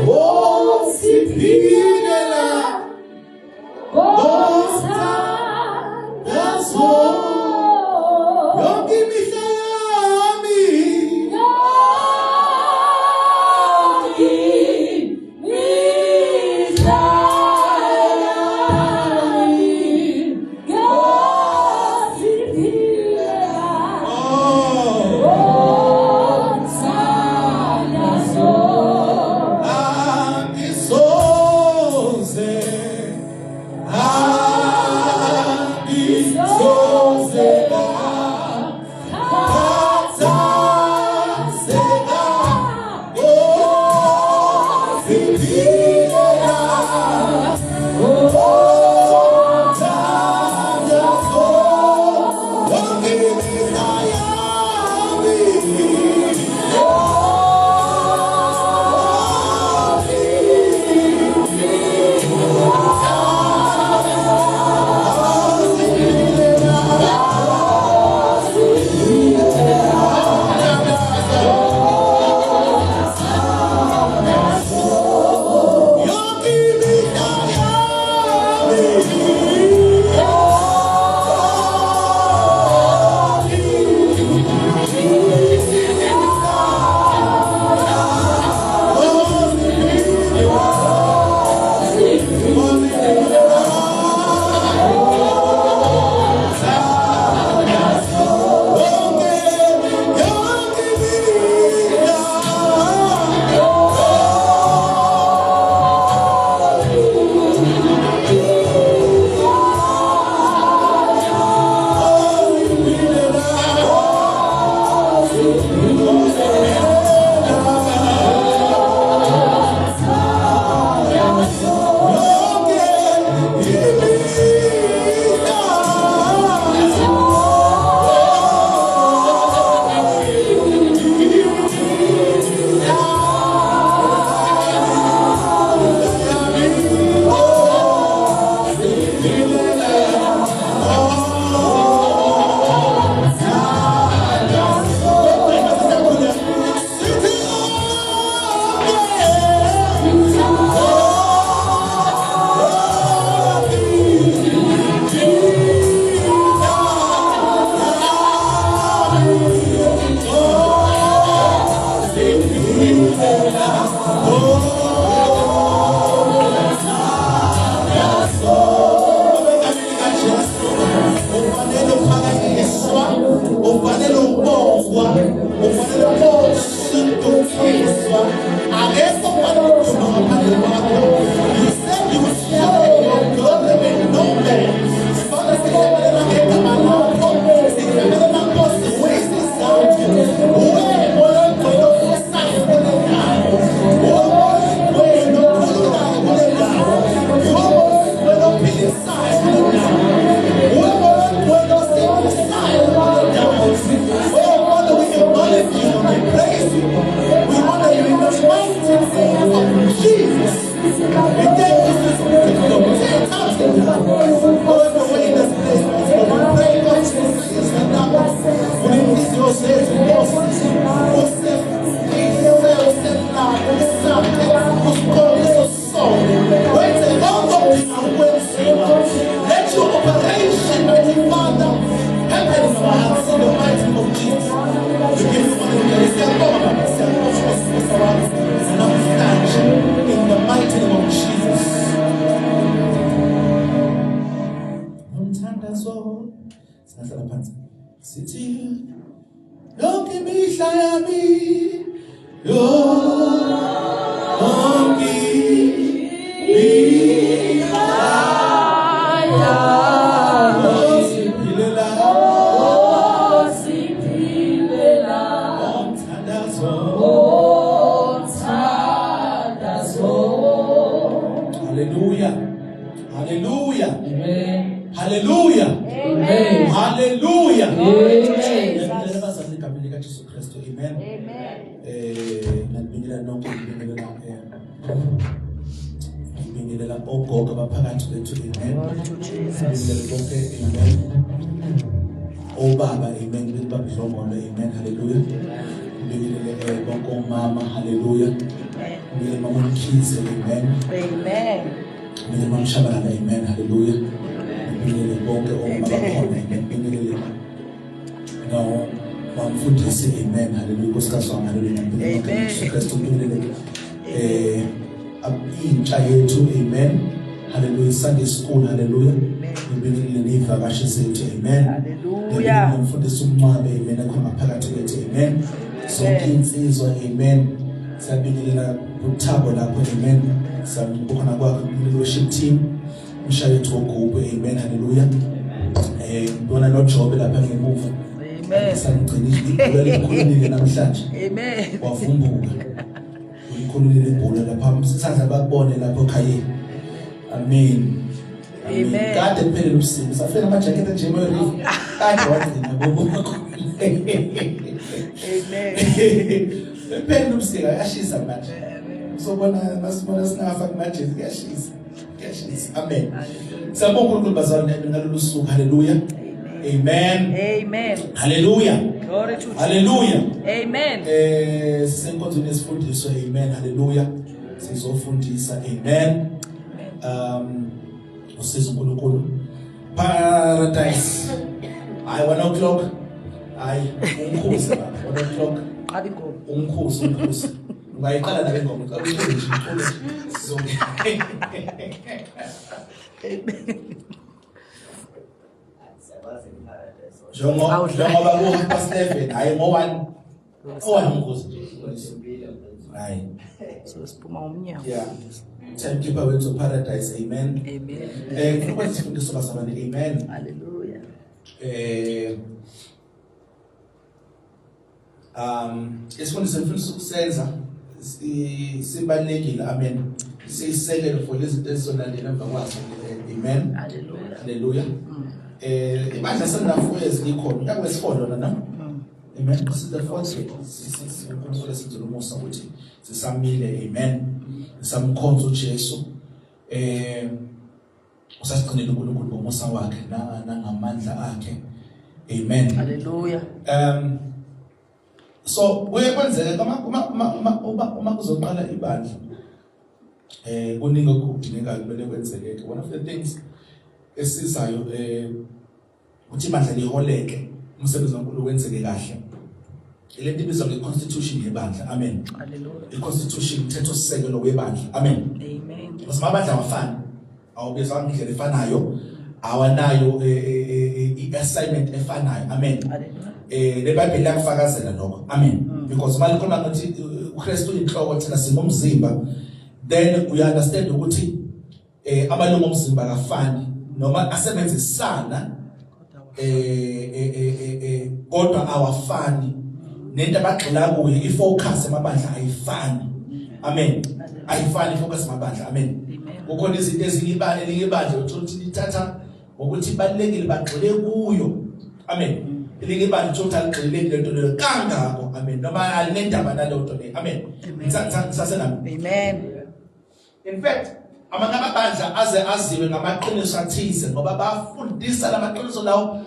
Oh, siphilela ngomthandazo yonke imihla yami. Yonke imihla yami ngiyaziphilela Oh, ngomthandazo. Angisoze, angisoze ngakhathazeka. Oh, siphilela ngomthandazo yonke imihla yami. Yonke imihla yami. Yonke imihla. Yonke imihla. Ufanele uphakanyiswa, ufanele ukubongwa, ufanele ukusindukiswa. Akekho ufanele ukuduma ngaphandle kwakho. You said you would show your glory with no man. Father, sihlabelela ngegama lakho, sihlabelela Nkosi wesizathu. Uwe Moya oNgcwele ovusayo kule ndawo. Uwe Moya oNgcwele okhululayo kule ndawo. Uwe Moya oNgcwele ophilisayo kule ndawo. Uwe Moya oNgcwele osindisayo kule ndawo. Oh Father, we acknowledge you, we praise you. We honor you in the mighty name of Jesus. We thank you, Jesus. Oh, the way in this place, we pray, God, Jesus, now. Unenhliziyo zethu, Nkosi, usefise, uselaphe, usaphe, usiqondise usisonge. Wenze konke okudinga ukwenziwa. Let your operation, mighty Father, happen in our hearts in the mighty name of Jesus. We give you honor and glory. Siyabonga, Baba. Siyabonga, Nkosi wami, namhlanje, in the mighty name of Jesus. Umthandazo. Singahlala phansi. Sithi yonke imihla yami, yonke imihla osiphilela Osiphilela umthandazo. Umthandazo. Hallelujah. Hallelujah. Amen. Hallelujah. Amen. Hallelujah. Amen. Ngiyabingelela abazali egameni likaJesu Kristu. Amen. Ngiyabingelela nonke, ngibingelela ogogo abaphakathi kwethu. Amen. Ngibingelela bonke. Amen. Obaba, amen. Ngibingelela babudlongolo. Amen. Hallelujah. Ngibingelele bonke omama. Hallelujah. Ngibingelele mama Mkhize, amen. Amen. Ngibingelele mama Shabalala, amen. Hallelujah. Ngibingelele bonke omama bakhona, amen. Ngibingelele no mamfundisi, amen. Hallelujah. Nkosikazi wami, hallelujah. Ngibingelele Amen. Jesu Kristu, ngibingelele intsha yethu, amen. Hallelujah. Sunday school, hallelujah. Ngibingelele ney'vakashi zethu, amen. Hallelujah. Ngibingelele umfundisi uMncwabe, amen, ekhona ngaphakathi kwethu, amen. Zonke insizwa, amen. Siyabingelela uThabo lapho, amen. Siyabona kwakho ku worship team, umshayi wethu wogubhu, amen, hallelujah. Ngibona noJobe lapha ngemuva. Amen. Samgcina ibhola likhululile namhlanje. Amen. Wavumbuka. Ulikhululile ibhola lapha, sisandla bakubone lapho ekhayeni. Amen. Amen. Kade kuphelele ubusika, safika amajakete nje emoyeni. Kade wagcina bobo. Amen. Kuphelele ubusika, kuyashisa manje. Sobona masibona singafaki majezi kuyashisa. Kuyashisa. Amen. Siyabonga uNkulunkulu bazalwane ngalolu suku. Hallelujah. Amen. Amen. Hallelujah. Glory to Jesus. Hallelujah. Amen. Sisenkonzweni yesifundiso, amen. Hallelujah. Sizofundisa, amen. Usiza uNkulunkulu. Paradise. Hayi 1 o'clock. Hayi umkhuzi baba 1 o'clock. Qala ingoma. Umkhuzi umkhuzi. Ungayiqala nawe ingoma, ucela ucule nje, ucule nje. Sizonke. Njengoba ku half past 11, hayi ngo 1. Owani umkhuzi nje. Hayi. So siphuma ngomnyango. Yeah. Timekeeper wethu paradise, amen. Amen. Ngifuna ukwenza isifundiso bazalwane, amen. Hallelujah. Isifundiso engifuna ukusenza sibalulekile, amen. Siyisekelo for lezi zinto ezizolandela emva kwazo, amen. Hallelujah. Hallelujah. Ibandla selina 4 years likhona, unyaka wesi-4 lona na? Amen. This is the fourth year. uNkulunkulu esenzela umusa ukuthi sisamile, amen. Sisamkhonza uJesu. Usasigcinile uNkulunkulu ngomusa wakhe nangamandla akhe. Amen. Hallelujah. So kuye kwenzeke uma kuzoqala ibandla, kuningi okudingekayo kumele kwenzeke. One of the things esizayo ukuthi ibandla liholeke, umsebenzi kaNkulunkulu wenzeke kahle. Lento ibizwa nge-constitution yebandla, amen. Hallelujah. I-constitution, umthetho sisekelo webandla, amen. Amen. Because amabandla awafani, awubizwa ngendlela efanayo, awanayo i-assignment efanayo, amen. Hallelujah. Le Bible liyakufakazela lokho, amen. Because uma likhuluma ukuthi uKristu uyinhloko, thina singumzimba, then we understand ukuthi amalungu omzimba akafani noma asebenzisana kodwa awafani, nento abagxila kuyo, ifocus emabandla ayifani, amen. Ayifani ifocus emabandla, amen. Kukhona izinto ezinye ibandla elinye ibandla uthola ukuthi lithatha ngokuthi ibalulekile bagxile kuyo, amen. Elinye ibandla uthola ukuthi aligxileki lento leyo kangako, amen, noma alinendaba naleyo nto leyo, amen. Ngisasenami. Amen. In fact, amanye amabandla aze aziwe ngamaqiniso athize ngoba bafundisa lamaqiniso lawo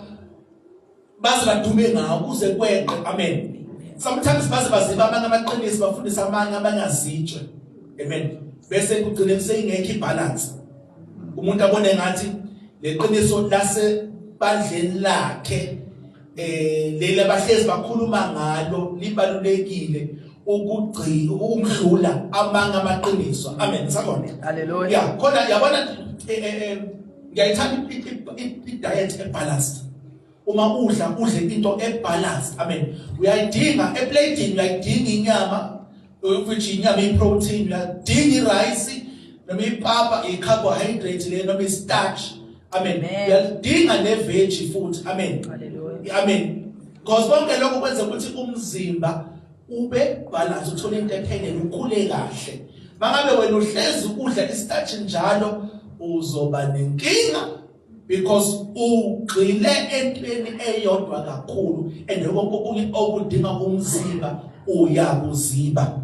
baze badume ngawo kuze kweqe, amen. Sometimes baze baziba amanye amaqiniso, bafundisa amanye abangazitshwe, amen. Bese kugcine kuseyingekho ibalance, umuntu abone ngathi leqiniso lase bandleni lakhe leli abahlezi bakhuluma ngalo libalulekile ukugcina ukudlula amanga amaqiniso, amen. Sakhona. Hallelujah. Yeah, khona yabona, ngiyayithanda i-diet ebalanced. Uma udla udle into ebalanced, amen. Uyayidinga eplating, uyayidinga inyama, which inyama iprotein, uyadinga irice noma ipapa, i-carbohydrate le noma i-starch, amen. Amen. Uyalidinga ne-veg futhi, amen. Hallelujah. Amen. Because konke lokho kwenza ukuthi umzimba ube balance, uthole into ephelele, ukhule kahle. Mangabe wena uhlezi udla istarch njalo, uzoba nenkinga because ugxile entweni eyodwa kakhulu, and konke okunye okudinga umzimba uyakuziba.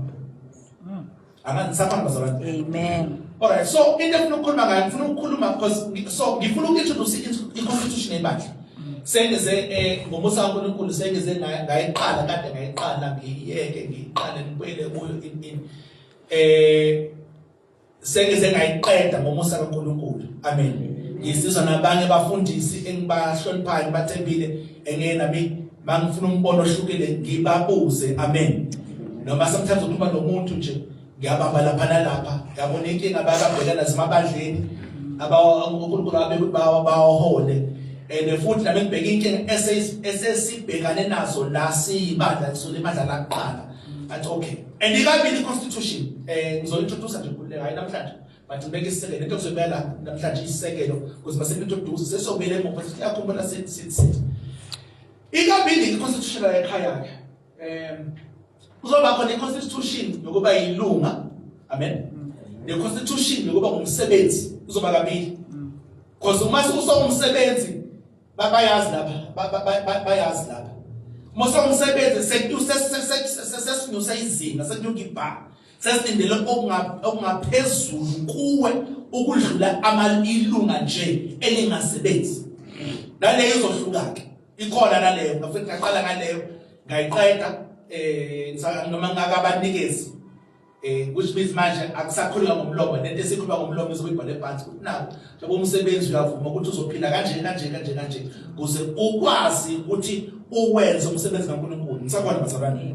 Anganisafana bazalwane. Amen. Alright, so into efuna ukukhuluma ngayo, ngifuna ukukhuluma because so ngifuna uku-introduce i-constitution yebandla. Sengize ngomusa kaNkulunkulu sengize ngayiqala, kade ngayiqala ngiyiyeke, ngiyiqale ngibuyele kuyo in. Sengize ngayiqeda ngomusa kaNkuluNkulu. Amen. Ngisizwa nabanye abafundisi engibahloniphayo, ngibathembile, engeke nami mangifuna umbono ohlukile ngibabuze. Amen. Noma sometimes ukhuluma nomuntu nje, ngiyabamba lapha nalapha, yabona inkinga ababhekana nazo emabandleni aba uNkulunkulu abe bawahole. And futhi nami ngibheka inkinga esesibhekane nazo la siyibandla, lisona ibandla laqala. Athi okay, and ikabili i-constitution, ngizointroduce nje kuleka, hayi namhlanje, but ngibeke isisekelo. Into kuzobeka la namhlanje isisekelo, ukuze mase introduce sesobuyela emuva sithi yakhumbula, sithi sithi sithi ikabili i-constitution la ekhaya ke. Kuzoba khona i-constitution yokuba yilunga, amen, ne-constitution yokuba ngumsebenzi. Kuzoba kabili, because uma usewumsebenzi, bayazi lapha, bayazi lapha, uma usewumsebenzi sesinyusa izinga, sekunyuka ibha, sesilindele okungaphezulu kuwe ukudlula ilunga nje elingasebenzi. Naleyo izohluka-ke, ikhona naleyo. Ngafike ngaqala ngaleyo, ngayiqeda, noma ngakabanikezi, which means manje akusakhulunywa ngomlomo. Lento esikhuluma ngomlomo izobe ibhale phansi ukuthi naku, njengoba umsebenzi uyavuma ukuthi uzophila kanje kanje kanje kanje ukuze ukwazi ukuthi uwenze umsebenzi kaNkulunkulu. Ngisakhona, bazalwane?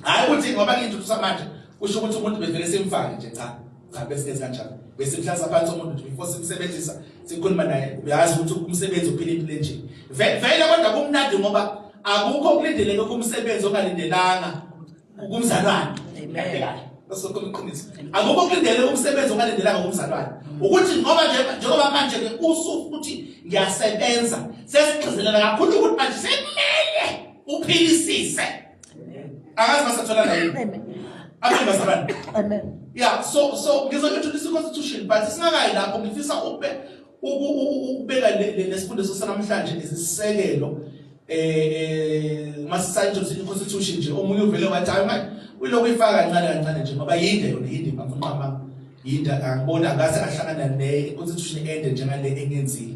Hayi ukuthi ngoba ngintroduce manje kusho ukuthi umuntu bevele simfake nje. Cha cha, bese kanjalo, bese mhlasa phansi umuntu nje before simsebenzisa, sikhuluma naye. Uyazi ukuthi umsebenzi uphila impilo enje vele, kodwa kumnandi ngoba akukho kulindeleke kumsebenzi ongalindelanga kumzalwane. Kahle kahle, sokhuluma iqiniso, akukho kulindele umsebenzi ongalindelanga kumzalwane, ukuthi ngoba nje njengoba manje ke usufuthi ngiyasebenza, sesigcizelela kakhulu ukuthi manje sekumele uphilisise. Akazi basathola la yini? Amen, bazalwane. Amen. Yeah, so ngizo-introduce i-constitution, but singakayi lapho, ngifisa ube ukubeka lesifundiso sanamhlanje isisekelo. Masisa-introduce i-constitution nje, omunye uvele wathi, hayi manje uyilokhu ifaka kancane kancane nje, ngoba yinde yona, yinde, ngafuna yinde. Angiboni angase ahlangana ne-constitution ende njengale engenzile.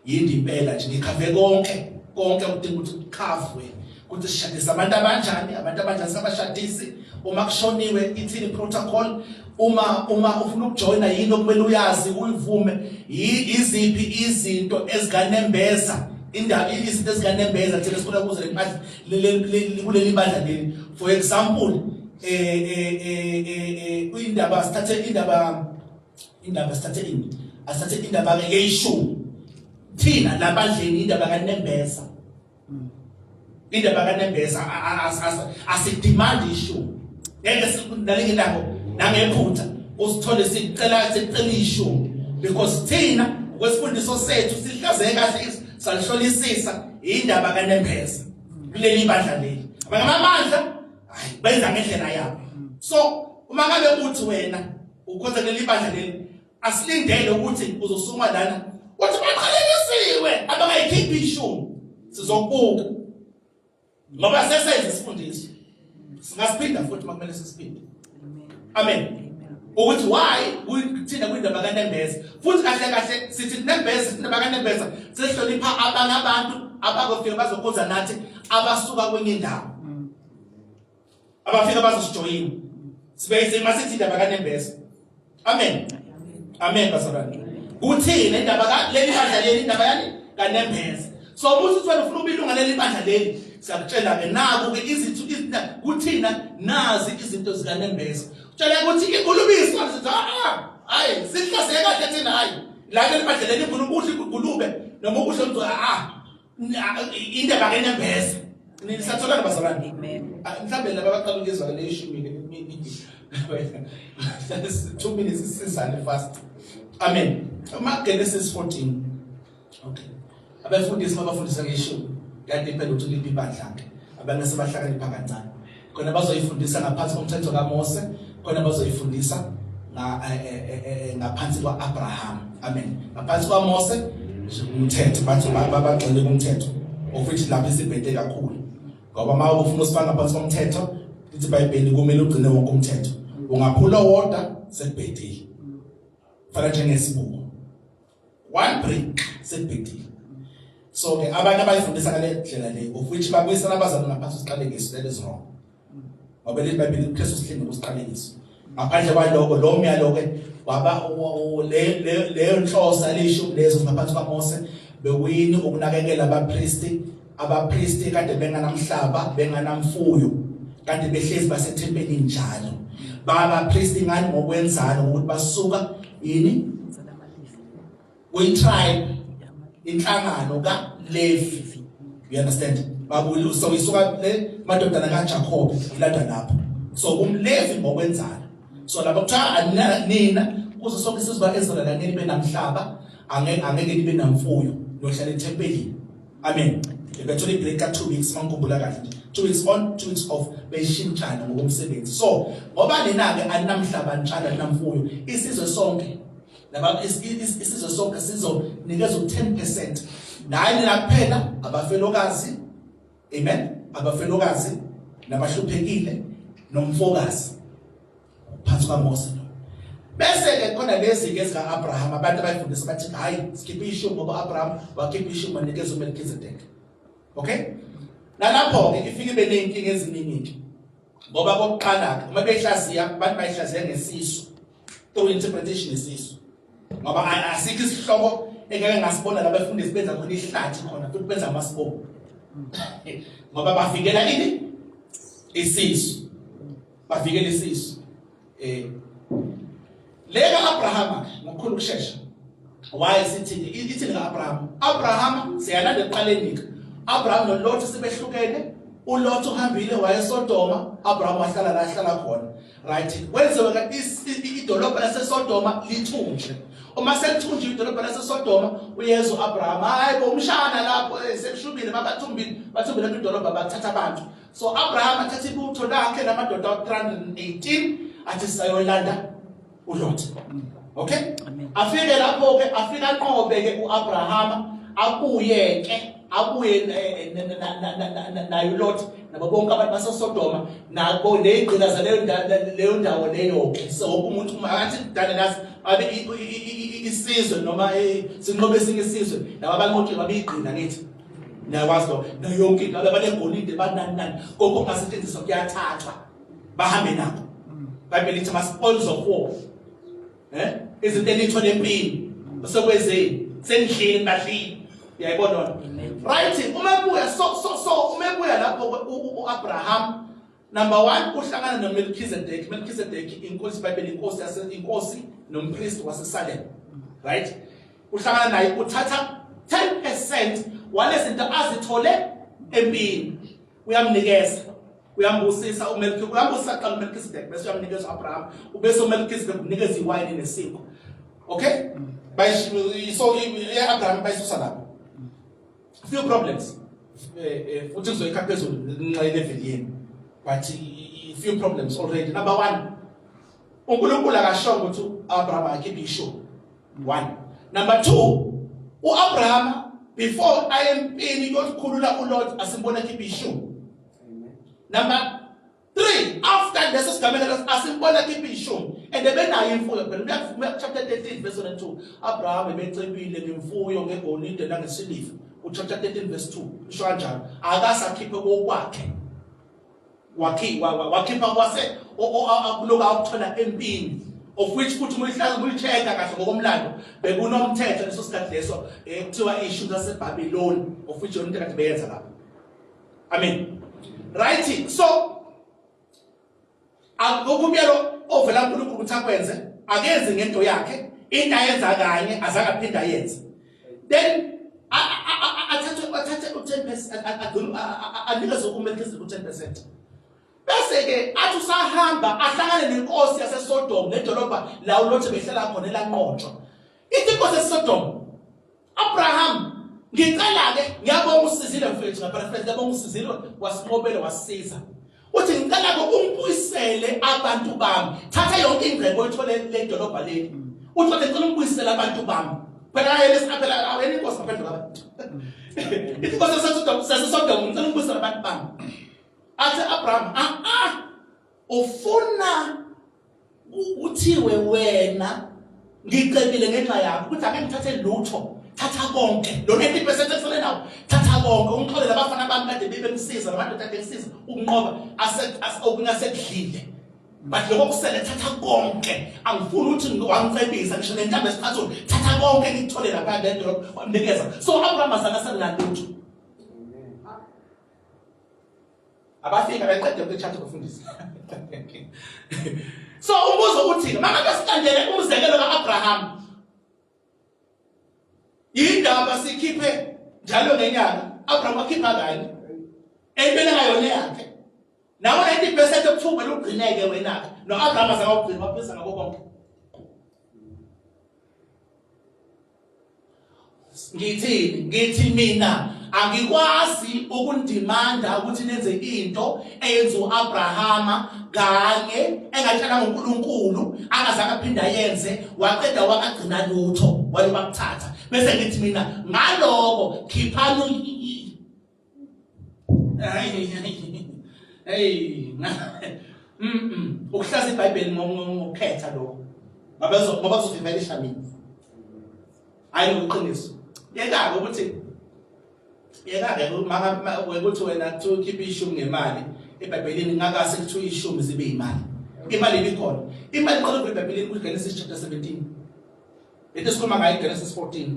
Yinde impela nje, ngikhave konke konke okudinga ukuthi kukhavwe, ukuthi sishadisa abantu abanjani, abantu abanjani sabashadisi, uma kushoniwe ithini protocol, uma ufuna ukujoyina yini okumele uyazi, uyivume, iziphi izinto ezikanembeza, indaba, izinto ezikanembeza thina sifuna kuze kuleli bandla leli. For example, indaba, sithathe indaba, sithathe ini, asithathe indaba ke yeshumi. Thina labandleni, indaba kanembeza, indaba kanembeza, asidemand ishumi. Ngeke sinalinge nako nangephutha usithole sicela ishumi, because thina ngokwesifundiso sethu sihlaziye kahle, salihlolisisa, indaba kanembeza kuleli bandla leli. Abanye amabandla, hayi, benza ngendlela yabo. So uma ngabe uthi wena ukhonza kuleli bandla leli, asilindele ukuthi uzosukuma lana uthi baqalekisiwe abangayikhiphi ishumi. Sizokubuka ngoba sesenze isifundiso, singasiphinda futhi makumele sisiphinde. Amen. Ukuthi why kuthina kwindaba kanembeza, futhi kahle kahle sithi nembeza, indaba kanembeza, sesihlonipha abanye abantu abakofika bazokhonza nathi, abasuka kwenye indawo, abafika bazosijoyina, sibe masithi indaba kanembeza. Amen, amen, bazalwane. Kuthini indaba ka leli bandla leli, indaba yani kanembeza. So uma uthi wena ufuna ukubilunga leli bandla leli, siyakutshela ke, naku ke izinto kuthina, nazi izinto zikanembeza. Tshela ukuthi ingulube iswa, sithi ah, hayi, sihlaziye kahle thina, hayi, la leli bandla leli ingulube, udla ingulube noma ukudla umntu, ah, indaba kanembeza. Nisatholana, bazalwane? Amen. Ah, mhlawumbe laba abaqala ukuyizwa le ishumi ke, 2 minutes, isizane fast. Amen. Uma Genesis 14. Okay, abefundisi mabafundisa ngeshumi, kuyadependa ukuthi uliphi ibandla ke. Abanye sebahlakanipha kancane, khona bazoyifundisa ngaphansi komthetho kaMose, khona bazoyifundisa ngaphansi kwa-Abraham. Amen. Ngaphansi kwaMose umthetho, bathi bagxile kumthetho, of which lapho isibhede kakhulu, ngoba uma ufuna usifaka ngaphansi komthetho, lithi iBhayibheli kumele ugcine wonke umthetho. Ungaphula wodwa, sekubhedile, fana njengesibuko, one break, sekubhedile. So ke abanye abayifundisa ngale ndlela le, of which babuyisela abazali ngaphansi kwesiqalekiso. That is wrong, ngoba lithi iBhayibheli uKristu sihlenga kusiqalekiso. Ngaphandle kwaloko lo myalo ke waba le leyo nhloso lishumi lezo ngaphansi kwaMose bekuyini ukunakekela abapristi abapristi kade benganamhlaba benganamfuyo kade behlezi basethempelini njalo babapristi ngani ngokwenzalo ngokuthi basuka yini kwi-tribe inhlangano kaLevi you understand babulu so isuka le madodana kaJacob ilanda lapho so umLevi ngokwenzana so lapho kuthiwa nina kuze sonke isizwe ba-Israyeli angeke nibe namhlaba angeke angeke nibe namfuyo niyohlala ethempelini amen bethola ibreak ka 2 weeks mangikhumbula kahle nje 2 weeks on 2 weeks off beshintshana ngokomsebenzi so ngoba nina ke aninamhlaba nitshala namfuyo isizwe sonke laba isizwe sonke sizonikezwa u-10% nayi nina kuphela abafelokazi amen abafelokazi nabahluphekile nomfokazi phansi kwaMose lo bese ke khona lezi ke zika Abraham abantu abayifundisa bathi hayi sikhiphe ishumi ngoba Abraham wakhipha ishumi wanikeza uMelchizedek okay nalapho ke ifike ibe nezinkinga eziningi ngoba kokuqala ke uma behlaziya abantu bayihlaziya ngesisu through interpretation yesisu ngoba asikho isihloko engeke ngasibona labafundisi benza khona ihlathi khona futhi benza amasibomu ngoba bavikela ini isisu bavikela isisu eh leka Abraham ngokukhulu ukushesha why sithini ithini kaAbraham Abraham siyalanda ekuqaleni ke Abraham noLot sebehlukene uLot uhambile wayeSodoma Abraham wahlala la ahlala khona right kwenziwe ke idolobha laseSodoma lithunjwe uma selithunjiwe idolobha laseSodoma uyezwa uAbraham hayi bo umshana lapho eh, sekushubile babathumbile bathumbile idolobha bathatha abantu so Abraham athatha ibutho lakhe lamadoda 318 athi sayolanda uLot okay afike lapho ke afike anqobe ke uAbraham abuye ke abuye eh, eh, naye uLot nabo bonke abantu baseSodoma nabo nezigqila zaleyo leyo ndawo leyo ke so wonke umuntu uma athi dane nazi abe isizwe noma eh, sinqobe esinye isizwe laba abanqotshwe babeyigqila ngithi niyakwazi lokho nayo yonke into abanegolide banani nani konke okungasetshenziswa kuyathathwa bahambe nakho Bible lithi ama spoils of war eh izinto enithole empini sekwezeni senidlile nibadlile uyayibona lona right uma ebuya so so so uma ebuya lapho uAbraham number 1 uhlangana noMelchizedek Melchizedek inkosi iBhayibheli inkosi yase inkosi nompriest waseSalem right uhlangana naye uthatha 10% walezinto azithole empini uyamnikeza uyambusisa uMelki uyambusisa qala uMelkisedek bese uyamnikeza uAbraham ubese uMelkisedek unikeza iwayini nesinkwa okay so iAbraham bayisusa lapho few problems eh, eh, futhi ngizoyikha phezulu ngenxa yelevel yenu but few problems already number 1 uNkulunkulu akashongo ukuthi uAbraham akhiphe ishumi one number 2 uAbraham before aye empini yokukhulula uLot asimbona khipha ishumi number 3 after leso sigameko leso asimbona khipha ishumi and ebenayo imfuyo phela uyakuvuma chapter 13 verse 1 and 2 Abraham ebecebile ngemfuyo ngegolide nangesiliva uchapter 13 verse 2 isho kanjalo akasakhiphe kokwakhe wakhipha kwase kulokhu akuthola empini of which futhi uma uyihlaza uyi-check-a kahle ngokomlando bekunomthetho leso sikhathi leso eh, kuthiwa iy'shumi zaseBhabhiloni of which yona into kade beyenza lapho amen right so akukho umyalo ovela kuNkulunkulu ukuthi akwenze akenzi ngento yakhe into ayenza kanye azange aphinde ayenze then athathe athathe u-10% agcine anikeze uMelkizedeki u-10% bese ke athi usahamba ahlangane nenkosi yaseSodom nedolobha la uLothe behlala khona elanqotshwa ithi inkosi yaseSodom Abraham ngicela ke ngiyabonga usizile mfethu ngaparaphrase ngiyabonga usizile wasinqobele wasisiza uthi ngicela ke ungibuyisele abantu bami thatha yonke ingcebo oyithole le dolobha leli uthi kodwa ngicela ungibuyisele abantu bami phela ayele phela awena inkosi ngaphandle kwabantu ithi inkosi yaseSodom sasesodom ngicela ungibuyisele abantu bami athi Abraham ah ah ufuna kuthiwe wena ngicebile ngenxa yakho ukuthi ake ngithathe lutho thatha konke lo 90% esele nawo thatha konke ungixolele abafana bami kade bebemsiza namadoda kade ngisiza ukunqoba okunye asekudlile But lokho kusele thatha konke. Angifuni ukuthi wangicebisa ngisho nentambo esiphathweni. Thatha konke ngikuthole lapha ledolobha wamnikeza. So Abraham azange asenalutho. Abafika beqede ukuchatha kufundisa. So umbuzo uthi mangabe silandele umzekelo kaAbraham Indaba sikhiphe njalo ngenyanga. Abraham wakhipha kanye. Entweni engayona yakhe. Nawe 90% okuthiwa kumele ugcineke wena-ke. No-Abraham azange awugcine waphisa ngako konke. Ngithini? Ngithi mina angikwazi ukundimanda ukuthi nenze into eyenziwa uAbrahama kanye engatshela ngoNkulunkulu angazange aphinde ayenze waqeda wakagcina lutho wayobakuthatha bese ngithi mina ngaloko khiphani hey ukuhlaza iBhayibheli ngokukhetha lokho ngoba kuzovivelisha mina hayi ngokuqiniso yeka-ke ukuthi yeka-ke ukuthi wena kuthiwa ukhiphe ishumi ngemali ebhayibhelini ngakase kuthiwa ishumi zibe imali imali ibikhona imali iqala ukuvela ebhayibhelini kuGenesis chapter 17 lento esikhuluma ngayo Genesis 14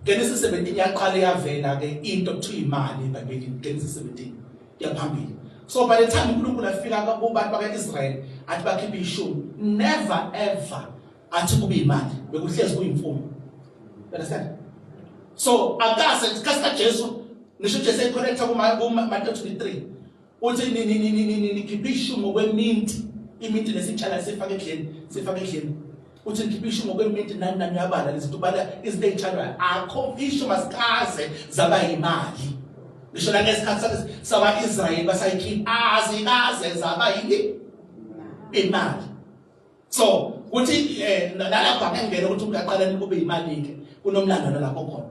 Genesis 17 yaqala yavela-ke into kuthiwa imali ebhayibhelini Genesis 17 kuyaphambili so by the time uNkulunkulu afika kubantu baka-Israyeli athi bakhiphe ishumi never ever athi kube imali bekuhlezi kuyimfuyo understand so akase isikhathi kaJesu ngisho uJesu econnecta kuma Matthew 23 uthi nikhiphe ishumi ngokweminti iminti lesitshala sifake endlini sifake endlini uthi nikhiphe ishumi ngokweminti nani nani uyabala lezi zinto ubala izinto ey'tshalwayo akho ishumi asikaze zaba yimali ngisho nangesikhathi sakwa-Israyeli basayikhipha azikaze zaba yini imali so kuthi eh nalapho akengena ukuthi umuntu aqale kube imali ke kunomlando nalapho khona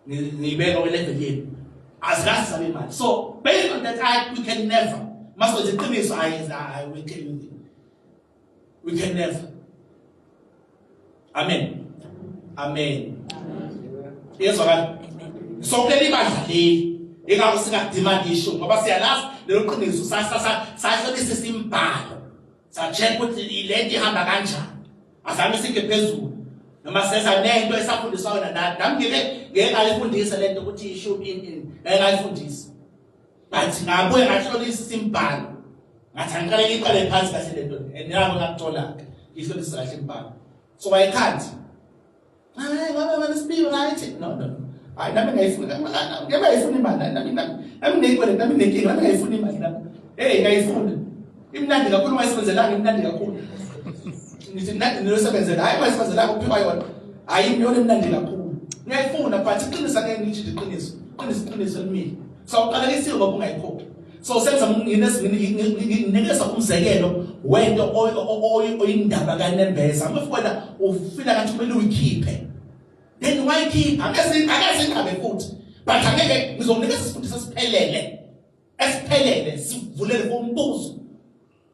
ngiyibeka kwe level yenu azikaze sabe imali so based on that I we can never masoze iqiniso I we can never amen amen yezwakala so kuleli bandla leli ingakho singademand issue ngoba siyalazi lelo qiniso sahlolisisa imibhalo sa-check ukuthi le nto ihamba kanjani azange sike phezulu noma seza nento esafundiswa yona nami nami ngeke ngeke ngayifundisa le nto ukuthi isho in in ngeke ngayifundisa but ngabuye ngahlolisisa imibhalo ngathi angiqale ngiqale phansi kahle le nto and yabo ngakuthola-ke ngihlolisisa kahle imibhalo so I can't hayi baba manje sibiwe right no no hayi nami ngayifuna ngeke ngayifuna imali nami nami nami ngineyikweleti nami nginenkinga nami ngayifuna imali nami hey ngayifuna imnandi kakhulu ungayisebenzelanga imnandi kakhulu ngithi mnandi niyosebenzela hayi ungayisebenzelanga uphiwa yona hayi imiyona imnandi kakhulu ngiyayifuna but iqiniso angeke ngisho iqiniso iqiniso iqiniso elimile so uqalekisiwe ngoba ungayikhokhi so senza nginikeza umzekelo wento oyindaba kanembeza uma wena ufila ngathi kumele uyikhiphe then wayikhipha angeke singabe futhi but angeke ngizokunikeza isifundiso esiphelele esiphelele sivulele umbuzo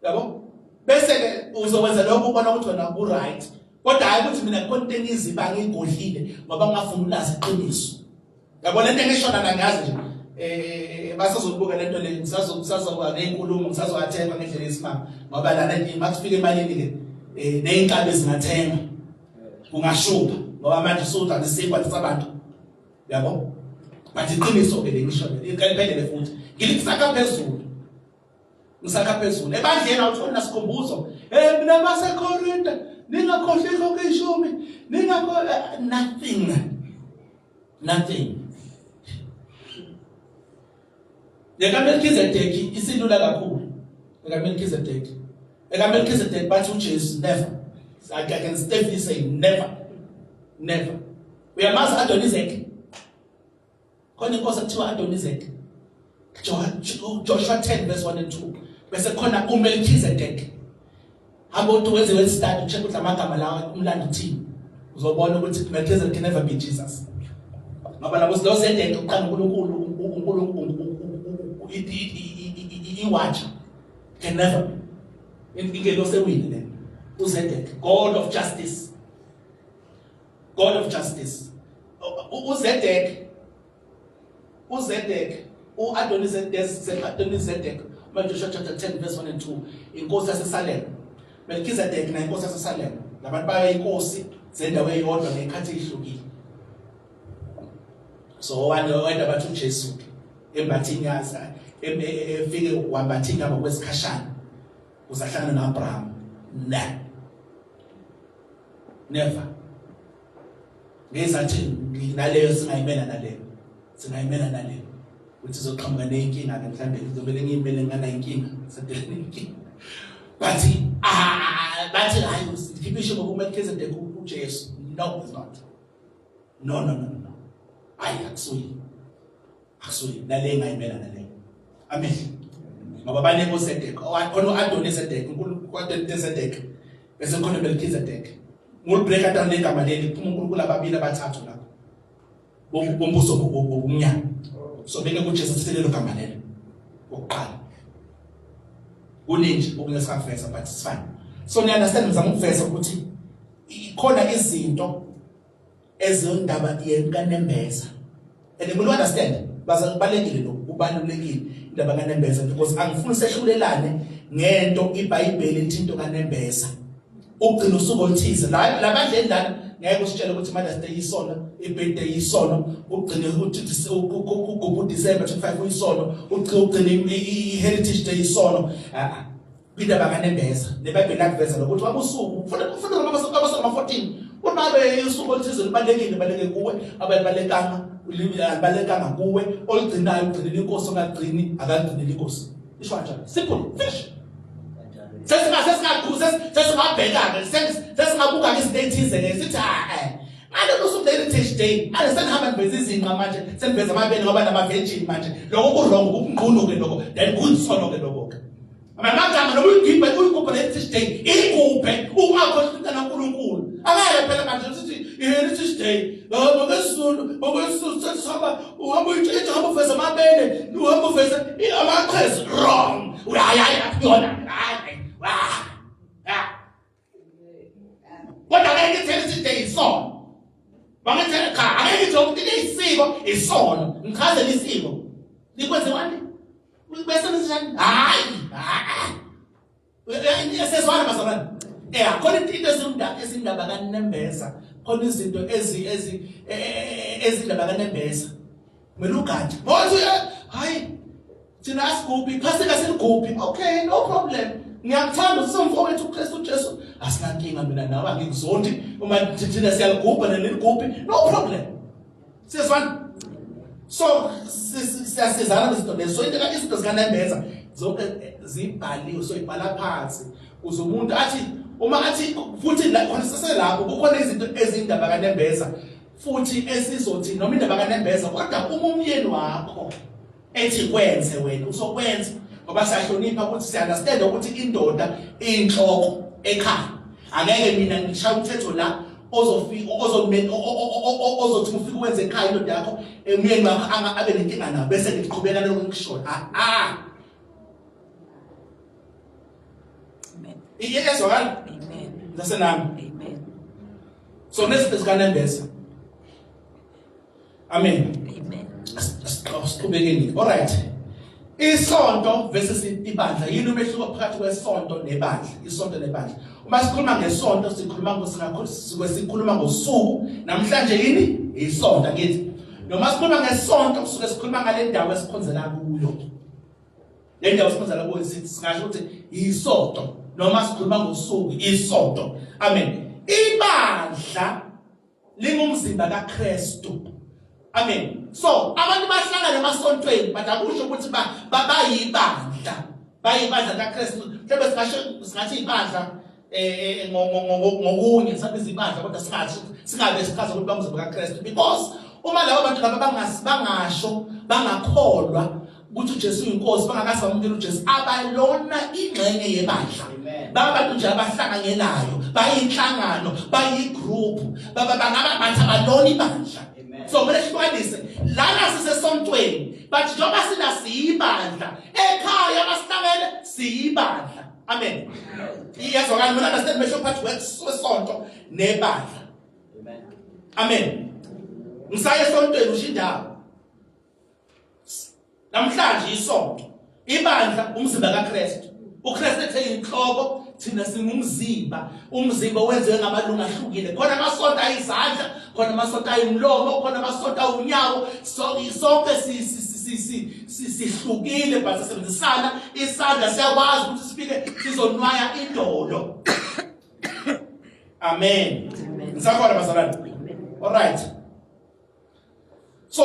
yabo bese ke uzokwenza lokho ubona ukuthi wena u right kodwa hayi ukuthi mina khona into engiziba ngigodlile ngoba ngingafuni ulazi iqiniso yabo lento engishona la ngazi nje eh basazobuka lento le ngisazokuba nezinkulumo ngisazowathemba ngendlela yesimanga ngoba lana nje makufika emalini ke eh nezinkabi zingathenga kungashuba ngoba manje usudla nesinkwa sabantu yabo but iqiniso ke lengisho le iqhelele futhi ngilikusaka phezulu ngisakha phezulu ebandleni awutholi nasikhumbuzo eh mina baseKorinte ningakhohlwa ikhokho ishumi ningakho eh, nothing nothing lekaMelkizedeki isilula kakhulu lekaMelkizedeki ekaMelkizedeki bathi uJesu never I can definitely say never never uyamazi Adonizek khona inkosi ekuthiwa Adonizek Joshua 10 verse 1 and 2 bese khona uMelchizedek hamba uthi wenze we study check ukuthi amagama lawa umlando uthini uzobona ukuthi Melchizedek can never be Jesus ngoba labo lo Zedek uqala uNkulunkulu uNkulunkulu iwatsha can never be ingelosi ewile le uZedek God of justice God of justice uZedek uZedek uAdonizedek Joshua chapter 10 verse 1 and 2 inkosi yaseSalem Melchizedek naye inkosi yaseSalem. Labantu baye inkosi zendawo eyodwa ngekhathi ezihlukile. So wanda wanda bathi uJesu embatha inyaza efike wambatha inyama kwesikhashana uzahlangana noAbraham. Na. Never. Ngezathi naleyo singayimela naleyo. Singayimela naleyo. Uthi izoqhamuka neyinkinga ke mhlambe ngizobele ngiyimele ngana inkinga. Sadele inkinga. Bathi ah bathi hayi usikhiphishe ngokuMelchizedek uJesu. No, it's not. No no no no. Hayi akusuye. Akusuye nale ngayimela nale. Amen. Ngoba banenkosi Zedek, khona uAdoni Zedek, uNkulunkulu uAdoni Zedek. Bese khona Melchizedek. Ngulibreaka down legama leli kuphuma uNkulunkulu ababili abathathu lapho. Bombuso bobumnyama. So beke kuJesu sithe lelo gama lelo. Okuqala. Kuningi okunye singakuveza but it's fine. So ni understand ngizama ukuveza ukuthi ikhona izinto ezondaba yekanembeza and will understand baza kubalekile lokhu kubalulekile indaba kanembeza because angifuni sehlulelane ngento iBhayibheli lithi into kanembeza ugcina usuku oluthize la labandleni lana ngeke usitshele ukuthi Mother's Day isono ibirthday isono ugcine uthi ugubha uDecember 25 uyisono ugcine ugcine i-Heritage Day isono ah Indaba kanembeza neBhayibheli lakuveza lokuthi wabusuku ufuna ufuna noma abasama 14 unabe usuku oluthize lubalekile baleke kuwe abalibalekanga alibalekanga kuwe oligcinayo ugcinela inkosi ongagcini akagcineli inkosi isho kanjalo simple finish sesingabheka-ke sesingabuka-ke izinto ey'thize-ke sithi a-e ngalolu suku le-heritage day manje senihamba niveza izinqa manje seniveza amabele ngoba nama-virgin manje lokho kurongo kukunqunu-ke lokho then kuyisono-ke lokho-ke Amagama noma uyigibhe uyigubhe le-Heritage Day igubhe ungakhohlwa umntana kaNkulunkulu. Angeke phela manje sithi i-Heritage Day ngokwesiZulu ngokwesiZulu sesihamba uhamba uyitshintsha uhamba uveza amabele uhamba uveza amaqhezu wrong. Uyayaya yona. Hayi. Kodwa ngeke ngithi Heritage Day isono. Bangithi cha angeke ngithi ukuthi isiko isono. Ngichazele isiko. Likwenziwani? Bese nisishani? Hayi. Sezwana bazalwane. Eh khona into ezindaba ezindaba kanembeza. Khona izinto ezi ezi ezindaba kanembeza. Kumele ugade. Ngothi hayi thina asigubhi iphasika siligubhi. Okay, no problem. Ngiyakuthanda usumfowethu uKristu Jesu. Asinankinga mina nawe angikuzondi uma thina siyaligubha neligubhi. No problem. Siyezwana? So siyasizana izinto lezo. So into izinto zikanembeza zonke zibhaliwe so ibhala phansi. Uze umuntu athi uma athi futhi la khona siselapho kukhona izinto ezindaba kanembeza futhi esizothi noma indaba kanembeza kodwa uma umyeni wakho ethi kwenze wena uzokwenza ngoba siyahlonipha ukuthi siya-understand ukuthi indoda iyinhloko ekhaya angeke mina ngishaya umthetho la ozofika ozomela ozothi ufike wenze ekhaya indoda yakho emyeni wakho anga abe nenkinga nayo bese ngiqhubeka lokho ngikushoyo ah ah Amen. Iyezwakala? Amen. Ngasenami. Amen. So nezinto zikanembeza. Amen. Amen. Siqhubekeni. All right. Isonto versus ibandla. Yini umehluko phakathi kwesonto nebandla? Isonto nebandla. Uma sikhuluma ngesonto sikhuluma ngosingakhulu sisuke sikhuluma ngosuku. Namhlanje yini? Isonto angithi. Noma sikhuluma ngesonto kusuke sikhuluma ngale ndawo esikhonzela kuyo. Le ndawo esikhonzela kuyo sithi singasho ukuthi isonto noma sikhuluma ngosuku isonto. Amen. Ibandla lingumzimba kaKristu. Amen. So abantu bahlangana emasontweni but akusho ukuthi bayibandla. Bayibandla kaKristu. Mhlawumbe singasho singathi ibandla eh, eh ngokunye sabiza ibandla kodwa singathi singabe sichaza ukuthi bangumzimba kaKristu because uma laba bantu laba bangasho bangakholwa ukuthi uJesu uyinkosi bangakaze bamukele uJesu abalona ingxenye yebandla babantu nje abahlanganyelayo bayinhlangano bayigroup bangaba bathi abalona ibandla so kumele sihlukanise lana sisesontweni but njengoba sina siyibandla ekhaya masihlangene siyibandla amen iyezwakala mina understand mehlo phakathi kwesonto nebandla amen ngisaye esontweni usho indawo Namhlanje isonto, ibandla umzimba kaKristu. uKristu ethe inhloko Thina singumzimba, umzimba owenziwe ngamalungu ahlukile. Khona amasonto ayizandla, khona amasonto ayimlomo, khona amasonto awunyawo. Sonke sihlukile but sisebenzisana. Isandla siyakwazi ukuthi sifike sizonwaya idolo. Amen. Ngisakhona bazalwane? All right. So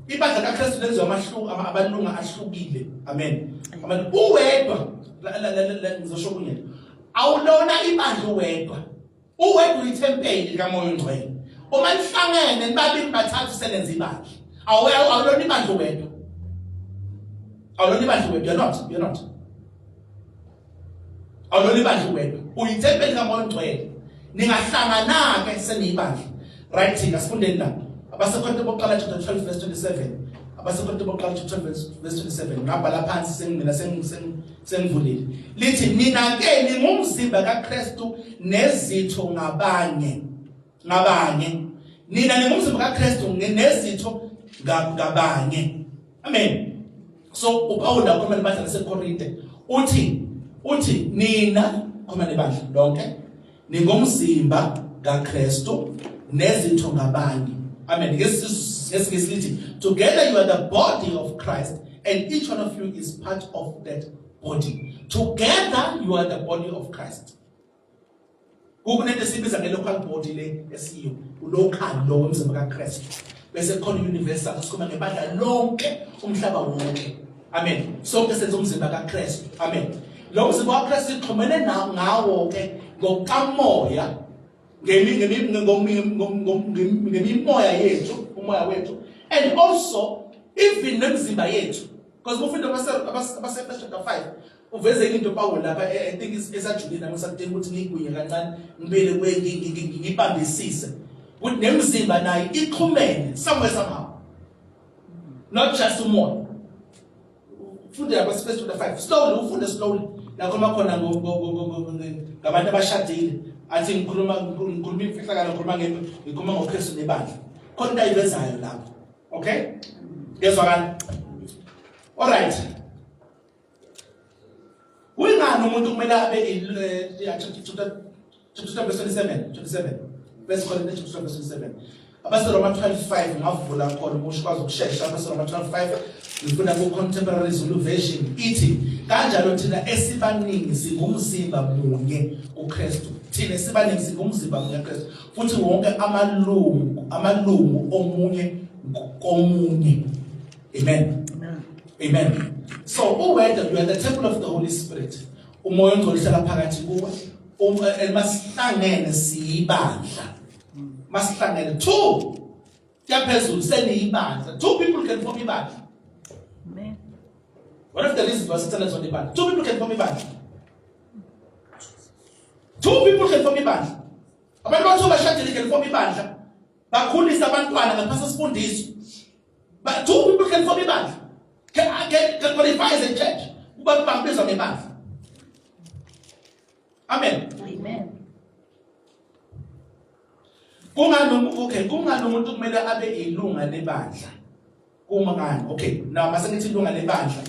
ibandla kaKristu lenziwa amahluka amalunga ahlukile. Amen. Amen. Uwedwa ngizosho kunye. Awulona ibandla uwedwa. Uwedwa uyithempeli likaMoya oNgcwele. Uma nihlangene nibabili bathathu selenza ibandla. Awulona ibandla uwedwa. Awulona ibandla uwedwa. You're not. You're not. Awulona ibandla uwedwa. Uyithempeli likaMoya oNgcwele. Ningahlangana-ke seniyibandla. Right, thina sifundeni la. AbaseKorinte bokuqala chapter 12 verse 27. AbaseKorinte bokuqala chapter 12 verse 27. Ngabhala phansi sengimina sengivulile. Lithi nina ke ningumzimba kaKristu nezitho ngabanye. Ngabanye. Nina ningumzimba kaKristu nezitho ngabanye. Amen. So uPaul akhuluma nebandla laseKorinte uthi nina khuluma nebandla lonke ningumzimba kaKristu nezitho ngabanye. Amen. Ngesingisi lithi together you are the body of Christ and each one of you is part of that body. Together you are the body of Christ. Kukunento esibiza nge-local body le esiyo, ulocal lo womzimba kaKristu. Bese khona universal sikhuluma ngebandla lonke umhlaba wonke. Amen. Sonke senza umzimba kaKristu. Amen. Lo mzimba kaKristu sixhumene ngawo ke ngokukamoya ngemimoya yethu, umoya wethu and also even nemizimba yethu. Because ufunda abase chapter 5 Uveze into Pawulu lapha I think esajulile nami ngisadinga ukuthi ngiyigwinye kancane ngibele ngibambisise ukuthi nemizimba nayo ixhumene somewhere somehow, not just umoya. Ufunde lapha First chapter 5 slowly, ufunde slowly la khuluma khona ngabantu abashadile, athi ngikhuluma imfihlakalo, ngikhuluma ngoKristu nebandla, khona into ayivezayo lapho. Okay, ngezwakala? All right. Kungani umuntu kumele abe chapter verse 27 27 verse khona chapter verse 27 abaseRoma 12:5 ngavula khona umusho kwazi ukushesha. AbaseRoma 12:5 ngifuna ku Contemporary Zulu Version, ithi kanjalo thina esibaningi singumzimba munye kuKristu, thina esibaningi singumzimba munye kuKristu, futhi wonke amalungu omunye komunye. Amen. Amen. So uwedwa, you are the temple of the Holy Spirit. Umoya oNgcwele uhlala phakathi kuwe. Masihlangene siyibandla. Masihlangene two. Kuyaphezulu seniyibandla. Two people can form ibandla. Amen. One of the reasons why sithanda zona ibandla. Two people can form ibandla. Two people can form ibandla. Abantu bathu bashadile can form ibandla. Bakhulisa abantwana ngaphansi kwesifundiso. But two people can form ibandla. Can qualify as a church. Kuba bangibizwa ngebandla. Amen. Amen. Kungani, okay, kungani umuntu kumele abe ilunga lebandla? Kungani? Okay, now mase ngithi ilunga lebandla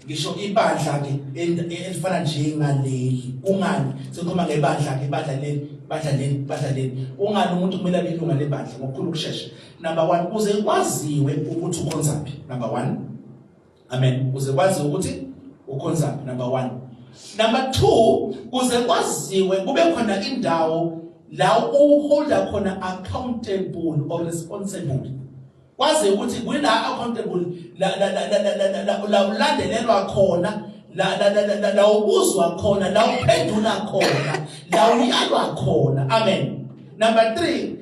ngisho ibandla ke elifana njengaleli. Kungani sikhuluma ngebandla ke, ibandla leli, ibandla leli, ibandla leli? Kungani umuntu kumele abe ilunga lebandla? Ngokukhulu ukushesha. Number 1, kuze kwaziwe ukuthi ukhonzaphi. Number 1. Amen. Kuze kwaziwe ukuthi ukhonzaphi, number 1. Number 2, kuze kwaziwe kube khona indawo la uholda khona accountable or responsible. Kwazi ukuthi kuyila accountable la la la la la la la ulandelelwa khona, la la la la la ubuzwa khona, la uphendula khona, la uyalwa khona. Amen. Number 3,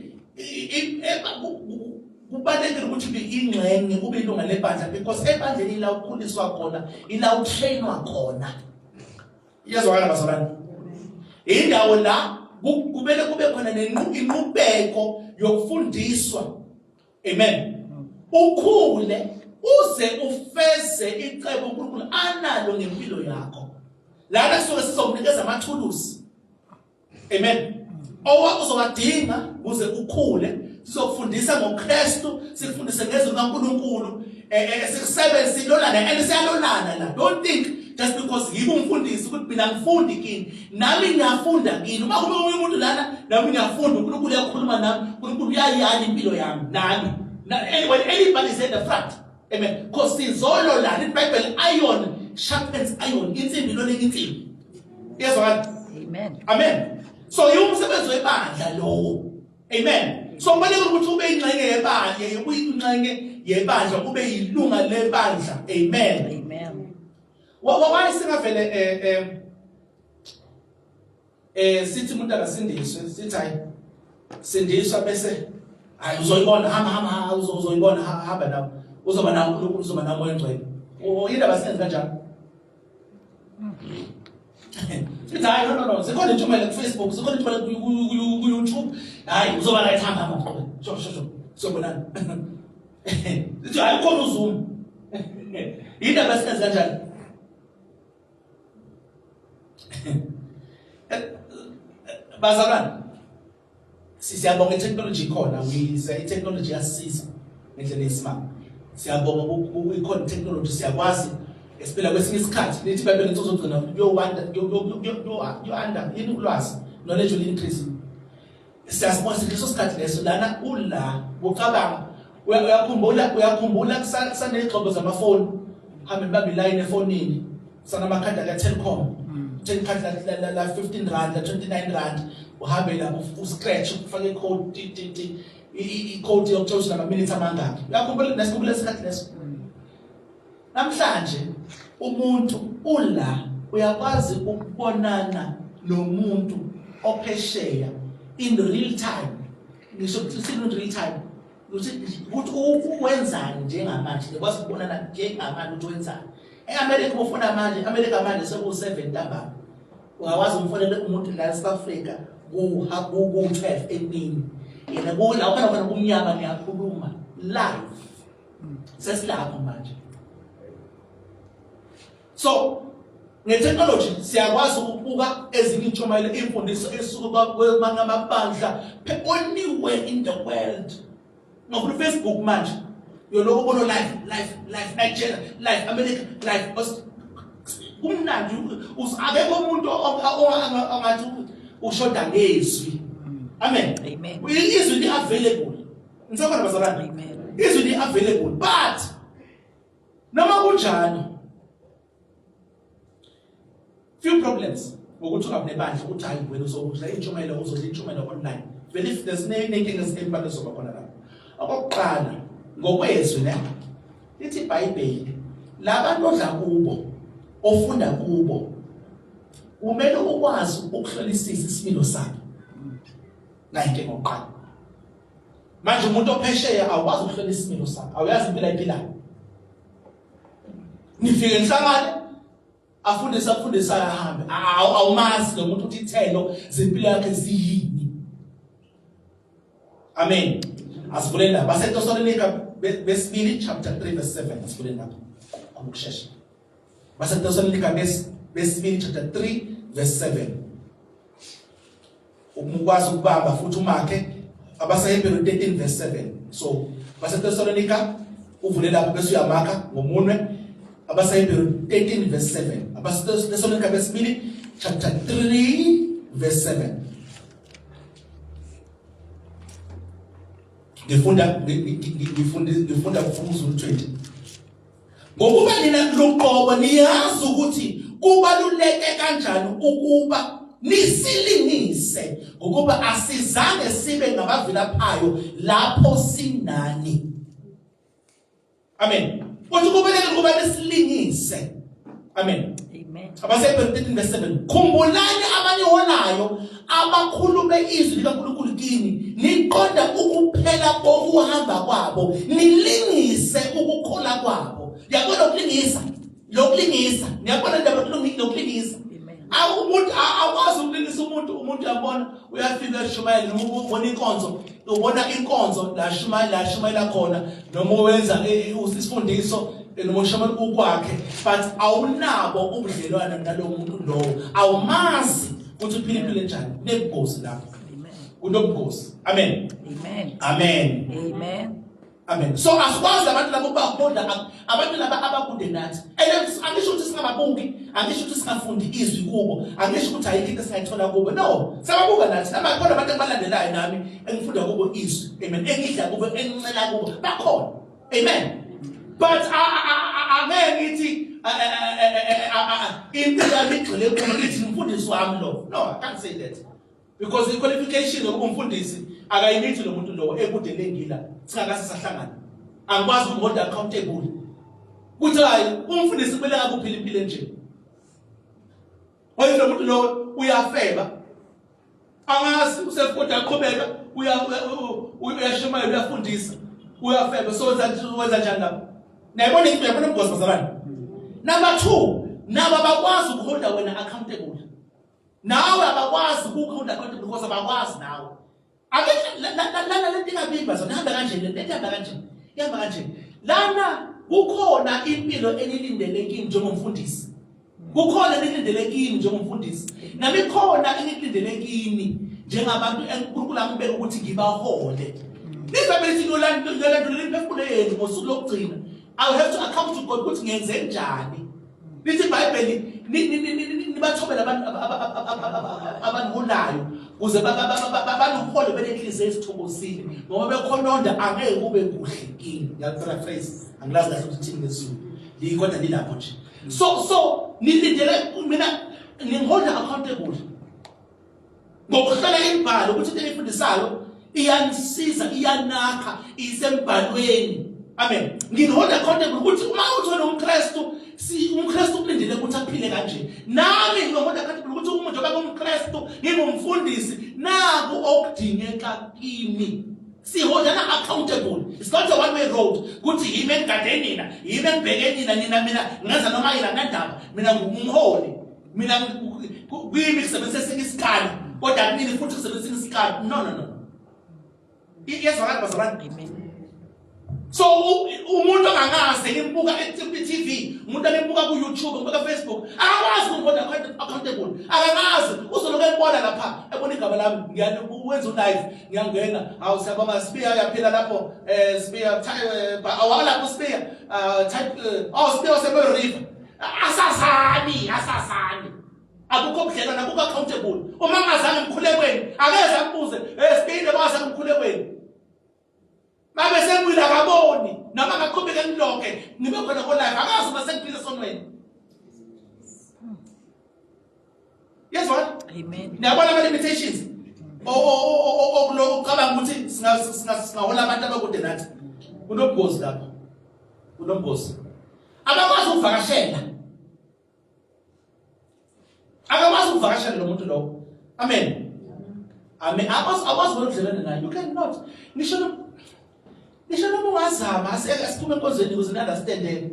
kubalekile ukuthi ube ingxenye, ube ilunga lebandla, because ebandleni ila ukhuliswa khona, ila utrainwa khona. Iyazwakala bazalwane? Indawo la kumele kube khona nenqubeko yokufundiswa. Amen. Ukhule uze ufeze icebo uNkulunkulu analo ngempilo yakho. Lana kusuke sizokunikeza amathulusi. Amen. Owa uzowadinga ukuze ukhule, sizokufundisa ngoKristu, sikufundise ngezwi likaNkulunkulu, sikusebenzise ilolana and siyalolana la. Don't think just because ngibe umfundisi ukuthi mina ngifundi kini, nami ngiyafunda kini. Uma kube omunye umuntu lana, nami ngiyafunda, uNkulunkulu uyakhuluma nami, uNkulunkulu uyayala impilo yami nami. When anybody is at the front, amen, because sizololana. IBhayibheli, iron sharpens iron, insimbi iloleka insimbi. Iyezwakala? Amen. Amen. So yiwumsebenzi webandla lowo. Amen. So kubalulekile ukuthi ube ingxenye yebandla, ube ingxenye yebandla, ube yilunga lebandla. Amen. Amen. Why singavele sithi umuntu akasindiswe, sithi hayi sindiswa bese hayi uzoyibona, hamba hamba, uzoyibona, hamba nawe. Uzoba nawo uNkulunkulu, uzoba nawo uMoya oNgcwele. Indaba singenzi kanjalo. Sithi hayi, no no no, zikhona intshumayelo ku-Facebook, zikhona intshumayelo ku-YouTube. Hayi uzoba right, hamba hamba uqhubeke. Sho sho sho. Sobonana. Sithi hayi ukhona uZoom. Indaba esingenzi kanjani? Bazalwane, siyabonga i-technology ikhona, i-technology iyasisiza ngendlela eyisimanga. Siyabonga ikhona i-technology, siyakwazi esiphila kwesinye isikhathi lithi iBhayibheli lithi uzogcina kuyowanda, kuyo-anda yini ulwazi, knowledge will increase. Siyasibona leso sikhathi leso lana ula ucabanga uyakhumbula, uyakhumbula kusaney'gxobo zamafoni, hambe nibambe ilayini efonini, sanamakhadi aka-Telkom, uthenga ikhadi la 15 rand, la 29 rand, uhambe lapho uscratch, ufake icode, ti ti ti, i-code yokuthola ukuthi nama-minutes amangaki. Uyakhumbula nesikhumbula isikhathi leso? Namhlanje umuntu ula uyakwazi ukubonana nomuntu ophesheya in real time. Ngisho ukuthi in real time ukuthi wenzani njengamanje, ndikwazi ukubonana njengamanje ukuthi wenzani. E-America ufuna manje, e-America manje seku-7 ntambama, ungakwazi umfonele umuntu la e-South Africa ku-12 emini, yena kula ukhona khona kumnyama, niyakhuluma live. Sesilapho manje. So nge-technology siyakwazi ukubuka ezinye intshumayelo, imfundiso esuka kwamanye amabandla anywhere in the world. Ngavula uFacebook manje, uyoloko ubona live, live, live Nigeria, live America, live. Kumnandi, akekho umuntu ongathi ushoda ngezwi. Amen. Amen. Izwi li-available. Ngisakhona bazalwane? Amen. Izwi li-available, but noma kunjalo few problems ngokuthi ungabi nebandla, ukuthi hayi wena uzokudla intshumayelo, uzodla intshumayelo online. Vele if there's nenkinga ezimpilo ezoba khona lapho. Okokuqala, ngokwezwi ne lithi iBhayibheli, labantu odla kubo, ofunda kubo, kumele ukwazi ukuhlolisisa isimilo sabo. Nayi inkinga oqala. Manje umuntu ophesheya awukwazi ukuhlola isimilo sakhe, awuyazi impilo ayiphilayo. Nifike nihlangane, afundise afundisayo ahambe, awumazi lo muntu ukuthi ithelo zempilo yakhe ziyini. Amen. Asivuleni lapha baseTesalonika besibili chapter 3 verse 7. Asivuleni lapha ngokushesha. BaseTesalonika besibili chapter 3 verse 7. Uma ukwazi ukubamba futhi umakhe abaseHebheru 13 verse 7. So baseTesalonika uvule lapho bese uyamakha ngomunwe abaseHebheru 13 verse 7. AbaseTesalonika besibili chapter 3 verse 7. Ngifunda ngifunda ngifunda kuFumuzulu 20. Ngokuba nina luqobo niyazi ukuthi kubaluleke kanjani ukuba nisilingise, ngokuba asizange sibe ngabavilaphayo lapho sinani. Amen. Uthi kubalulekile ukuba nisilingise. Amen. Amen. AbaseHebheru 13 verse 7. Khumbulani abaniholayo abakhulume izwi likaNkulunkulu kini, niqonda ukuphela kokuhamba kwabo, nilingise ukukhola kwabo. Yabona ukulingisa, lokulingisa, niyabona indaba yokulingisa. Umuntu akwazi ukulingisa umuntu, umuntu uyabona uyafika eshumayela, noma ubona inkonzo, ubona inkonzo la shumayela, la shumayela khona, noma wenza isifundiso, noma ushumayela ukwakhe, but awunabo ubudlelwane nalo muntu lowo, awumazi ukuthi uphila impilo enjani. Kunobungozi lapho, kunobungozi. Amen. Amen. Amen. Amen. Amen. So asikwazi abantu labo ukubaholda abantu laba abakude nathi. And angisho ukuthi singababuki, angisho ukuthi singafundi izwi kubo, angisho ukuthi ayikho into esingayithola kubo. No, siyababuka nathi. Nama khona abantu engibalandelayo nami engifunda kubo izwi. Amen. Engidla kubo, engincela kubo. Bakhona. Amen. But angeke ngithi impilo yami igxile kubo ngithi umfundisi wami lo. No, I can't say that. Because i qualification yokuba umfundisi akayimithi lo muntu lowo ekude lengila singakase sahlangana. Angikwazi ukumholda accountable. Kuthi hayi umfundisi kumele akuphile impilo nje. Waye lo muntu lowo uyafeba. Angazi usefuda aqhubeka uya uyashumayela uyafundisa. Uyafeba so wenza njani lapho? Nayibona into yabona ubungozi bazalwane. Number 2, nabo abakwazi ukuholda wena accountable. Nawe abakwazi ukukhonda accountable because abakwazi nawe. Ake lana lento ingabimba zona ihamba kanje lento ihamba kanje. Ihamba kanje. Lana kukhona impilo enilindele kimi njengomfundisi. Kukhona enilindele kimi njengomfundisi. Nami khona enilindele kini njengabantu eNkulunkulu angibeka ukuthi ngibahole. Lizabe lithi niyolandula imiphefumulo yenu ngosuku lokugcina. I will have to account to God ukuthi ngenze njani. Lithi iBhayibheli nibathobele abantu abaniholayo kuze banuhole benenhliziyo ezithokozile ngoba bekhononda angeke kube kuhle kini. Ngiyaparaphrase, angilazi kahle ukuthi ithini ngesiZulu. Likodwa lilapho nje. So nilindele mina ningiholda accountable. Ngokuhlola imibhalo ukuthi into enifundisayo iyanisiza iyanakha isembhalweni. Amen. Nginiholda accountable ukuthi uma uthi wena umKristu si umKristu kulindele ukuthi aphile kanje. Nami ngiholda accountable ukuthi uma njengoba ngumKristu ngingumfundisi naku okudingeka kimi. Siholdana accountable. It's not a one way road. Kuthi yimi engigade nina, yimi engibheke nina, nina mina ngenza noma yini anandaba. Mina ngumholi. Mina kimi kusebenzisa esinye isikali kodwa kunini futhi kusebenzisa isikali. No no no. Iyezwakala bazalwane? Amen. So umuntu ongangazi ngimbuka e-TV, umuntu angimbuka ku-YouTube, ngibuka Facebook, akakwazi ukungibona accountable. Akakazi, uzoloku ebona lapha, ebona igama lami, ngiyani wenza u-live, ngiyangena, hawu siyabonga Sibiya uyaphila lapho, eh Sibiya, awalapho Sibiya, type oh Sibiya wase River. Asazani, asazani. Akukho budlelwane, akukho accountable. Uma ngazange emkhulekweni, akeze ambuze, eh Sibile base emkhulekweni. Babe sebuyile akaboni noma ngaqhubeka ngilokhe ngibe khona ko live akazi uma sengiphile esonweni. Yezwa? Amen. Niyabona ama limitations? Okulo ucabanga ukuthi singahola abantu abakude nathi. Kunobungozi lapho. Kunobungozi. Abakwazi ukuvakashela. Akakwazi ukuvakashela lo muntu lowo. Amen. Amen. Akwazi akwazi ukudlelana naye. You cannot. Ngisho ngisho noma ungazama asiphume enkonzweni ukuze ni-understande.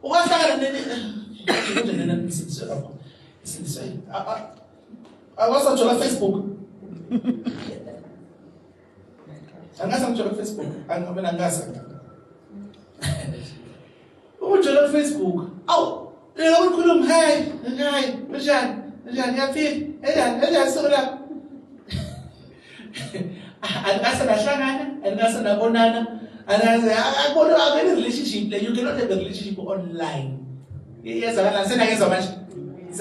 Ungahlangana nini nje nina nisindiswe lapho. Isindiswe. Akwazi ukuthola Facebook. Angazi ngithola Facebook. Angimina angazi. Ukujela ku Facebook. Awu, lelo ukhuluma hey, hey, unjani? Unjani uyaphila? Enjani? Enjani suku lakho? Angase nahlangana, angase nabonana, angase akubona akuyona relationship le you cannot have a relationship online. Iyezakala senangizwa manje.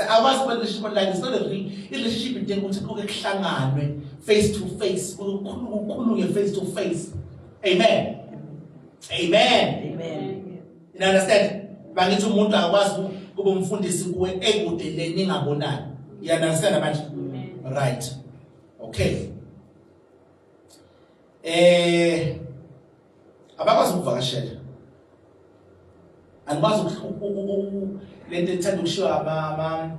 Awakwazi ukuba relationship online, it's not a real relationship idinga ukuthi kuke kuhlanganwe face to face, kukhulunywe face to face. Amen. Amen. Amen. You understand? Bangithi umuntu akwazi kuba umfundisi kuwe ekude le ningabonani. You understand manje? Right. Okay. Eh abakwazi ukuvakashela. Andikwazi lento ethanda ukushiwa ama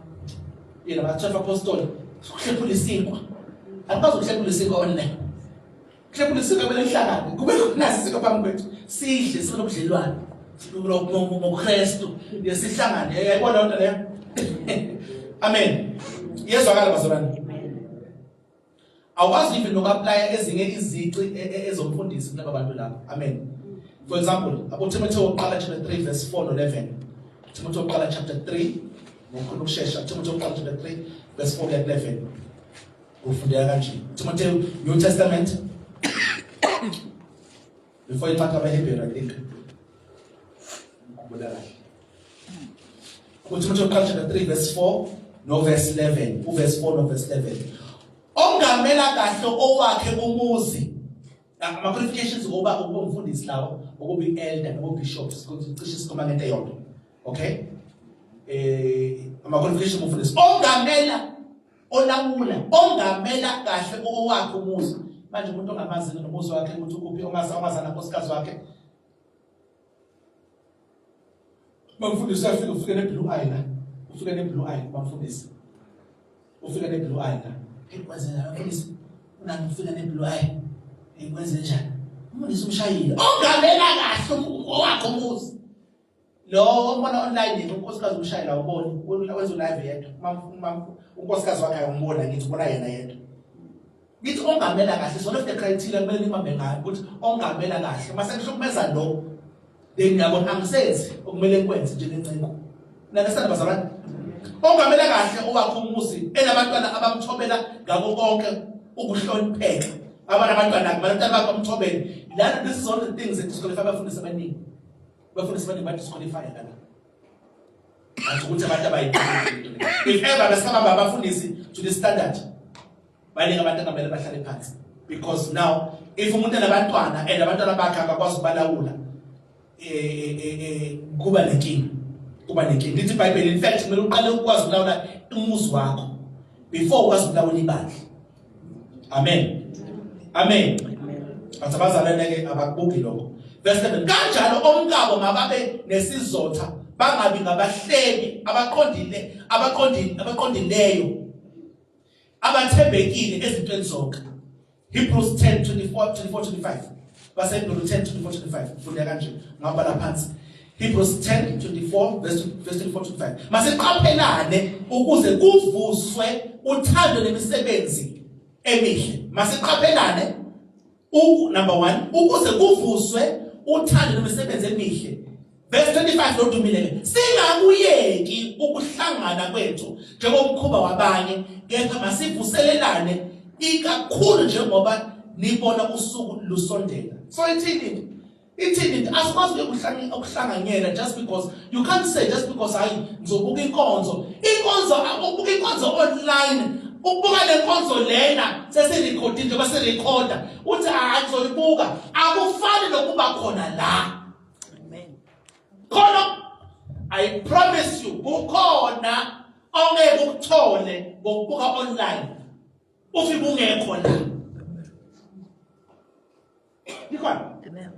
yena ama 12 apostoli ukuhlephula isinkwa. Andikwazi ukuhlephula isinkwa online. Mhlawumbe sike kumele kuhlangane kube khona sike phambi kwethu sidle sibe nobudlelwane ngoKristu yesihlangane yayibona loo nto leyo. Amen. Iyezwakala bazalwane. Awukwazi even noku-aplya ezinye izici ezomfundisi kulaba bantu laba. Amen. For example, abo Timotheo wokuqala chapter 3 verse 4 no 11. Timotheo wokuqala chapter 3 ngokukhulu ukushesha Timotheo wokuqala chapter 3 verse 4 kuya 11. Ufundeka kanje. Timotheo New Testament. Before incwadi abaHebheru I think. Ngikhumbula kahle. UThimothi wokuqala chapter 3 verse 4 no verse 11, uverse 4 no verse 11. Ongamela kahle owakhe umuzi ama qualifications ngoba ukuba umfundisi lawo ukuba i-elder noma bishops cishe sikhuluma ngento eyodwa okay eh ama qualifications umfundisi ongamela olawula ongamela kahle owakhe umuzi manje umuntu ongamazi nomuzi wakhe ukuthi ukuphi ongazi ongazana nkosikazi wakhe bamfundisi uyafika ufike ne-blue eye la ufike ne-blue eye bamfundisi ufike ne-blue eye la hey kwenze njani mfundisi unani ufike ne-blue eye hey kwenze njani umfundisi umshayile ongamela kahle owakhe umuzi lo ombona online yena unkosikazi umshayela awuboni wenza ulive yedwa uma unkosikazi wakhe ayumbona ngithi ubona yena yedwa ngithi ongamela kahle so one of the criteria kumele nibambe ngayo ukuthi ongamela kahle uma sekuhlukumeza lo then ngiyabona angisenzi okumele ngikwenze njengenceku nalesana bazalwane ongamela kahle owakho umuzi enabantwana abamthobela ngako konke ukuhlonipheka abanabantwana abantwana bakho bamthobele lana this is one of the things that disqualify abafundisi abaningi abafundisi abaningi badisqualify lana athi ukuthi abantu abayiqondi if ever besabamba abafundisi to the standard baningi abantu angamele bahlale phansi because now if umuntu enabantwana and abantwana bakhe akakwazi ukubalawula eh, eh, eh, eh kuba nenkinga kuba nenkinga lithi iBhayibheli in fact kumele uqale ukwazi ukulawula umuzi wakho before ukwazi ukulawula ibandla amen amen athi abazalwane ke abakubuki lokho verse 7 kanjalo omkabo mababe nesizotha bangabi ngabahlebi abaqondile abaqondile abaqondileyo abathembekile ezintweni zonke Hebrews 10 24 24 25 baseHebrew 10 24 25 funda kanje ngabhala phansi Hebrews 10 24 verse verse 24 25 masiqaphelane ukuze kuvuswe uthando nemisebenzi emihle masiqaphelane U number 1 ukuze kuvuswe uthando nemisebenzi emihle verse 25 lodumile ke singakuyeki ukuhlangana kwethu njengomkhuba wabanye kepha masivuselelane ikakhulu njengoba nibona usuku lusondela so ithini ithini into asikwazi ukuhlanganyela just because you can't say just because hayi ngizobuka inkonzo inkonzo ukubuka inkonzo online ukubuka le nkonzo lena sesirekhodile njengoba sirekhoda uthi hayi ngizoyibuka akufani nokuba khona la amen khona i promise you kukhona ongeke ukuthole ngokubuka online ufike ungekho la Nikhona? Amen.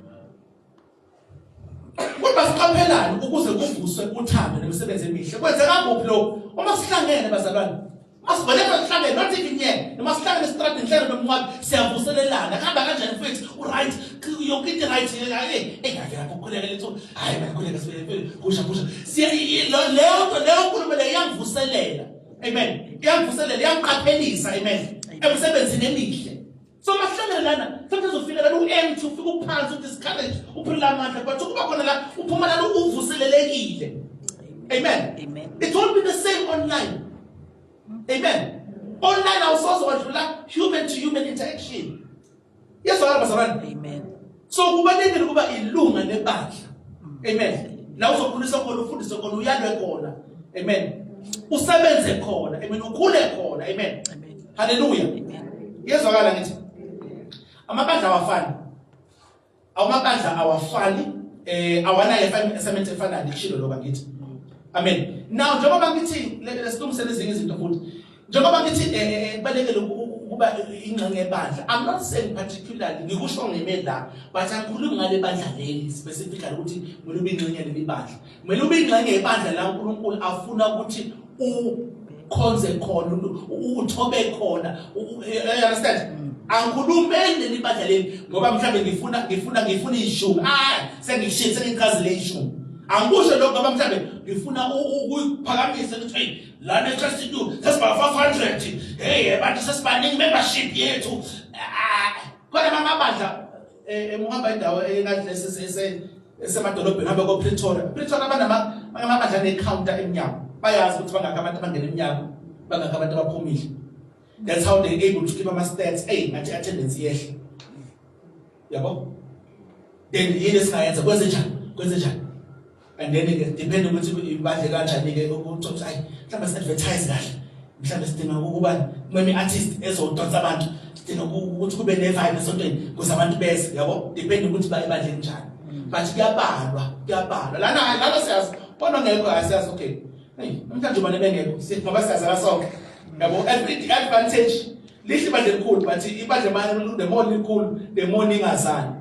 Kodwa siqaphelane ukuze kuvuswe uthando nemisebenzi emihle. Kwenzeka kuphi lokhu? Uma sihlangene bazalwane. Uma sivaleka sihlangene not even here. Noma sihlangene estradini sihlangene nomncwabi siyavuselelana. Kuhamba kanjani mfethu? U-right. Yonke into right. Hey, hey ngavela ukukhuleka lethu. Hayi makhuleka sibe kusha kusha. Siya leyo nto leyo nkulumo leyo iyangivuselela. Amen. Iyangivuselela, iyangiqaphelisa. Amen. Emsebenzini emihle. So mahlangene lana sometimes ufika lana u-empty ufika uphansi udiscourage uphelele amandla but ukuba khona la uphuma lana uvuselelekile amen amen it won't be the same online amen online awusoze wadlula human to human interaction yezwakala bazalwane amen so kubalulekile ukuba ilunga lebandla amen la uzokhulisa khona ufundise khona uyalwe khona amen usebenze khona amen ukhule khona amen haleluya Yezwakala ngithi amabandla awafani. Amabandla awafani eh awanayo assignment efanayo ngikushilo lokho ngithi. Amen. Now njengoba ngithi lesilungisele ezinye izinto futhi njengoba ngithi eh, eh, eh, kubalekele ukuba ingxenye yebandla I'm not saying particularly ngikusho ngime la but angikhulumi ngale bandla leli specifically ukuthi kumele ube ingxenye leli bandla kumele ube ingxenye yebandla la uNkulunkulu afuna ukuthi ukhonze khona uthobe khona you understand angikhulumeli leli bandla leli ngoba mhlawumbe ngifuna ngifuna ngifuna ishumi ah sengishiye sengichazile ishumi angikusho lokho ngoba mhlawumbe ngifuna ukuyiphakamisa ngithi hey lana eChurch sesiba 500 hey abantu sesibaningi membership yethu ah, khona amabandla eh, uhamba indawo engathi esemadolobheni hamba ko-Pretoria Pretoria banamabandla ane-counter emnyango bayazi ukuthi bangakhi abantu abangena emnyango bangakhi abantu abaphumile that's how they able to keep ama-stats eyi ngathi i-attendance iyehla yabo Then yini esingayenza kwenze njani? Kwenze njani? And then ke depend ukuthi ibadle kanjani ke ukuthi ukuthi ayi mhlawumbe si advertise kahle. Mhlawumbe sidinga ukuba meme artist ezodonsa abantu. Sidinga ukuthi kube ne vibe esontweni ukuze abantu beze yabo. Depend ukuthi ba ibadle kanjani. But kuyabalwa, kuyabalwa. Lana lana siyazi bona ngekho asiyazi okay. Hey, namhlanje ubani bengekho? Sithi ngoba siyazala sonke. Yabo every advantage lihle ibandla elikhulu but ibandla manje the more likhulu the more ningazani.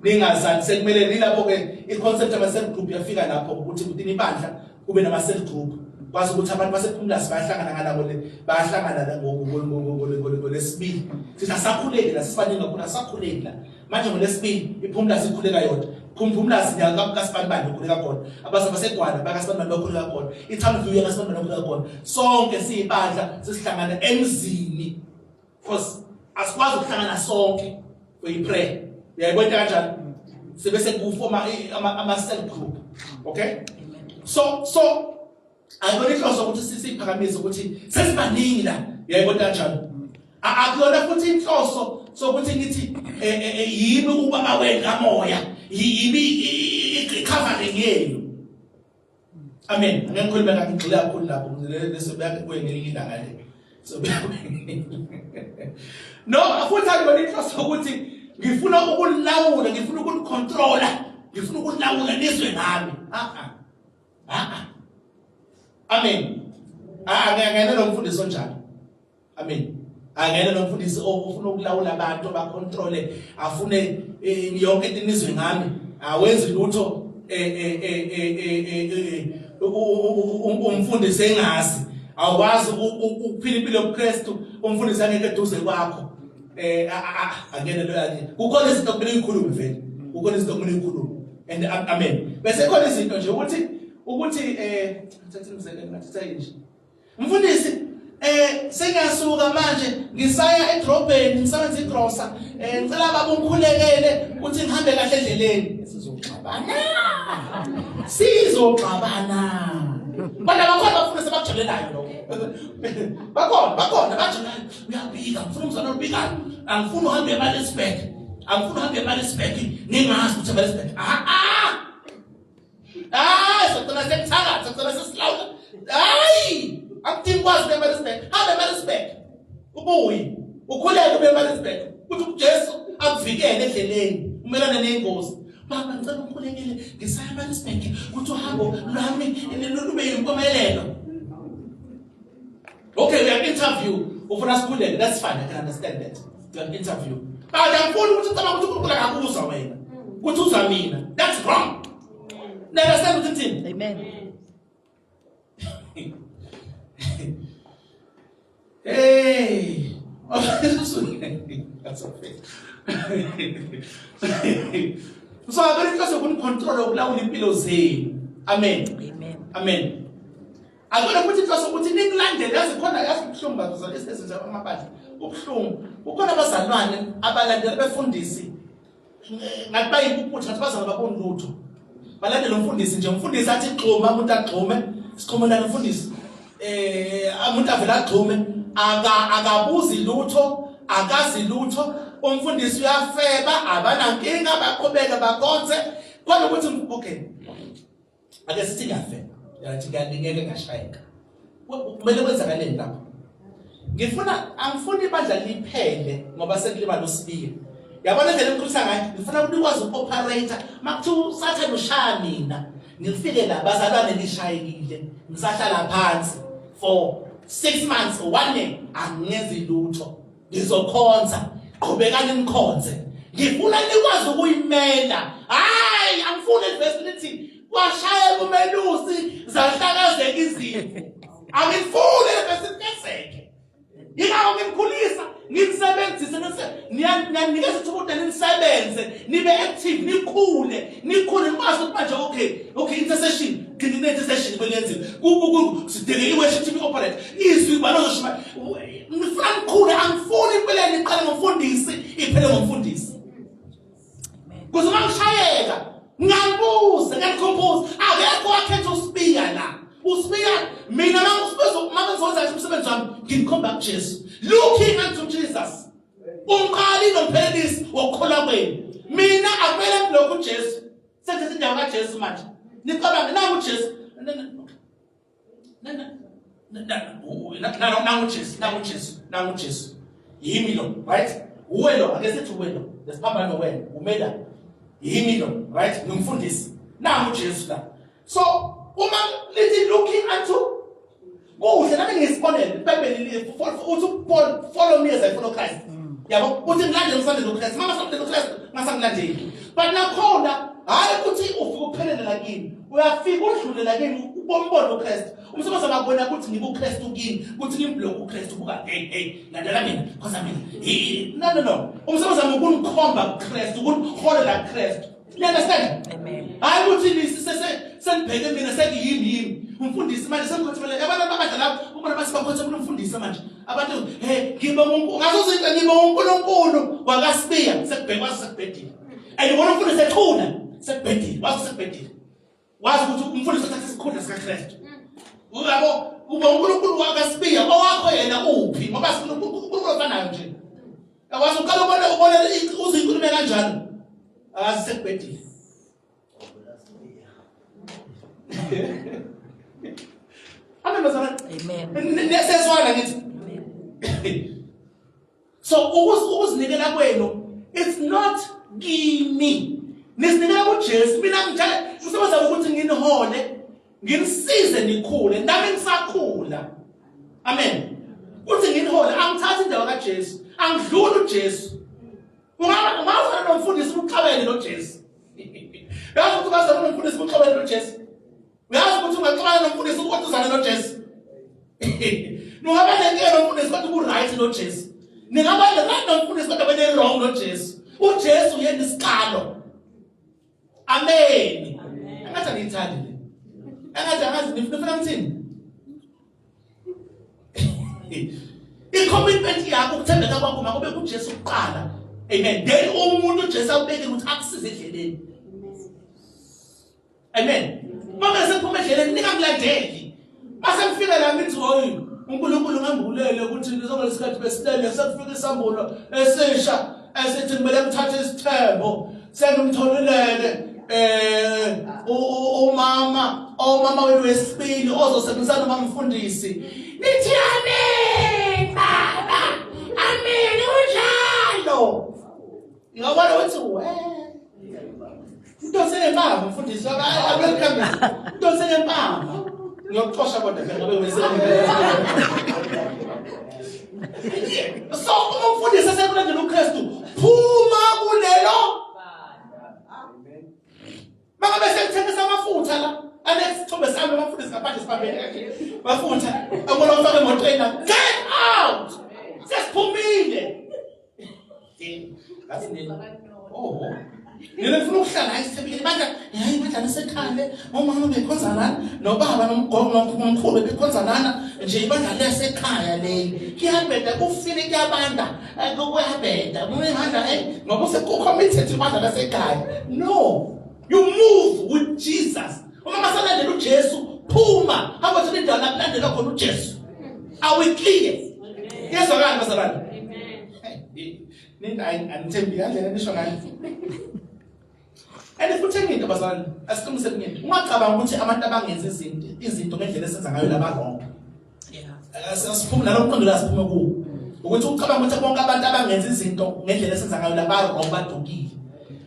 Ningazani sekumele nilapho ke i-concept ama cell group yafika lapho ukuthi kudini ibandla kube nama cell group. Kwazi ukuthi abantu basephumlasi bayahlangana ngalabo le bayahlangana ngolesibili. Sithi asakhuleki la sibaningi kakhulu asakhuleki la. Manje ngolesibili iphumlasi ikhuleka yodwa. Phumlasi kaSibanibani ukhuleka khona. Abasa basegwala bakaSibanibani bakhuleka khona. ITown View yakaSibanibani bakhuleka khona. Sonke siyibandla sesihlangana emzini. Because asikwazi ukuhlangana sonke for i-prayer. Uyayibona kanjani? Sebe sekufoma ama cell group. Okay? So Ayibona inhloso ukuthi sisiphakamise ukuthi sesibaningi la. Uyayibona kanjalo? Akuyona futhi inhloso sokuthi ngithi eh, eh, eh, yimi ubaba wenu kamoya, yimi i-covering yenu. Amen. Ngeke ngikhulume kakhulu ngigxile kakhulu lapho leso kuye ngelinye ilanga le. So No, futhi akuyona inhloso ukuthi ngifuna ukulawula, ngifuna ukulicontrola, ngifuna ukulawula nizwe ngami. Ah ah. Ah. Amen. Ah ngeke lo mfundisi onjalo. Amen. Angene lo mfundisi ofuna ukulawula abantu abacontrole afune eh, yonke into inizwe ngami. Awenzi lutho eh eh eh umfundisi engazi. Awukwazi ukuphila impilo yobuKristu umfundisi angeke eduze kwakho. Eh angene lo yake. Kukhona izinto okumele uyikhulume vele. Kukhona izinto okumele uyikhulume. And amen. Bese khona izinto nje ukuthi ukuthi eh thatha imizekelo ngathi sayinje. Mfundisi eh sengiyasuka manje ngisaya edrobheni ngisebenza igrosa eh ngicela baba ungikhulekele ukuthi ngihambe kahle endleleni sizoxabana sizoxabana bona bakhona bafuna sebakujabulelayo lokho bakhona bakhona bajabulayo uyabika ngifuna umzalwane obikayo angifuni uhambe eMaritzburg angifuni uhambe eMaritzburg ngingazi ukuthi eMaritzburg ah ah ah socela sekuthakatha socela sesilawula hayi akudingi kwazi ukuya eMaritzburg hambe eMaritzburg ubuye ukhuleke ube eMaritzburg ukuthi uJesu akuvikele endleleni umelane nengozi baba ngicela ukhulekele ngisaya eMaritzburg ukuthi uhambo lwami lube yimpumelelo Okay, we are interview. Ufuna sikhuleke, that's fine, I can understand that. We are interview. But angifuni ukuthi ucabanga ukuthi uNkulunkulu akakuzwa wena. Ukuthi uzwa mina. That's wrong. Now understand ukuthi thini? Amen. Hey. That's okay. So akekho inhloso yokunicontrol ukulawula impilo zenu. Amen. Amen. Amen. Akona futhi inhloso ukuthi nikulandele yazi khona yazi ubuhlungu bazalwane esinezinto amabandla ubuhlungu kukhona abazalwane abalandela befundisi eh, ngathi bayimpuputha ngathi bazalwane baboni lutho balandela umfundisi nje umfundisi athi gxuma umuntu agxume sixhumelana umfundisi eh umuntu avela agxume aka akabuzi lutho akazi lutho umfundisi uyafeba abanankinga baqhubeke bakhonze kodwa ukuthi okay ake sithi ngiyafeba yathi ngiyalingeka ngashayeka kumele kwenzakaleni lapho ngifuna angifuni ibandla liphele ngoba sekulimala usibiya yabona indlela engikhulisa ngayo ngifuna ukuthi nikwazi uku-operate uma kuthiwa usathane ushaya mina ngifike la bazalwane nishayekile ngisahlala phansi for 6 months or 1 year angenzi lutho ngizokhonza qhubekani nikhonze ngifuna nikwazi ukuyimela hayi angifuni ivesi lithi kwashaya kumelusi zahlakazeka izimvu angifuni levesi lifezeke yingakho ngimkhulisa nginisebenzise niyanikeza ithuba ukuthi nisebenze nibe active nikhule nikhule nikwazi ukuthi manje okay okay intercession gcina intercession kwenyenziwe sidinga i-worship team operate izwi balozoshima ngifuna ngikhule angifuni impela niqale ngomfundisi iphele ngomfundisi kuze uma ngishayeka ngiyakubuza ngiyanikhumbuza akekho wakhetha usibiya la usibiya mina uma ngizokwenza umsebenzi wami nginikhomba kujesu looking unto jesus umqali nomphelelisi wokukholwa kwenu Mina akumele ngilokhu uJesu. Sethatha indawo kaJesu manje. Nicabange nangu uJesu. Nangu uJesu, nangu uJesu, nangu uJesu. Yimi lo, right? Uwe lo, ake sithi uwe lo. Lesiphambano wena, umela. Yimi lo, right? Ngimfundisi. Nangu uJesu la. So, uma lithi looking unto kuhle nami ngisibonele iBhayibheli uthi Paul follow me as I follow Christ mm. yabo uthi ngilandele ngilandele uChrist mama samlandele uChrist ngasangilandeli but nakhona hayi ukuthi ufike uphelele la kimi uyafika udlule la kimi ubombona uChrist umsebenzi akabona ukuthi ngikuChrist kimi ukuthi ngimblock uChrist ubuka hey hey landela mina because mina no no no umsebenzi wami ukunikhomba kuChrist ukuniholela kuChrist You understand? Amen. Hayi ukuthi nisi sese senibheke mina sengiyimi yimi. Umfundisi manje sengikhothamele abantu abadla lapho ubona basi bakhothamela umfundisi manje. Abantu hey ngibonga uNkulunkulu ngaso izinto ngibonga uNkulunkulu wakasibiya sekubhekwa sekubhedile. And ubona umfundisi ethuna sekubhedile wazi sekubhedile. Wazi ukuthi umfundisi uthatha isikhundla sikaKristu. Uyabo uba uNkulunkulu wakasibiya owakho yena uphi ngoba sifuna uNkulunkulu ofanayo nje. Yawazi uqala ubone ubone uzikhulume kanjalo. Akazi sekubhedile. Amen bazalwane. Amen. Nesezwana ngithi. So ukuzinikela kwenu it's not kimi. Nisinikela kuJesu. Mina ngijale ngisebenza ukuthi nginihole, nginisize nikhule. Nami ngisakhula. Amen. Uthi nginihole angithathi indawo kaJesu. Angidluli uJesu. Ungaba ungazana nomfundisi uxabene noJesu. Uyazi ukuthi ungazana nomfundisi uxabene noJesu. Uyazi ukuthi ungaxabana nomfundisi kodwa uzane noJesu. Nungaba nenkinga nomfundisi kodwa ubu-right noJesu. Ningaba ne-right nomfundisi kodwa bene-wrong noJesu. UJesu uyena isiqalo. Amen. Engathi angiyithandi le. Engathi angazi nifuna ngithini? I-commitment yakho ukuthembeka kwakho makube kuJesu kuqala. Amen. Then umuntu uJesu awubekile ukuthi akusize endleleni. Amen. Mama sephuma endleleni ningangilandeli. Mase ngifika la ngithi hoyi uNkulunkulu ngambulele ukuthi ngizokulesikhathi besilele sekufika isambulo esisha esithi kumele ngithathe isithembo sengimtholileke eh umama omama wenu wesibili ozosebenzisana nomfundisi nithi amen baba amen unjalo ngiyabona ukuthi we into senempama mfundisi I welcome into senempama ngiyokuxosha kodwa phela ngabe so uma umfundisi esekulandela uKristu phuma kulelo mangabe sekuthengisa amafutha la anesithombe sami amafundisi ngaphandle sibambene kanje mafutha akubona ufake emotweni get out sesiphumile Ngathi nini? Oh. Nina ngifuna ukuhlala hayi sithembile bandla hayi bandla lisekhale omama bekhonza lana nobaba nomgogo nomkhulu bekhonza lana nje ibandla lesekhaya leli kuyabheda kufile kuyabanda eh, kuyabheda uyihanda eh ngoba useku-committed ibandla lasekhaya no you move with Jesus uma masalandela uJesu phuma hamba uthola indawo la kulandelwa khona uJesu are we clear yezwakala bazalwane amen anithembi kandlela nisho ngayo and futhi enye into bazalwane asiqiniseke into ungacabanga ukuthi abantu abangenzi izinto izinto ngendlela esenza ngayo laba wrong asiphume nalo mqondo la siphume kuwo ukuthi ucabanga ukuthi bonke abantu abangenza izinto ngendlela esenza ngayo laba wrong badukile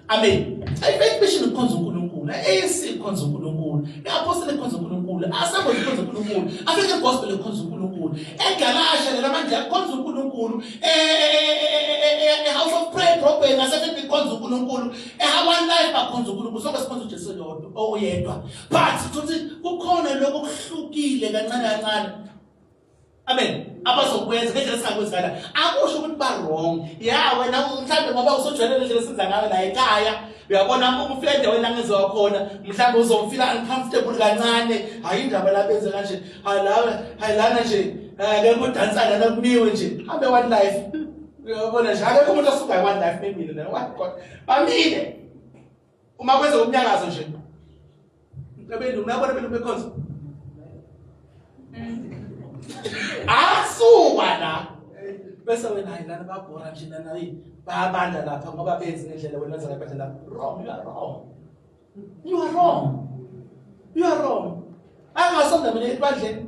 amen i-faith mission ikhonza uNkulunkulu i-ANC ikhonza uNkulunkulu i-apostle ikhonza uNkulunkulu assemble ikhonza uNkulunkulu African gospel ikhonza uNkulunkulu egalasha lela manje akhonza uNkulunkulu e-house of prayer drobheni nasefebhi ikhonza uNkulunkulu e-one life bakhonza uNkulunkulu sonke sikhonza uJesu yodwa oyedwa but futhi kukhona lokho okuhlukile kancane kancane amen abazokwenza ngendlela esingakwenzi ngala akusho ukuthi ba wrong ya wena mhlawumbe ngoba usujwayele ngendlela esenza ngayo la ekhaya uyabona uma ufika endaweni la ngenziwa khona mhlawumbe uzofila uncomfortable kancane hayi indaba la benze kanje hayi la hayi lana nje akekho udansa lana kumiwe nje hambe one life uyabona nje akekho umuntu osuka one life memile la what god bamile uma kwenza umnyakazo nje abelungu nabona abelungu bekhonza asuka la Bese wena hayi lana babhora nje lana yini bayabanda lapha ngoba benzi ngendlela wena wenza ngaphandle lapha. Wrong, you are wrong. You are wrong. You are wrong. Angasonda mina ebandleni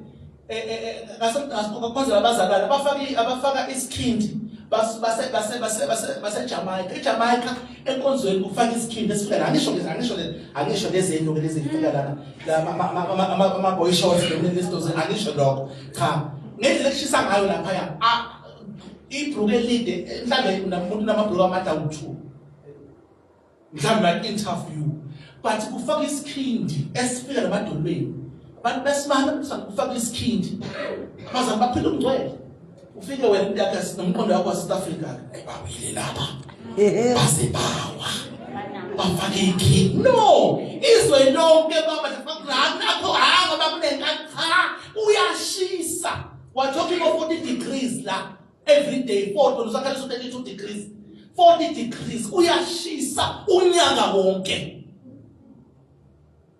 eh eh, eh ngasokhonzela abazalwane abafaka abafaka isikhindi base base base base base Jamaica eJamaica enkonzweni kufaka isikhindi esifika la angisho angisho angisho lezi enuke lezi zifika lana la ama boy shorts nezinto angisho lokho cha ngendlela ekushisa ngayo lapha ya ibhruku elide mhlambe unamuntu namabhruku amade awu-2 mhlawumbe like interview but kufaka isikhindi esifika namadolweni abantu besimame kufaka isikhindi abazali baphila ubungcwele ufike wena into yakhe nomqondo wakho wase-South Africa bawile lapha baze bawa bafake ikhindi no izwe lonke baba nakho ha ngoba kunenkathi cha uyashisa we're talking of 40 degrees la every day 40 usakhalisa 32 degrees 40 degrees uyashisa unyaka wonke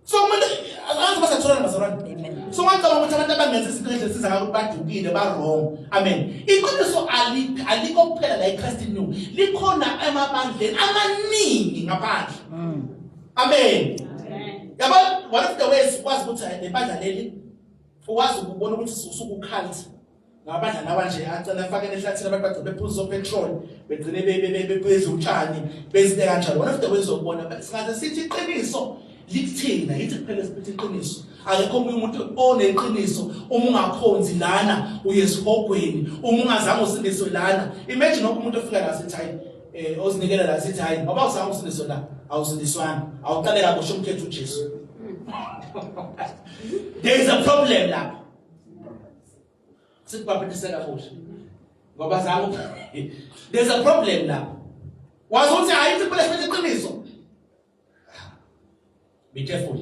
so kumele angazi basatholana bazalwane so ngicabanga ukuthi abantu abangenza izinto endlela siza ngakho badukile ba wrong amen iqiniso alikho alikho kuphela la eChrist New likhona emabandleni amaningi ngaphandle mm. amen yabo one of the ways ukwazi ukuthi lebandla leli ukwazi ukubona ukuthi usuku cult Ngabadla lawa nje acela afakele ehlathini abantu bagcine bephuza petrol begcine bephuza utshani bezinto kanjalo. One of the ways okubona singaze sithi iqiniso likuthina yithi kuphela siphethe iqiniso. Akekho omunye umuntu oneqiniso uma ungakhonzi lana uye esihogweni uma ungazange usindiswe lana. Imagine wonke umuntu ofika la sithi hayi eh ozinikela la sithi hayi ngoba uzange usindiswe la awusindiswanga awuqale kabusha umkhetho uJesu. There is a problem lapho. Sikubhabhatisela futhi. Ngoba zangu there's a problem lapho. Wazi ukuthi hayi ithi kuphela siphethe iqiniso. Be careful.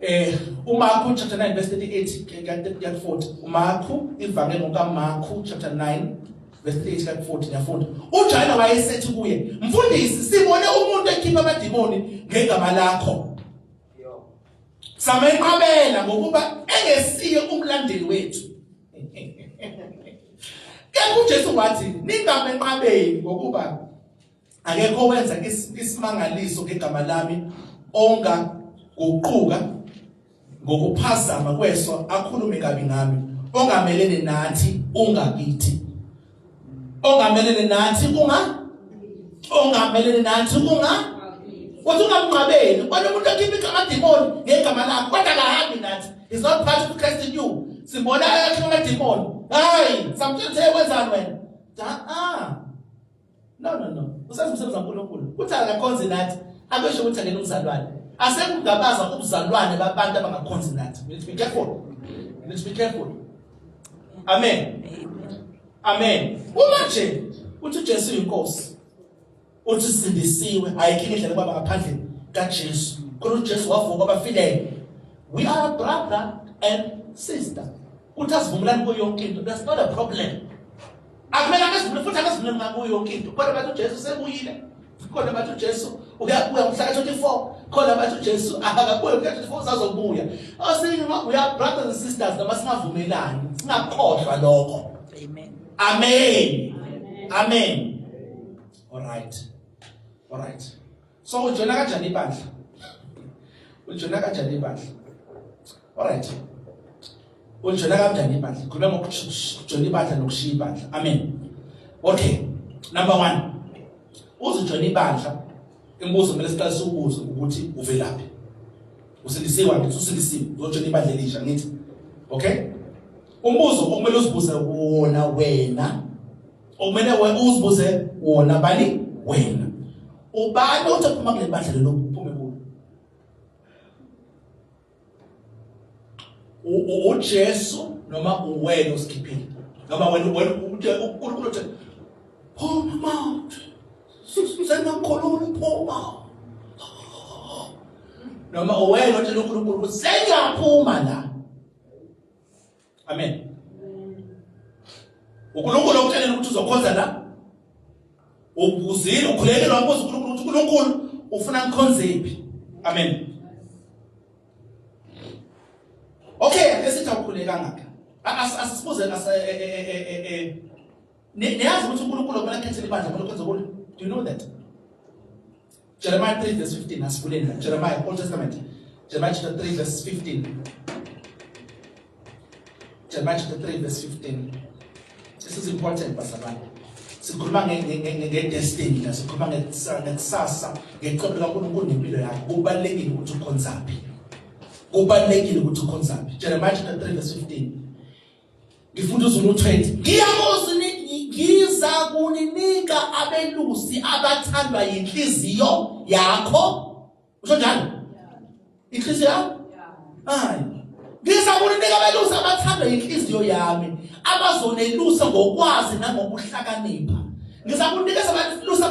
Eh uMarku chapter 9 verse 38 kuya 40. uMarku ivangeli ngokaMarku chapter 9 verse 38 kuya 40 ngiyafunda. UJohane wayesethi kuye, "Mfundisi, sibone umuntu ekhipha amadimoni ngegama lakho." Samenqabela ngokuba engesiye umlandeli wethu. Kepha uJesu wathi ningamenqabeli ngokuba akekho owenza isimangaliso ngegama lami ongaguquka ngokuphazama kweso akhulume kabi ngami ongamelene nathi ungakithi ongamelene nathi unga ongamelene nathi unga wathi ungamnqabeli ubona umuntu okhipha amadimoni ngegama lakho kodwa akahambi nathi is not part of Christ in you simbona akhipha amadimoni hayi samtshela uthe wenzani wena ah no no no usenza umsebenzi kaNkulunkulu uthi akakhonzi nathi akusho ukuthi akena umzalwane asekungabaza ubuzalwane babantu abangakhonzi nathi we need to be careful we need to be careful amen amen uma nje uthi uJesu uyinkosi uthi sindisiwe ayikho indlela kwaba ngaphandle kaJesu khona uJesu wavuka abafileyo we are brother and sister uthi asivumelani kuyo yonke into that's not a problem akumele akasivule futhi akasivule ngakuyo yonke into kodwa bathi uJesu sebuyile khona bathi uJesu uyabuya mhla ka-24 khona bathi uJesu akabuye mhla ka-24 usazobuya osinye we are brothers and sisters noma singavumelani singakhohlwa lokho amen amen amen all right all right so ujoyina kanjani ibandla ujoyina kanjani ibandla all right ulijoyina kanjani ibandla khuluma ngokujoyina ibandla nokushiya ibandla amen okay number 1 uzijoyina ibandla imibuzo kumele siqale siwubuze ukuthi uvelaphi usindisiwe angithi usindisiwe uzojoyina ibandla elisha ngithi okay umbuzo okumele uzibuze wona wena okumele uzibuze wona bani wena ubani othi phuma kuleli bandla lelo uphume kulo uJesu noma uwena usikhiphile noma wena wena uNkulunkulu uthi phuma manje sengakhulula phuma noma uwena otshela uNkulunkulu ukuthi sengiyaphuma la amen uNkulunkulu okutshelile ukuthi uzokhonza la ubuzile ukhulekile wambuza uNkulunkulu ukuthi uNkulunkulu ufuna ngikhonzephi amen okay ake sithi awukhulekanga ke Asisibuze eh, niyazi ukuthi uNkulunkulu kumele akhethele ibandla kumele kwenze kulo. Do you know that? Jeremiah 3 verse 15 asivuleni la. Jeremiah Old Testament. Jeremiah chapter 3 verse 15. Jeremiah chapter 3 verse 15. This is important bazalwane. Sikhuluma nge-destiny la, sikhuluma ngekusasa, ngecebo likaNkulunkulu ngempilo yakho. Kubalulekile ukuthi ukhonzaphi. Kubalulekile ukuthi ukhonzaphi. Jeremiah chapter 3 verse 15. Ngifunda uZulu 20. Ngiyakuzi ngiza kuninika abelusi abathandwa yinhliziyo yakho. Usho njalo? Inhliziyo yakho? Hayi. Ngiza kuninika abelusi abathandwa yinhliziyo yami, abazonelusa ngokwazi nangokuhlakanipha. Ngiza kunikeza abelusi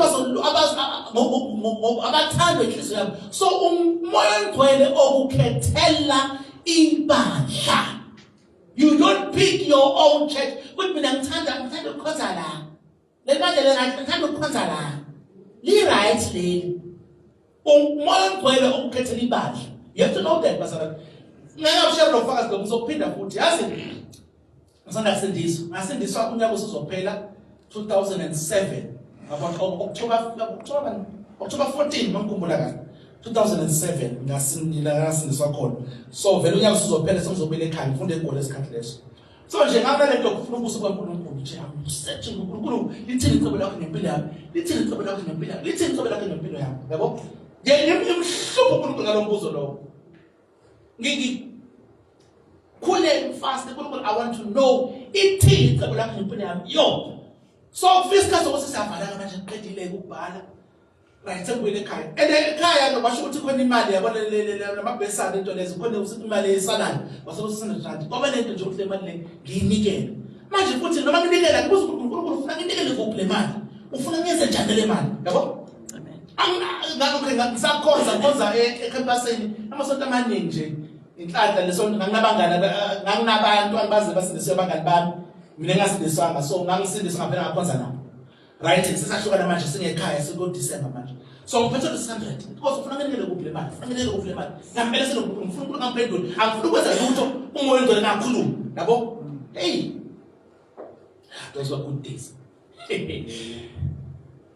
abathandwa inhliziyo yami. So uMoya oNgcwele okukhethela ibandla. You don't pick your own church. Kuthi mina ngithanda ukukhonza la. Leli bandla le right ngithanda ukukhonza la. Li right leli. Umoya ongcwele okukhethela ibandla. You have to know that bazalwane. Ngeke ushiye lo fakazi lo ngizophinda futhi. Yazi ngisanda kusindiswa. Ngasindiswa unyaka usuzophela 2007. About October 14 mangikhumbula kahle. 2007 ngasindila ngasindiswa khona so vele unyaka usuzophela sengizobuyela ekhaya ngifunde egoli esikhathi leso so nje ngaba lento yokufuna ubuso bukaNkulunkulu nje I'm searching uNkulunkulu lithini icebo lakho ngempilo yami lithini icebo lakho ngempilo yami lithini icebo lakho ngempilo yami yabo nje ngimhlupha uNkulunkulu ngalo mbuzo lowo ngikhule fast uNkulunkulu I want to know ithini icebo lakho ngempilo yami yo so kufika isikhathi sokuthi siyavala manje ngiqedile ukubhala Right sengibuyele ekhaya. And ekhaya ke basho ukuthi khona imali yabona lamabhesana into lezi khona ukuthi imali esalayo wase 600 rand. Kwaba lento nje ukuthi le mali le ngiyinikele. Manje futhi noma nginikela ngibuza ukuthi uNkulunkulu ufuna nginikele kuphi le mali? Ufuna ngiyenze njani le mali? Yabo? Amen. Angikho ngisakhonza khonza ecampusini amasonto amaningi nje. Inhlanhla lesonto nganginabangani nganginabantu angibazi basindiswe abangani bami. Mina ngasindiswanga so ngangisindiswa ngaphela ngakhonza nabo. Right sesahlukana manje singekhaya siko December manje. So ngiphethe lo 600 because ufuna nginikele kuphi le mali? Ufuna nginikele kuphi le mali? Ngampela selokhu ngifuna uNkulunkulu ngamphendule. Angifuni ukwenza lutho umoya ongcwele ngakhuluma. Yabo? Hey. Those were good days.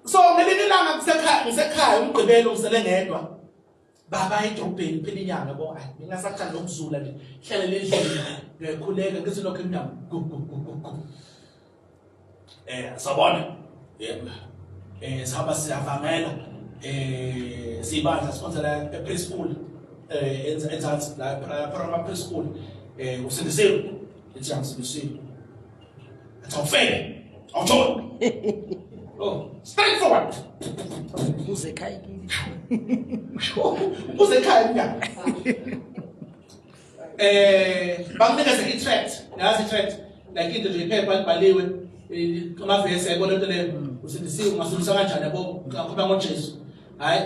So ngelinye ilanga kusekhaya ngisekhaya umgqibelo ngisele ngedwa. Baba edrobheni phela inyanga bo hayi ngingasathanda ukuzula nje hlalele endlini ngiyakhuleka ngithi lokho emnyango gu gu gu gu gu Sabona yebo sihamba siyavangela sibandla sikhonzela e preschool enzansi la primary preschool usindisiwe ithi angisindisiwe athi awufele awutholi oh straight forward uze ekhaya kini uze ekhaya mina Bamnikeze i-tract, yazi i-tract like into nje iphepha libhaliwe amavesi yayibona into leyo usindisiwe ungasindiswa kanjani yabo ngakhuluma ngoJesu hayi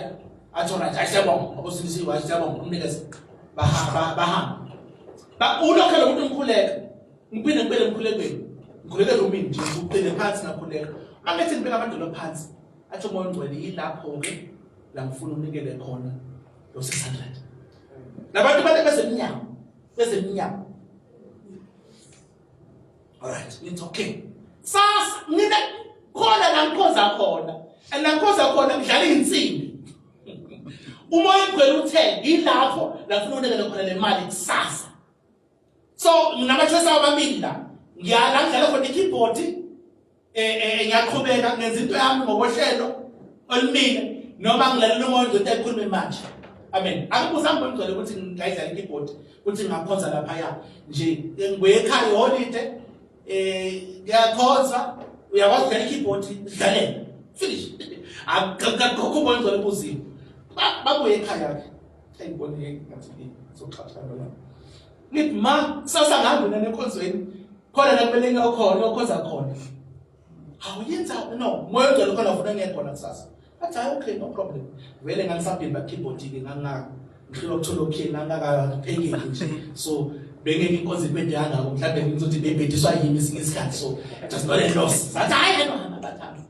athi alright hayi siyabonga ngoba usindisiwe hayi siyabonga umnikeze bahamba bahamba ulokho lo muntu umkhuleka ngiphinde ngibele emkhulekweni ngikhuleke erumini nje ngiqine phansi ngakhuleka angithi ngibeka amadolo phansi athi umoya ongcwele yilapho-ke la ngifuna unikele khona lo 600 labantu bale bezemnyango bezemnyango alright ngithi okay sasa ngine khona la ngikhonza khona and la ngikhonza khona ngidlala insimbi umoya ogcwele uthe ngilapho la ngifuna unikele khona le mali kusasa so nginama-choice amabili la ngiyala ngidlala khona i-keyboard ngiyaqhubeka ngenza into yami ngokohlelo olumile noma ngilalela umoya ongcwele ekhulume manje amen angibuzanga ngomgcwele ukuthi ngingayidlala i-keyboard ukuthi ngingakhonza laphaya nje ngibuye ekhaya iholide ngiyakhonza uyakwazi ukudlala i-keyboard dlalele finish akukho umoya ongcwele obuziwe babuye ekhaya-ke engibone ngathi soxhathana la ngithi ma kusasa ngihambe nani enkonzweni khona la kumele ngiyokhona uyokhonza khona hawu yenza no moya ongcwele khona ufuna ngiye khona kusasa athi hayi okay no problem vele ngangisabhimba keyboard-ke ngihlulwa ukuthola okey ngangakaphekeki nje so bengeke inkonzo ibhede yangako mhlawumbe ngizothi bebhediswa yimi esinye isikhathi so just not a loss sathi hayi hayi hamba bathanda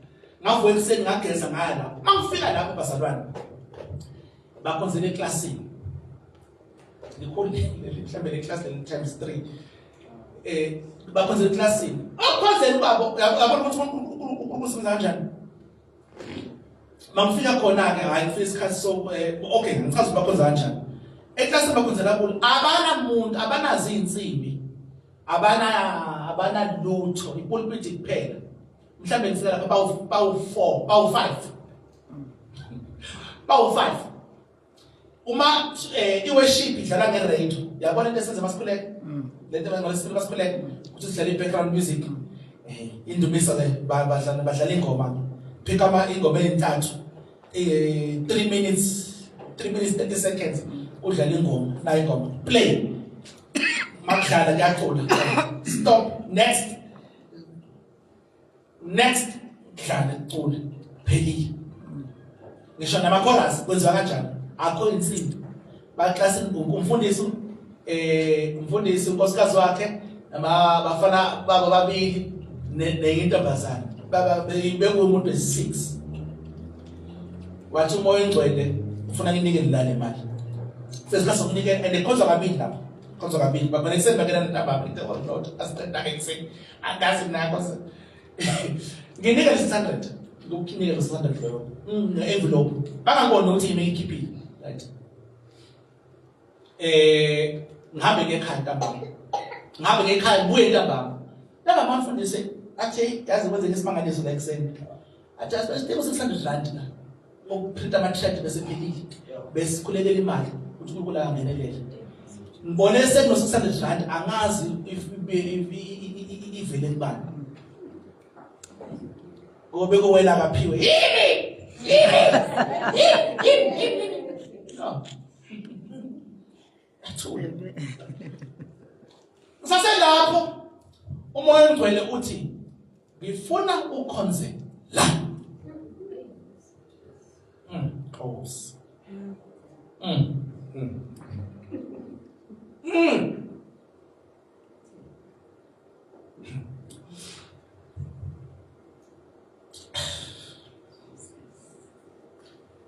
ngavuka ekuseni ngageza ngaya lapho uma ngifika lapho bazalwane bakhonzela eklasini likhulu mhlawumbe le class leli times 3 eh bakhonzela eklasini okukhonzela ubaba uyabona ukuthi uNkulunkulu usebenza kanjani mangifika khona ke hayi kufika isikhathi so eh, okay ngichaza bakhonza kanjani eklasini bakhonzela kulo abanamuntu abanazi insimbi abana abana lutho ipulpit kuphela mhlambe ngifika lapha bawu bawu 4 bawu 5 bawu 5 uma eh, i-worship idlala nge-radio yabona into esenza masikhuleke mm. le nto ngolesibili masikhuleke ukuthi sidlale i-background music eh, indumiso le badlala badlala ingoma pick ama ingoma ezintathu eh 3 minutes 3 minutes 30 seconds udlala ingoma na ingoma play makudlala kuyacula stop next next dlala cula phelile ngisho nama-chorus kwenziwa kanjani akho insimbi baklasini umfundisi eh umfundisi unkosikazi wakhe bafana babo babili nenye intombazane baba bekuwumuntu wesi-6 wathi umoya ongcwele ufuna nginike lale mali sesika sokunike and ikhonzwa kabili lapho khonzwa kabili babona ekuseni bakena ntambama into oh lord asiqeda ekuseni angazi mina nkosi nginike 600 ngikukinike lo 600 loyo mm, envelope bangaboni ukuthi yimi ngikhiphile right eh ngihambe ngekhaya ntambama ngihambe ngekhaya ngibuye ntambama ntambama mfundisi athi yazi kwenzeka isimangaliso la ekuseni athi asithenga 600 rand la okuprinta ama-tract bese phelile besikhulekela imali ukuthi uNkulunkulu angenelele ngibone sekuno 600 rand angazi if ivele kubani ngoba bekuwela akaphiwe yimi yimi yimi yimi no athule Saselapho umoya ongcwele uthi ngifuna ukhonze la. Nkosi.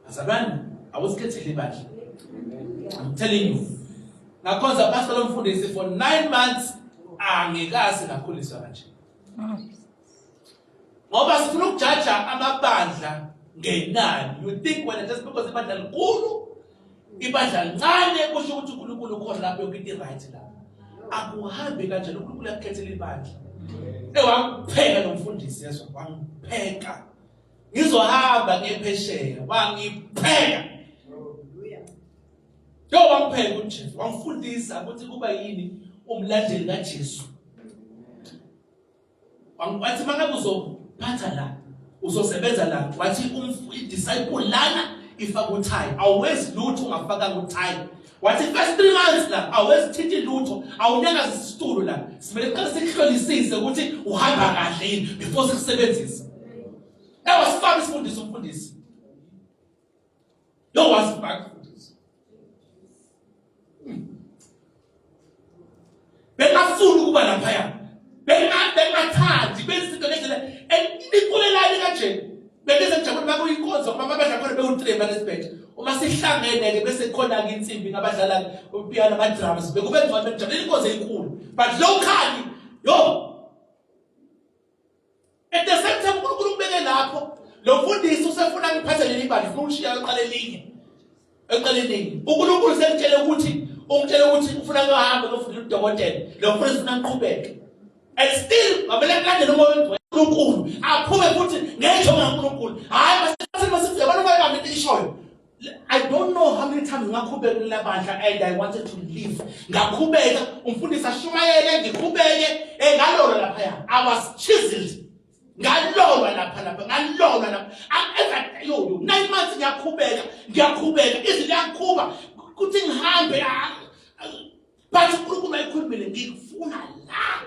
Bazalwane, awuzikhethele ibandla. I'm telling you. Ngakhonza phansi kwalo mfundisi for 9 months angikaze ngakhuliswa kanje. Ngoba sifuna ukujaja amabandla ngenani. You think when just because ibandla likhulu, ibandla lincane kusho ukuthi uNkulunkulu ukhona lapho yonke into right lapho. Akuhambi kanjalo uNkulunkulu akukhethela ibandla. Ewangipheka lo mfundisi yezwa, wangipheka. Ngizohamba ngiye phesheya, wangipheka. Yo wangipheka uJesu, wangifundisa ukuthi kuba yini umlandeli kaJesu. Wathi mangabe uzophatha la, uzosebenza la, wathi disciple lana ifaka uthayi, awuwezi lutho ungafakanga uthayi. Wathi first 3 months la awezithinti lutho, awunyakazi isitulo la. Simele kuqale sikuhlolisise ukuthi uhamba kahle yini before sikusebenzisa. Ewasifaka isifundiso umfundisi. Yo wasifaka isifundiso. Bengafuni ukuba laphaya. Bengathandi benza izinto ngendlela eniculelani kanje. Bengeze ngijabule bakuyinkonzo ngoba abadla khona bewu-3 eMaritzburg. Uma sihlangene-ke bese khona-ke insimbi ngabadlala upiano ama-drums bekube ngcono bengijabulela inkonzo eyinkulu. But locally, yo At the same time uNkulunkulu ukubeke lapho lo mfundisi usefuna ngiphathe leli bandla ufuna ukushiya eqale elinye eqale elinye uNkulunkulu sekutshele ukuthi ungitshele ukuthi ufuna ngihambe ngiyofundela udokotela lo mfundisi ufuna ngiqhubeke and still ngamele ngilandele umoya ongcwele uNkulunkulu aphume futhi ngenjongo kaNkulunkulu hayi masithi masifike abantu bayibambe into ishoyo I don't know how many times ngakhubeka kulela bandla and I wanted to leave. Ngakhubeka umfundisi ashumayele ngikhubeke eh ngalolwa lapha I was chiseled. Ngalolwa lapha lapha ngalolwa lapha. Ever yo yo 9 months ngiyakhubeka ngiyakhubeka izinto yakhuba kuthi ngihambe ah, but uNkulunkulu ayikhulumile ngikufuna la.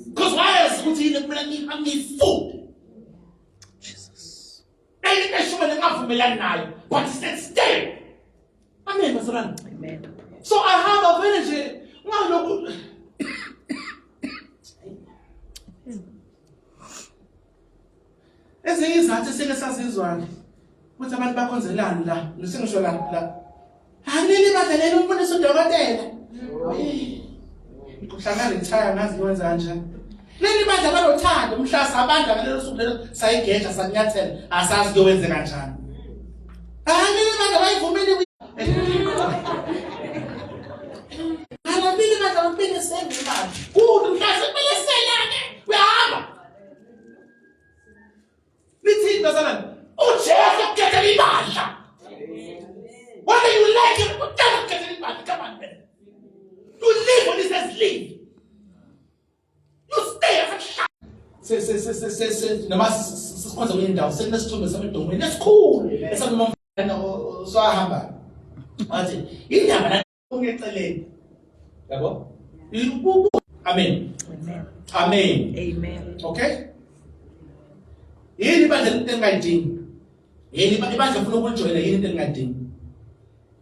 Because wayazi ukuthi yini kumele ngifune. Jesus. Enye into eshumele ngavumelani nayo but he said stay. Amen bazalwane. Amen. So ahamba vele nje ngalokhu ezinye izathu esike sazizwa-ke ukuthi abantu bakhonzelani la ngisengisho la la hayi leli bandla leli umfundisi udokotela. Kuhlangana retire ngazi kwenza kanjani. Leli bandla banothando mhla sabandla ngalelo suku lelo sayigeja sanyathela asazi kuyowenze kanjani. Hayi leli bandla bayivumile. Alabili bandla lokuphinde senze imali. Kude mhla sekumele selake uyahamba. Lithini bazalwane? UJesu ukukhethela ibandla. Whether you like it, uJesu ukukhethela ibandla. Come on man. You live when he says live. You stay as a se se se se se se noma sikhonza kwenye indawo sekunesithombe samedongweni esikhulu esanoma sohamba wathi indaba la ungeceleni yabo amen amen amen okay yini ibandla into engayidingi yini ibandla ufuna ukulijoyina yini into engayidingi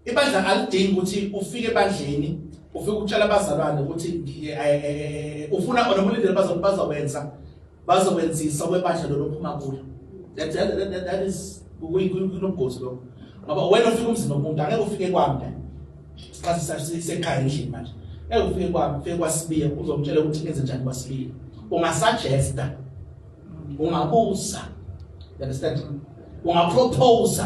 ibandla alidingi ukuthi ufike ebandleni ufike ukutshela abazalwane ukuthi eh, eh, eh, ufuna noma ulindele abazalwane bazokwenza bazokwenzisa okwebandla lolo phuma kulo that, that, that, that is kuyinobungozi lokho ngoba wena ufika umzini womuntu angeke ufike kwami la sikhathi sekhaya endlini manje ngeke ufike kwami ufike kwasibiya uzomtshela ukuthi ngenze njani kwasibiya ungasuggesta ungabuza you understand ungapropose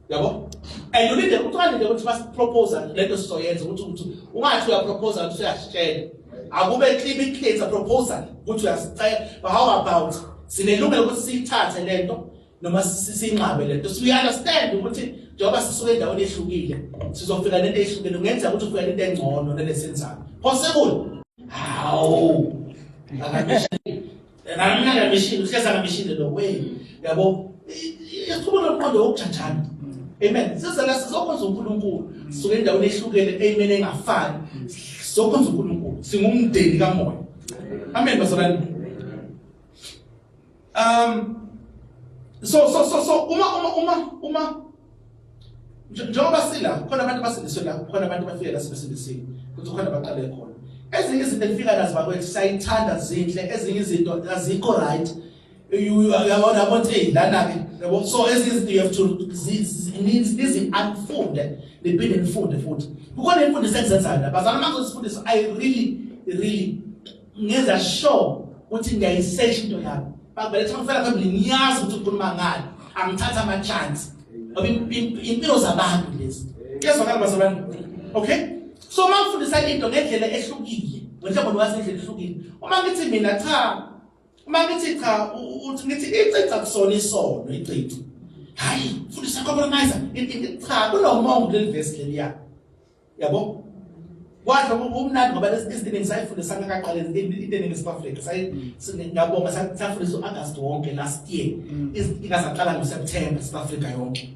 yabo and ulinde ukuthi ungalinde ukuthi basipropose lento sizoyenza ukuthi ukuthi ungathi uyapropose ukuthi uyasitshela akube clear clear proposal ukuthi uyasicela but how about sinelungelo ukuthi siyithathe lento noma siyinqabe lento so we understand ukuthi njengoba sisuke endaweni ehlukile sizofika nento ehlukile kungenzeka ukuthi ufika nento engcono nalesenzayo possible hawu akamishini Nami ngamishini uhleza ngamishini lo way. Yabo isikhulu lomqondo wokujajana. Amen. Sizela sizokhonza uNkulunkulu. Sisuke endaweni ehlukene, amen engafani. Sizokhonza uNkulunkulu. Singumndeni kamoya. Amen bazalwane. Um so so so so uma uma uma uma njengoba sila khona abantu abasindiswe la khona abantu abafike la sebesindisiwe futhi khona abaqale khona ezinye izinto efika nazo bakwethu siyayithanda zinhle ezinye izinto azikho right uyabona yabona hey lana ke yabo so ezinye izinto you have to nizi unfunde niphinde nifunde futhi kukhona imfundiso engizenzayo la bazalwane mangizifundisa i really really ngenza sure ukuthi ngiyayisearch into yami bakubeletha ngifela phambili ngiyazi ukuthi ukhuluma ngani angithatha ama chance ngoba impilo zabantu lezi kuyezwakala bazalwane okay so uma ngifundisa into ngendlela ehlukile ngenhlobo lwazi indlela ehlukile uma ngithi mina cha uma ngithi cha uthi ngithi icica kusona isono icici hayi fundisa compromise cha kunomongo kuleli verse leliya yabo kwadla kumnandi ngoba lezi izinto engisayifundisa ngakaqala into eningi South Africa sayi ngiyabonga safundisa uAugust wonke last year izinto zaqala ngoSeptember South Africa yonke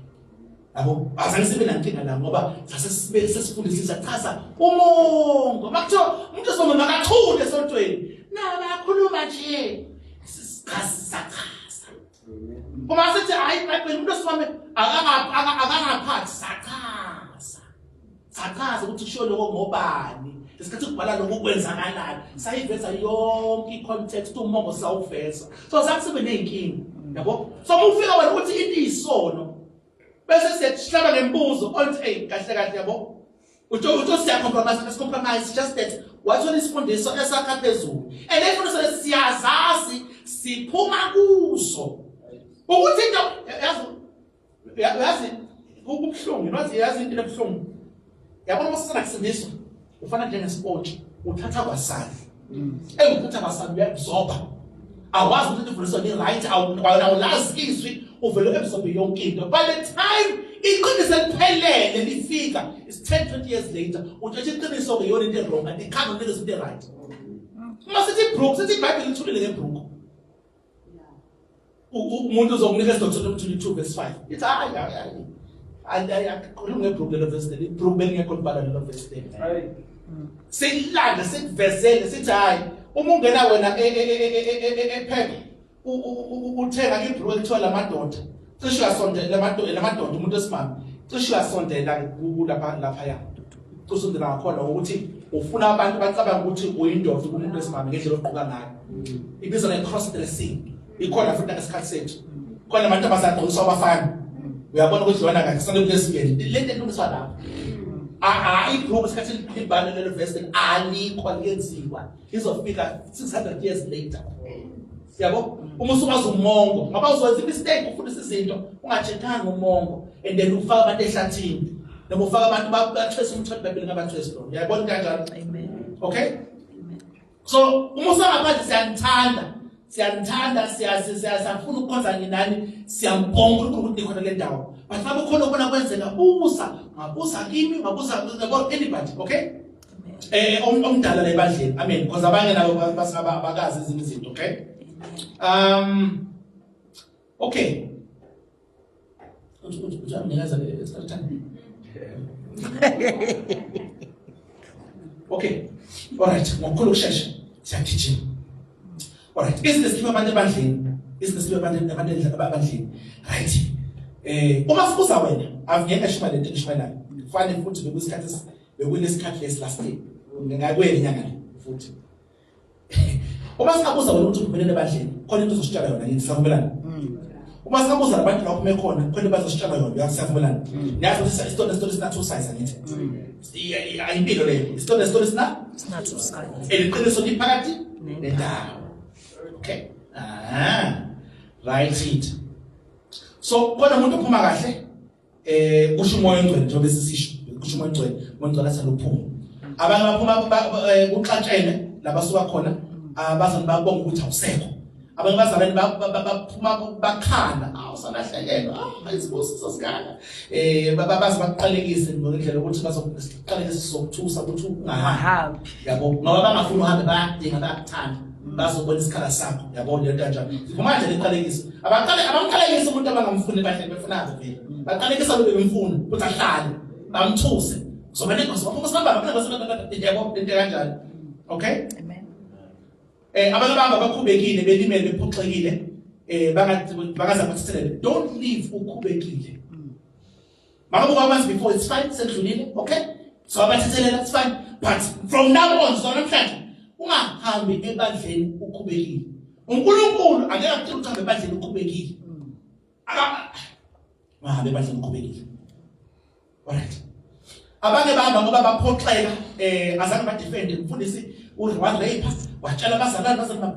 yabo azange sibe nankinga la ngoba sase sesifundisisa chaza umongo makuthiwa umuntu osoma makathule esontweni nabakhuluma nje sichaza uma sithi hayi iBhayibheli umuntu osimame akangaphathi sachaza sachaza ukuthi kusho lokho ngobani lesikhathi kubhala lokho kwenzakalani sayiveza yonke i-context umongo sawuveza so sakusibe ney'nkinga yabo so uma ufika wena ukuthi into iyisono bese siyahlaba ngembuzo othi eyi kahle kahle yabo Utho utho siya compromise as compromise just that wathola isifundiso esakha phezulu. And imfundiso lesi siyazazi siphuma kuzo. Ukuthi into yazi yazi kubuhlungu yazi yazi into ebuhlungu. Yabona uma sisana kusindiswa ufana njengesipotshi uthatha kwasani. Enguthatha kwasani uyabsorba. Awazi ukuthi imfundiso ni right awulazi izwi uvele absorbe yonke into. By the time iqiniso eliphelele lifika it's 10 20 years later uthatha iqiniso ke yona into wrong and ikhanga unikeza into right. Uma sithi brook sithi iBhayibheli lithulile ngebrook. Umuntu uzokunika Deuteronomy 22 verse 5. Ithi hayi hayi hayi akukhulumi ngebrook lelo verse leli ibrook belingekho libala lelo verse leli. Silanda sikuvezele sithi hayi uma ungena wena ephepha uthenga ibrook ekuthiwa lamadoda cishe uyasondela lamadoda lamadoda umuntu wesimame cishe uyasondela kulapha lapha ya cishe ngakhona ukuthi ufuna abantu bacabanga ukuthi uyindoda kumuntu wesimame ngendlela ogqoka ngayo ibizwa nge-cross dressing ikhona futhi nangesikhathi sethu khona amantombazane agqokiswa abafana uyabona ukuthi lona kahle sale kulesingeni le nto elungiswa lapho Ibhuku isikhathi libhalwe lelo verse alikho, aliyenziwa, lizofika 600 years later. Yabo, uma usuwazi umongo, ngoba uzokwenza imistake ufundisa izinto ungacheckanga umongo, and then ufaka abantu ehlathini noma ufaka abantu bathwese umthwalo iBhayibheli ngabathwesi lona. Uyayibona kanjalo? Amen. Okay, so uma usangaphandle, siyanithanda, siyanithanda, siyafuna ukukhonza nani, siyambonga uNkulunkulu ukuthi nikhona le ndawo, but ngabe khona ukubona kwenzeka, buza, ngabuza kimi, ngabuza yabo anybody, okay, omdala la ebandleni. Amen, because abanye nabo basaba abakazi ezinye izinto. Okay, okay, uthi amnikeza le time. Okay, alright, ngokukhulu ukushesha, siyagijima. Alright, izinto esikhipha abantu ebandleni, izinto esikhipha abantu ebandleni, right? Uma sibuza wena, avungeke ngishumayele lento engishumayelayo. Kufanele futhi bekuyisikhathi, bekunesikhathi lesi last day. Ngingakuyela inyanga le futhi. Uma singabuza wena ukuthi uphumelele ebandleni, khona into ozositshela yona yini, siyavumelana? Uma singabuza labantu la uphume khona, khona bazositshela yona, siyavumelana? Niyazi ukuthi isitolo nesitolo sina two sides, angithi? Ayimpilo leyo. Isitolo nesitolo sina sina two sides. Eliqiniso liphakathi nendawo. Okay. Ah. Right it. So khona umuntu ophuma kahle, kusho umoya ongcwele, njengoba sisisho, kusho umoya ongcwele, umoya ongcwele athanda ukuphuma. Abanye baphuma kuxatshene labasuka khona, abazali babonga ukuthi awusekho. Abanye bazalwane baphuma bakhala, awusalahlekelwa, izibusiso singaka. Baze bakuqalekise ngendlela ukuthi bazokuqalekisa, sokuthusa ukuthi ungahambi. Yabo, ngoba bangafuni uhambe, bayakudinga, bayakuthanda, bazobona isikhala sakho, yabo lento kanjalo. Siphuma nje leqalekiso. Abaqale abamqalekisa umuntu abangamfuni bahle befuna vele. Baqalekisa lo bemfuna ukuthi ahlale, bamthuse. Zoba nengozi, baphuma sibamba, baphuma, yabo lento kanjalo. Okay? Amen. Abantu abahamba bakhubekile, belimele, bephoxekile, bangathi bakaza bathethelele. Don't leave ukhubekile. Makabuka once before, it's fine, sekudlulile, okay? So abathethelela, it's fine. But from now on, so namhlanje ungahambi ebandleni ukhubekile. uNkulunkulu angeke akutshele ukuthi uhambe ebandleni ukhubekile. Aka ungahambi ebandleni ukhubekile. Alright. Abanye bahamba ngoba baphoxeka, azange badefend umfundisi, wa rape, watshela abazalwane, bazalwane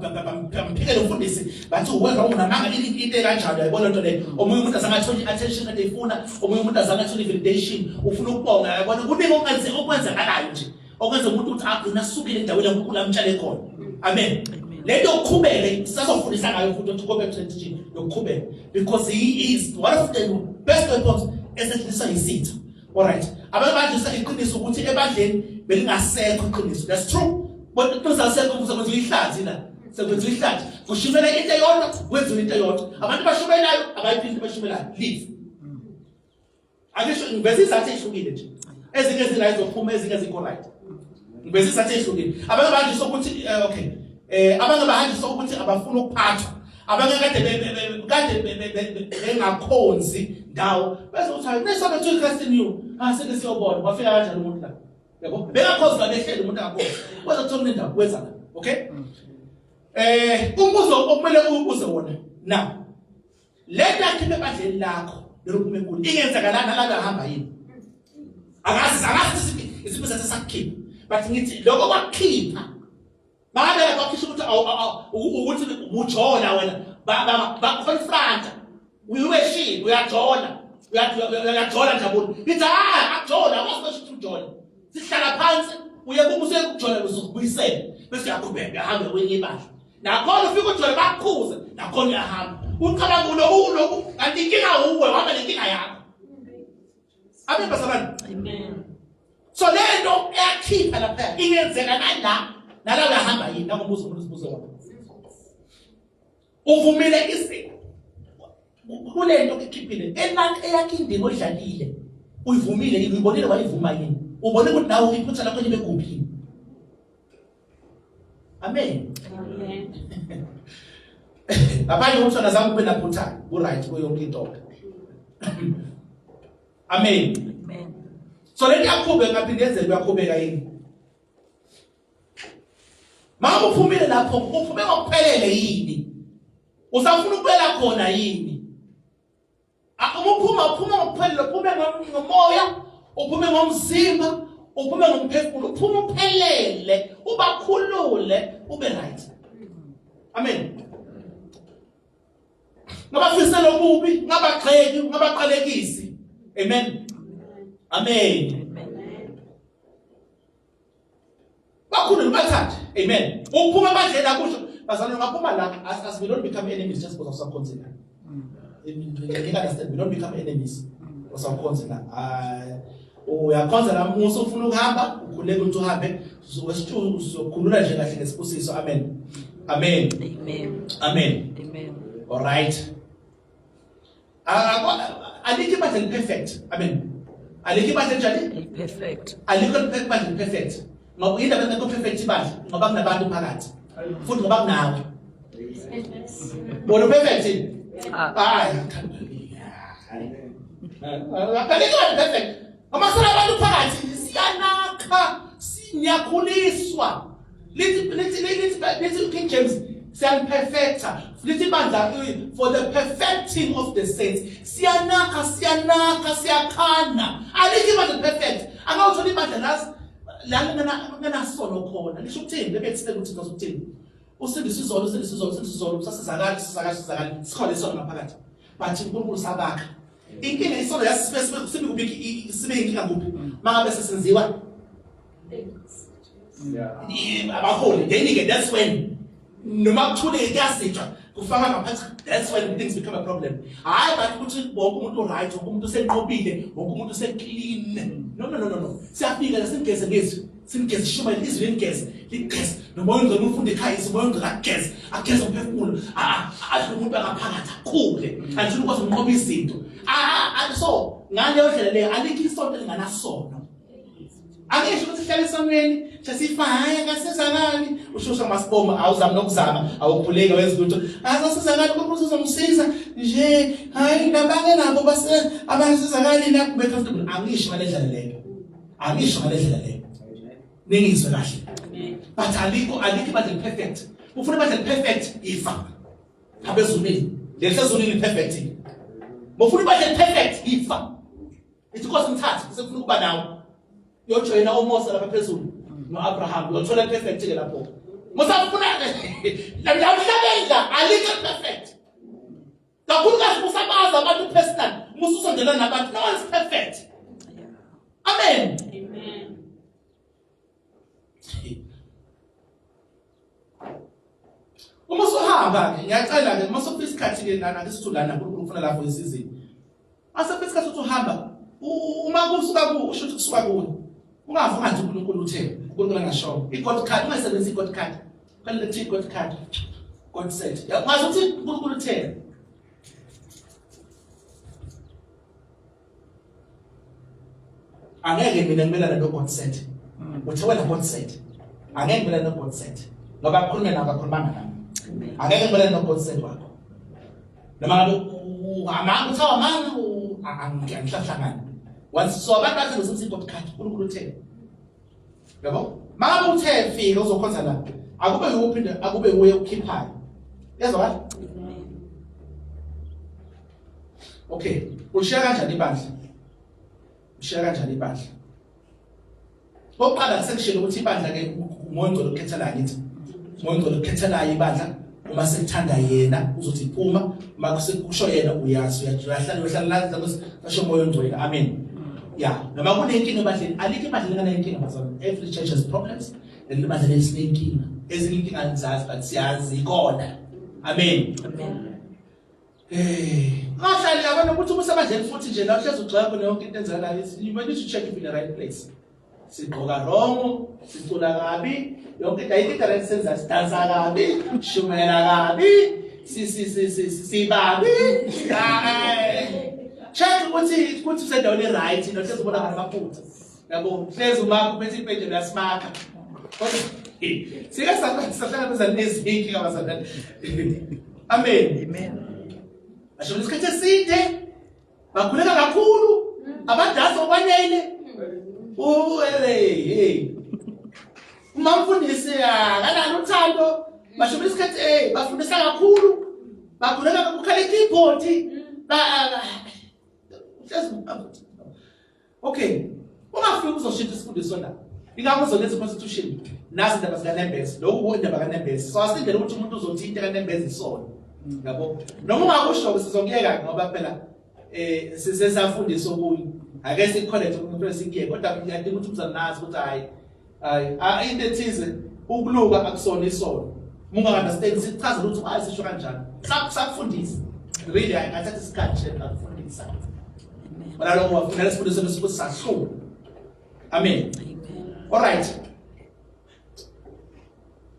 bamphikele umfundisi, bathi uwe wrong, namanga, into kanjalo, yayibona lento leyo. Omunye umuntu azange athole i-attention kade ifuna, omunye umuntu azange athole i-validation, ufuna ukubonga, yayibona kuningi okwenze okwenzakalayo nje okwenza umuntu ukuthi agcine asukile endaweni uNkulunkulu amtshele khona. Amen. Lento yokuqhubeka sisazofundisa ngayo futhi ukuthi kobe strategy yokuqhubeka, because he is one of the best weapons esetshenziswa yisitha. Alright, abantu badlisa iqiniso ukuthi ebandleni belingasekho iqiniso. That's true, but iqiniso alisekho, sekwenziwa ihlathi la, sekwenziwa ihlathi, kushumela into eyodwa, kwenziwa into eyodwa, abantu bashumelayo abayiphindi bashumelayo. Leave. Akisho ngiveza izathu ezihlukile nje, ezinye ezirayithi zokuphuma, ezinye ezikho right, ngiveza izathu ezihlukile. Abanye bahanjiswa ukuthi okay, abanye bahanjiswa ukuthi abafuna ukuphathwa, abanye kade bengakhonzi ndawo, bese uthi hayi, nesaba to Christ in you, ah, seke siyobona wafika kanjani umuntu la, yabo, bengakhonzi la, behleli umuntu angakhonzi, kweza kuthola indawo kweza la. Okay, umbuzo okumele ubuze wona now, lento yakhipha ebandleni lakho lelo phume kulo, ingenzakala nalaba hamba yini? Akazi isipho sakukhipha, but ngithi lokho kwakukhipha, ngabe kwakhishwa ukuthi ujola wena, ba confront, uyuweshini, uyajola, uyajola, njabulo, ithi hayi, akujola, akwazi ukuthi ujola, sihlala phansi, uye kuba usekujola, uzokubuyisela, bese uyaqhubeka uyahamba kwenye ibandla, nakhona ufika ujole, bakukhuze, nakhona uyahamba, ucabanga uloku uloku, kanti inkinga uwe, uhamba nenkinga yakho. Amen, bazalwane. Amen. So lento eyakhipha lapha ingenzeka nala, nala uyahamba yini? Nakumbuzo umuntu uzibuze wona. Uvumile isiko kulento ikhiphile elakhe, eyakhe indima oyidlalile, uyivumile yini? Uyibonile, wayivuma yini? Ubone ukuthi nawe iphutha lakho libe kuphi? Amen. Amen. Abanye ukuthi azange kube naphutha, ku right kuyo yonke into. Amen. Amen. So lento yaqhubeka, ngaphinde yenzeke, uyaqhubeka yini? Mama, uphumile lapho, uphume ngokuphelele yini? Usafuna ukubuyela khona yini? Uma uphuma, uphuma ngokuphelele, uphume ngomoya. Uphume ngomzimba, uphume ngomphefumulo, uphume uphelele, ubakhulule, ube right. Amen. Ngabafisela okubi, ngabagxeki, ngabaqalekisi. Amen. Amen. Bakhulule bathathe. Amen. Ukuphuma ebandleni akusho bazalwane ngaphuma la as, as we don't become enemies just because of sakhonzela. You understand we don't become enemies because of sakhonzela. Uyakhonza la musa ufuna ukuhamba ukhuleka ukuthi uhambe wesithu uzokhulula nje kahle ngesibusiso. Amen. Amen. Amen. Amen. Amen. All right. Alikho ibandla eliperfect. Amen. Alikho ibandla njani? Perfect. Alikho ibandla eliperfect. Ngoba indaba engekho perfect ibandla ngoba kunabantu phakathi. Futhi ngoba kunawe. Bona perfect yini? Hayi. Alikho ibandla perfect. Ngoba sinabantu phakathi siyanakha, siyakhuliswa. Lithi lithi lithi lithi King James siyaliperfecta. Lithi ibandla for the perfecting of the saints. Siyanakha, siyanakha, siyakhana. Alikho ibandla perfect. Angawuthola ibandla la la nganasono khona. Lisho ukuthini? Let me explain ukuthi ngizokuthini. Usindisa izolo, usindisa izolo, usindisa izolo, usasizakala, usizakala, usizakala. Sikhona isono ngaphakathi. But uNkulunkulu sabakha. Inkinga isono yasibe sibe kuphi sibe inkinga kuphi? Mangabe sesenziwa abaholi then ke that's when noma kuthule kuyasitshwa kufaka ngaphansi that's when things become a problem hayi but ukuthi wonke umuntu right wonke umuntu usenqobile wonke umuntu useclean no no no no no siyafika la simgeze ngezwi simgeze ishumayela izwi limgeze ligeze nomoya ongcwele ufunde ekhaya izwi umoya ongcwele akugeze ageze umphefumulo adle umuntu angaphakathi akhule until ukwazi ukunqoba izinto so ngaleyo ndlela leyo alikho isonto elinganasono Angisho ukuthi hlala esonweni sesifa hayi akasizakali ushusha masibongo awuzami nokuzama awukhuleki wenza lutho akasizakali uNkulunkulu uzomsiza nje hayi nabanye nabo base abasizakali la kube comfortable angisho ngale ndlela leyo angisho ngale ndlela leyo ningizwe kahle but alikho alikho ibandla perfect ufuna ibandla perfect ifa abezulwini leli perfect bofuna ibandla perfect ifa Ithi Nkosi ngithathe sefuna ukuba nawe. Uyojoyina uMose lapha phezulu noAbraham uyothola perfect ke lapho. Musa ufuna la mhlabeni la alikho perfect. Kakhulukazi musabazi abantu personal, mususondelana nabantu no one is perfect. Amen. Amen. Uma usuhamba ke ngiyacela ke uma usufika isikhathi ke lana ke sithulana uNkulunkulu ufuna lapho isizini. Asefika isikhathi ukuthi uhamba uma kusuka ku usho ukuthi kusuka kuwe. Ungavuka nje uNkulunkulu uthe uNkulunkulu angasho. I-God card ungayisebenzisi i-God card. Kufanele kuthi i-God card. God said. Yazi ukuthi uNkulunkulu uthe. Angeke mina ngimelane no God said. Uthe wena God said. Angeke ngimelane no God said. Ngoba kukhulume nawe akakhulumanga nami. Angeke ngimelane no God said wakho. Noma ngabe amanga uthiwa amanga angihlahlangani. Once so abantu bathi ngizimsi God card uNkulunkulu uthe. Yabo? Mangabe uthe fika uzokhonza la. Akube uphinde akube uye ukhiphayo. Yezwa? Okay, ulishiya kanjani ibandla? Ushiya kanjani ibandla? Oqala sekushilo ukuthi ibandla ke umoya ongcwele okhethelayo ngithi. Umoya ongcwele okhethelayo ibandla uma sekuthanda yena uzothi phuma uma kusho yena uyazi uyahlala uyahlala la kasho umoya ongcwele amen ya noma kunenkinga ebandleni alikho ibandla linganenkinga bazalwane every church has problems leli bandla lesinenkinga ezinye inkinga anizazi but siyazi ikona amen amen Eh, ungahlali yabona ukuthi uma usebandleni futhi nje la uhlezi ugxeka khona yonke into enzakalayo. You need to check if in the right place. Sigqoka wrong, sicula kabi, yonke into ayikho into right senza sidansa kabi, shumela kabi, si si si si sibabi. Check ukuthi ukuthi usendaweni right, nohlezi ubona ngamaphutha. Yabo, hlezi umakho uphethe impendlela uyasimakha. Kodwa sike sahlangabezana nezinkinga bazalwane. Amen. Amen. Basho isikhathi eside bakhuleka kakhulu abadasi okwanele. Hey. Uma mfundisi akanalo uthando basho isikhathi eh bafundisa kakhulu bakhuleka kukhala ikeyboard ba hlezi Okay. Ungafiki uzoshintsha isifundiso la. Ingakho uzoletha constitution nazi indaba zikaNembezi. Lokhu indaba kaNembezi. So asindele ukuthi umuntu uzothi into kaNembezi isona. Yabo. Noma ungakusho sizokuyeka ngoba phela eh sisesafundisa okunye. Ake sikholete umuntu esikuyeke kodwa ngiyadinga ukuthi umzali nazi ukuthi hayi hayi into ethize ukuluka akusona isono. Uma unga-understand sichazela ukuthi why sisho kanjani. Sakufundisa. Really ayingathatha isikhathi nje ngakufundisa. Wala lokho wafundela isifundiso lesifuthi sahluka. Amen. All right.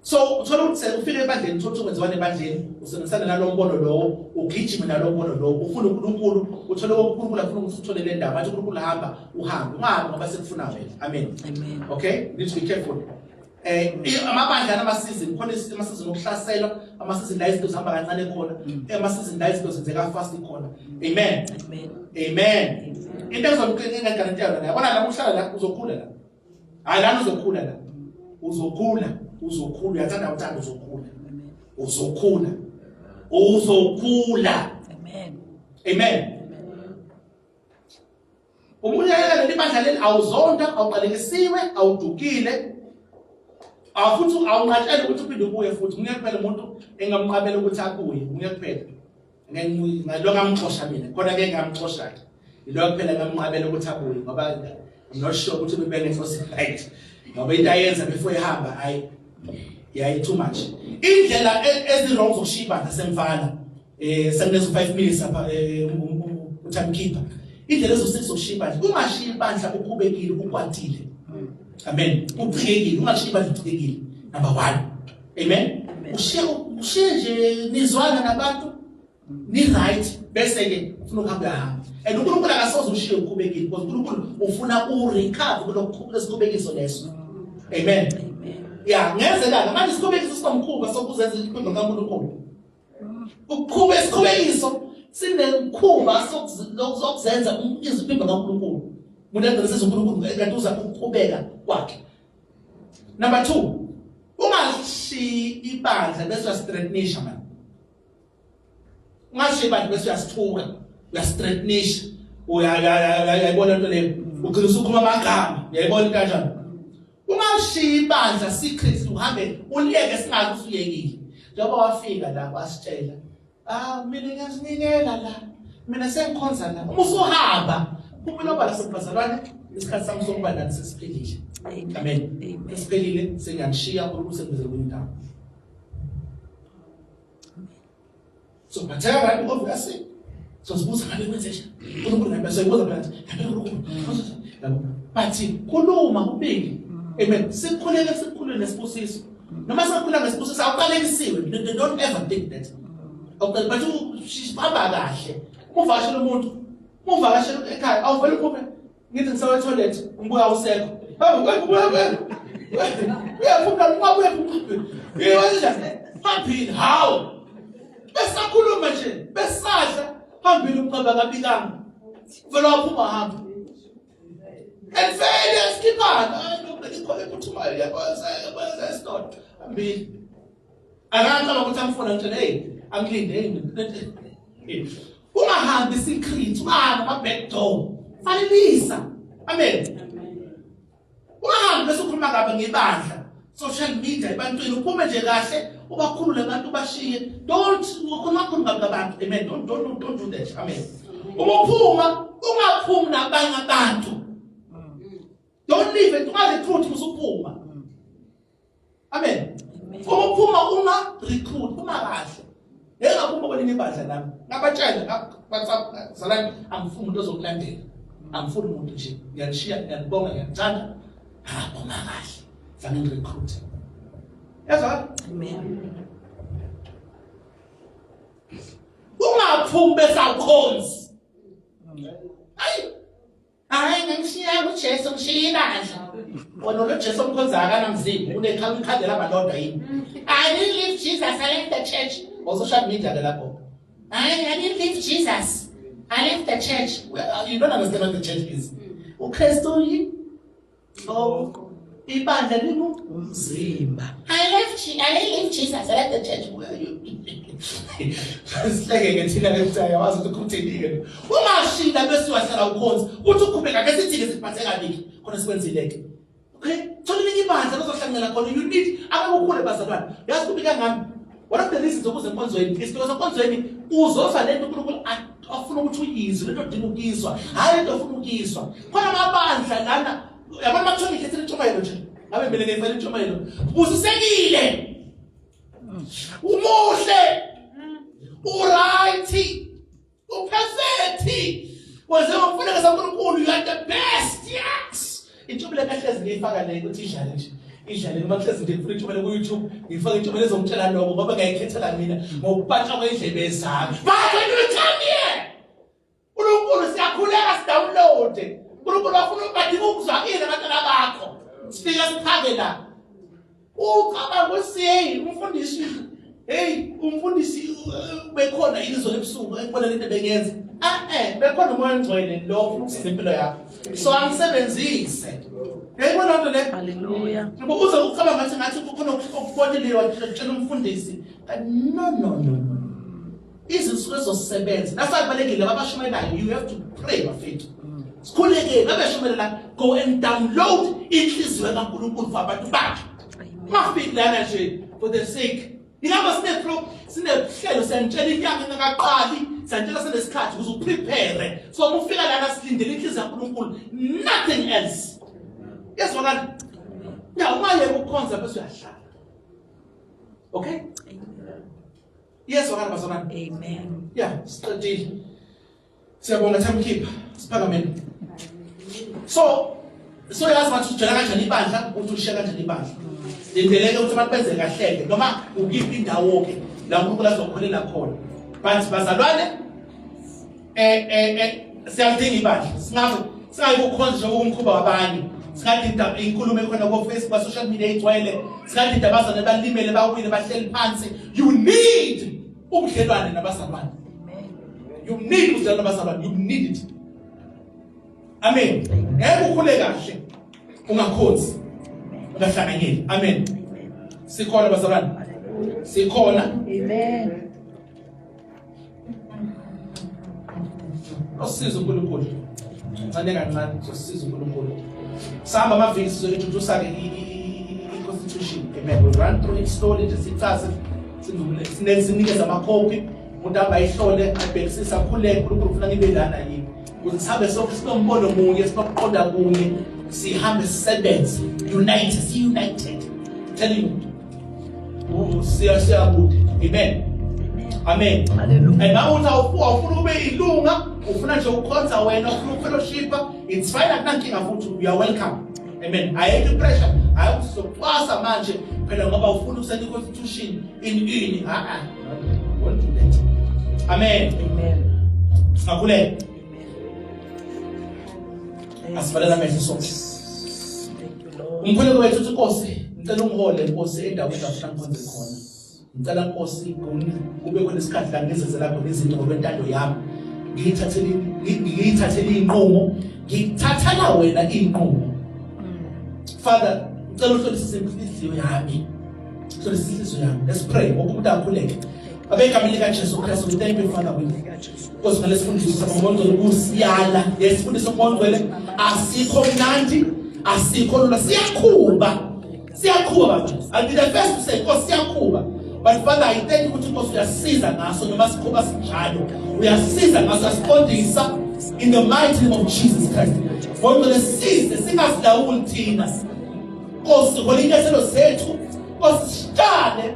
So uthola ukuthi ufike ebandleni uthola ukuthi kwenziwa ebandleni usebenzisana nalo mbono lowo ugijime nalo mbono lowo ufuna uNkulunkulu uthole uNkulunkulu afuna ukuthi uthole le ndaba athi uNkulunkulu hamba uhambe ungahambi ngoba sekufuna wena amen amen okay you need to be careful eh amabandla nama season khona ama season okuhlaselwa ama season la izinto zihamba kancane khona ama season la izinto zenzeka fast khona amen amen amen into ezomqinga guarantee yona yabona la uhlala la uzokhula la hayi lana uzokhula la uzokhula uzokhula uyathanda uthanda uzokhula uzokhula uzokhula amen amen Umuyeka leli bandla leli awuzonda awuqalekisiwe awudukile afuthi awunqatshela ukuthi uphinde ubuye futhi nguye kuphela umuntu engamnqabela ukuthi abuye nguye kuphela ngalo ngamxosha mina khona ke ngamxosha ke yilo kuphela ngamnqabela ukuthi abuye ngoba I'm not sure ukuthi bebengenhloso right ngoba into ayenza before ehamba ayi yayi too much indlela e, ezi wrong zokushiya ibandla semfana eh sekunezo 5 minutes apha eh, um, um, um, utimekeeper indlela ezosiza ukushiya ibandla ungashiya ibandla ukhubekile ukwatile amen uchekile ungashiya ibandla uchekile number 1 amen ushiya ushiye nje nizwana nabantu ni right bese ke ufuna ukuhamba uyahamba and uNkulunkulu akasoze ushiye ukhubekile because uNkulunkulu ufuna u recover kulokhu lesikhubekiso leso amen ya ngenzeka manje isikhubekiso sinomkhuba sokuzenza iqembu kaNkulunkulu Ukuqhuba isikhubekiso sinemkhuba sokuzenza iziphimbo kaNkulunkulu. Umuntu agcine uNkulunkulu kanti uza ukuqhubeka kwakhe. Number 2, ungashiyi ibandla bese uyastrengthenisha man. Ungashiyi ibandla bese uyasithuka, uyastrengthenisha. Uyayibona into leyo. Ugcina usukhuluma amagama, uyayibona into kanjani? Ungashiyi ibandla secret uhambe uliyeke singazi usuyekile. Njengoba wafika la wasitshela, ah mina ngiyazinikela la. Mina sengikhonza la. Uma usuhamba, phumela obala sebazalwane isikhathi sami sokuba nani sesiphelile. Amen. Sesiphelile sengiyanishiya uNkulunkulu sengibizele kwenye indawo. So batheka right obviously. So sibuza ngabe kwenze njani? uNkulunkulu ngabe sibuza phela ngabe uNkulunkulu. Yabo. Bathi khuluma kubili. Amen. Sikhuleke sikhulule nesibusiso. Noma sikhulula ngesibusiso awuqalekisiwe. Don't ever think that. Awuqale but uhamba kahle. Uma uvakashela umuntu, uma uvakashela ekhaya awuvele uphume ngithi ngisawe toilet umbuya usekho. Uyaphuma ubuya ubuya. Phambili hawu. Besakhuluma nje besadla phambili umqaba kabikanga. Uvela waphuma hamba. And failure sikhiphana ikho ephuthumayo yakwenza yakwenza isitolo. Hambili. Akacaba ukuthi amfuna ngitshela hey angilinde hey. Ungahambi secret ungahambi ama back door. Fanelisa. Amen. Ungahambi bese ukhuluma kabi ngebandla. Social media ebantwini uphume nje kahle ubakhulule abantu bashiye. Don't ukhuluma kakhulu kabi ngabantu. Amen. Don't do that. Amen. Uma uphuma ungaphumi nabanye abantu. Don't leave it. Ungarecruit usuphuma. Amen. Uma uphuma uma recruit uma kahle. Ngeke ngaphuma kwelinye ibandla nami. Ngabatshela WhatsApp zalani angifuni umuntu ozokulandela. Angifuni umuntu nje. Ngiyanishiya ngiyanibonga ngiyanithanda. Ngaphuma kahle. Zange ngirecruit. Yazwa? Amen. Ungaphumi bese awukhonzi. Ayi Hayi ngishiya kuJesu ngishiya ibandla. Wena lo Jesu omkhonza akanamzimba unekhandlela amalodwa yini? I didn't leave Jesus, I left the church. O social media ke lapho. I didn't leave Jesus. I left the church. Well, you don't understand what the church is. uKristu yi oh ibandla lingu umzimba. I left I didn't leave Jesus, I left the church. Where are you? Sihleke ke thina ke kuthi ayawazi ukuthi uthini-ke lo. Ungashila bese uyahlala ukhonza uthi ukhubeka ke sithi-ke siphathe kabi-ke khona sikwenzile-ke. Okay, thola elinye ibandla lozohlanganyela khona. You need ake ukhule bazalwane. Yazi kubi kangami. One of the reasons ukuze enkonzweni is because enkonzweni uzozwa lento uNkulunkulu afuna ukuthi uyizwe, lento odinga ukuyizwa, hhayi lento ofuna ukuyizwa. Khona amabandla lana, yabona uma kuthiwa ngikhethela intshumayelo nje, ngabe mina ngiyifela intshumayelo. Busisekile. Umuhle. Uright. Uperfect. Wenze ngokufuneka saNkulunkulu, you are the best. Yes. Intshubile kahlezi ngiyifaka le ukuthi idlale nje. Idlale noma kuhlezi nje ngifuna intshubile ku YouTube, ngifaka intshubile ezongitshela lokho ngoba ngiyayikhethela mina ngokupatsha kwendlebe zami. But when you come here, uNkulunkulu siyakhuleka sidownload. uNkulunkulu afuna ubadinga ukuzwa kini abantwana bakho. Sifika siphake la. Ucabanga ukuthi hey umfundisi hey umfundisi bekhona yini izolo ebusuku ekubona lento bengenza. Ah eh bekhona umoya ongcwele lo ufuna ukusiza impilo yakho. So angisebenzise. Yayibona lento le? Hallelujah. Ngoba uze ucabanga ngathi ngathi kukhona okubonile watshela umfundisi. No no no no. Izinsuku ezosebenza. That's why kubalekile laba abashumayelayo you have to pray bafethu. Sikhuleke babeshumayela go and download inhliziyo kaNkulunkulu for abantu bakhe. Ungafiki lana nje for the sake. Ingakho sine pro sinehlelo siyanitshela inyanga ingakaqali siyanitshela senesikhathi ukuze uprepare. So uma ufika lana silindele inhliziyo kaNkulunkulu nothing else. Yezwakala. Ya ungayeka ukukhonza bese uyahlala. Okay? Iyezwakala bazalwane. Amen. Yeah, siqedile. Siyabonga Thamkhipha. Siphakameni. So so yazi ngathi ujela kanjani ibandla, uthi ushiya kanjani ibandla. Lindeleke ukuthi abantu benze kahle noma ukiphi indawo ke la uNkulunkulu azokholela khona. But bazalwane eh eh eh siyalidinga ibandla. Singaze singayi kukhonza nje umkhuba wabanye. Singadida inkulumo ekhona ko Facebook, social media igcwele. Singadida abazalwane balimele bawile bahleli phansi. You need ubudlelwane nabazalwane. You need ubudlelwane nabazalwane. You need it. Amen. Ngeke ukhule kahle ungakhonzi. Ungahlanganyeli. Amen. Sikhona bazalwane. Sikhona. Amen. Osiza uNkulunkulu. Kancane kancane sosiza uNkulunkulu. Sihamba amaviki sizointroduce ke i-constitution. Amen. We run through it slowly nje sichaze sindlule sinikeze amakhophi umuntu hamba ayihlole abhekisise akhuleke uNkulunkulu ufuna ngibe lana yini. Ukuze sihambe sonke sinombono munye sinokuqonda kunye sihambe sisebenze united si united. Telling you siya siyakude amen amen Hallelujah. and mawuthi awufuna ube ilunga ufuna nje ukukhonza wena ufuna ukufellowshipa it's fine akunankinga futhi you are welcome amen ayikho pressure hayi usizocwasa manje phela ngoba ufuna ukusenda i-constitution in ini a a won't do that amen Amen. singakhuleka asivalele amehlo sonke Thank you, Lord. Umkhuleko wethu uthi Nkosi, ngicela ungihole Nkosi endaweni la ufuna ngikhonze khona. Ngicela Nkosi kube khona isikhathi la ngizenzela khona izinto ngokwentando yami. Ngiyithathele ngiyithathele inqumo, ngithathela wena inqumo. Father, ngicela uhlolisise inhliziyo yami. Hlolisise inhliziyo yami. Let's pray. Wonke umuntu akhuleke. Babe egameni likaJesu Kristu, we thank you Father. We Nkosi ngalesifundiso sakho ukusiyala lesifundiso ngongcwele asikho mnandi asikho lula siyakhuba siyakhuba baba I'll be the first to say Nkosi siyakhuba but Father I thank you ukuthi Nkosi uyasiza ngaso noma sikhuba sinjalo uyasiza ngaso uyasiqondisa in the mighty name of Jesus Christ ngongcwele size singasilawuli thina Nkosi hola inyathelo zethu Nkosi sitshale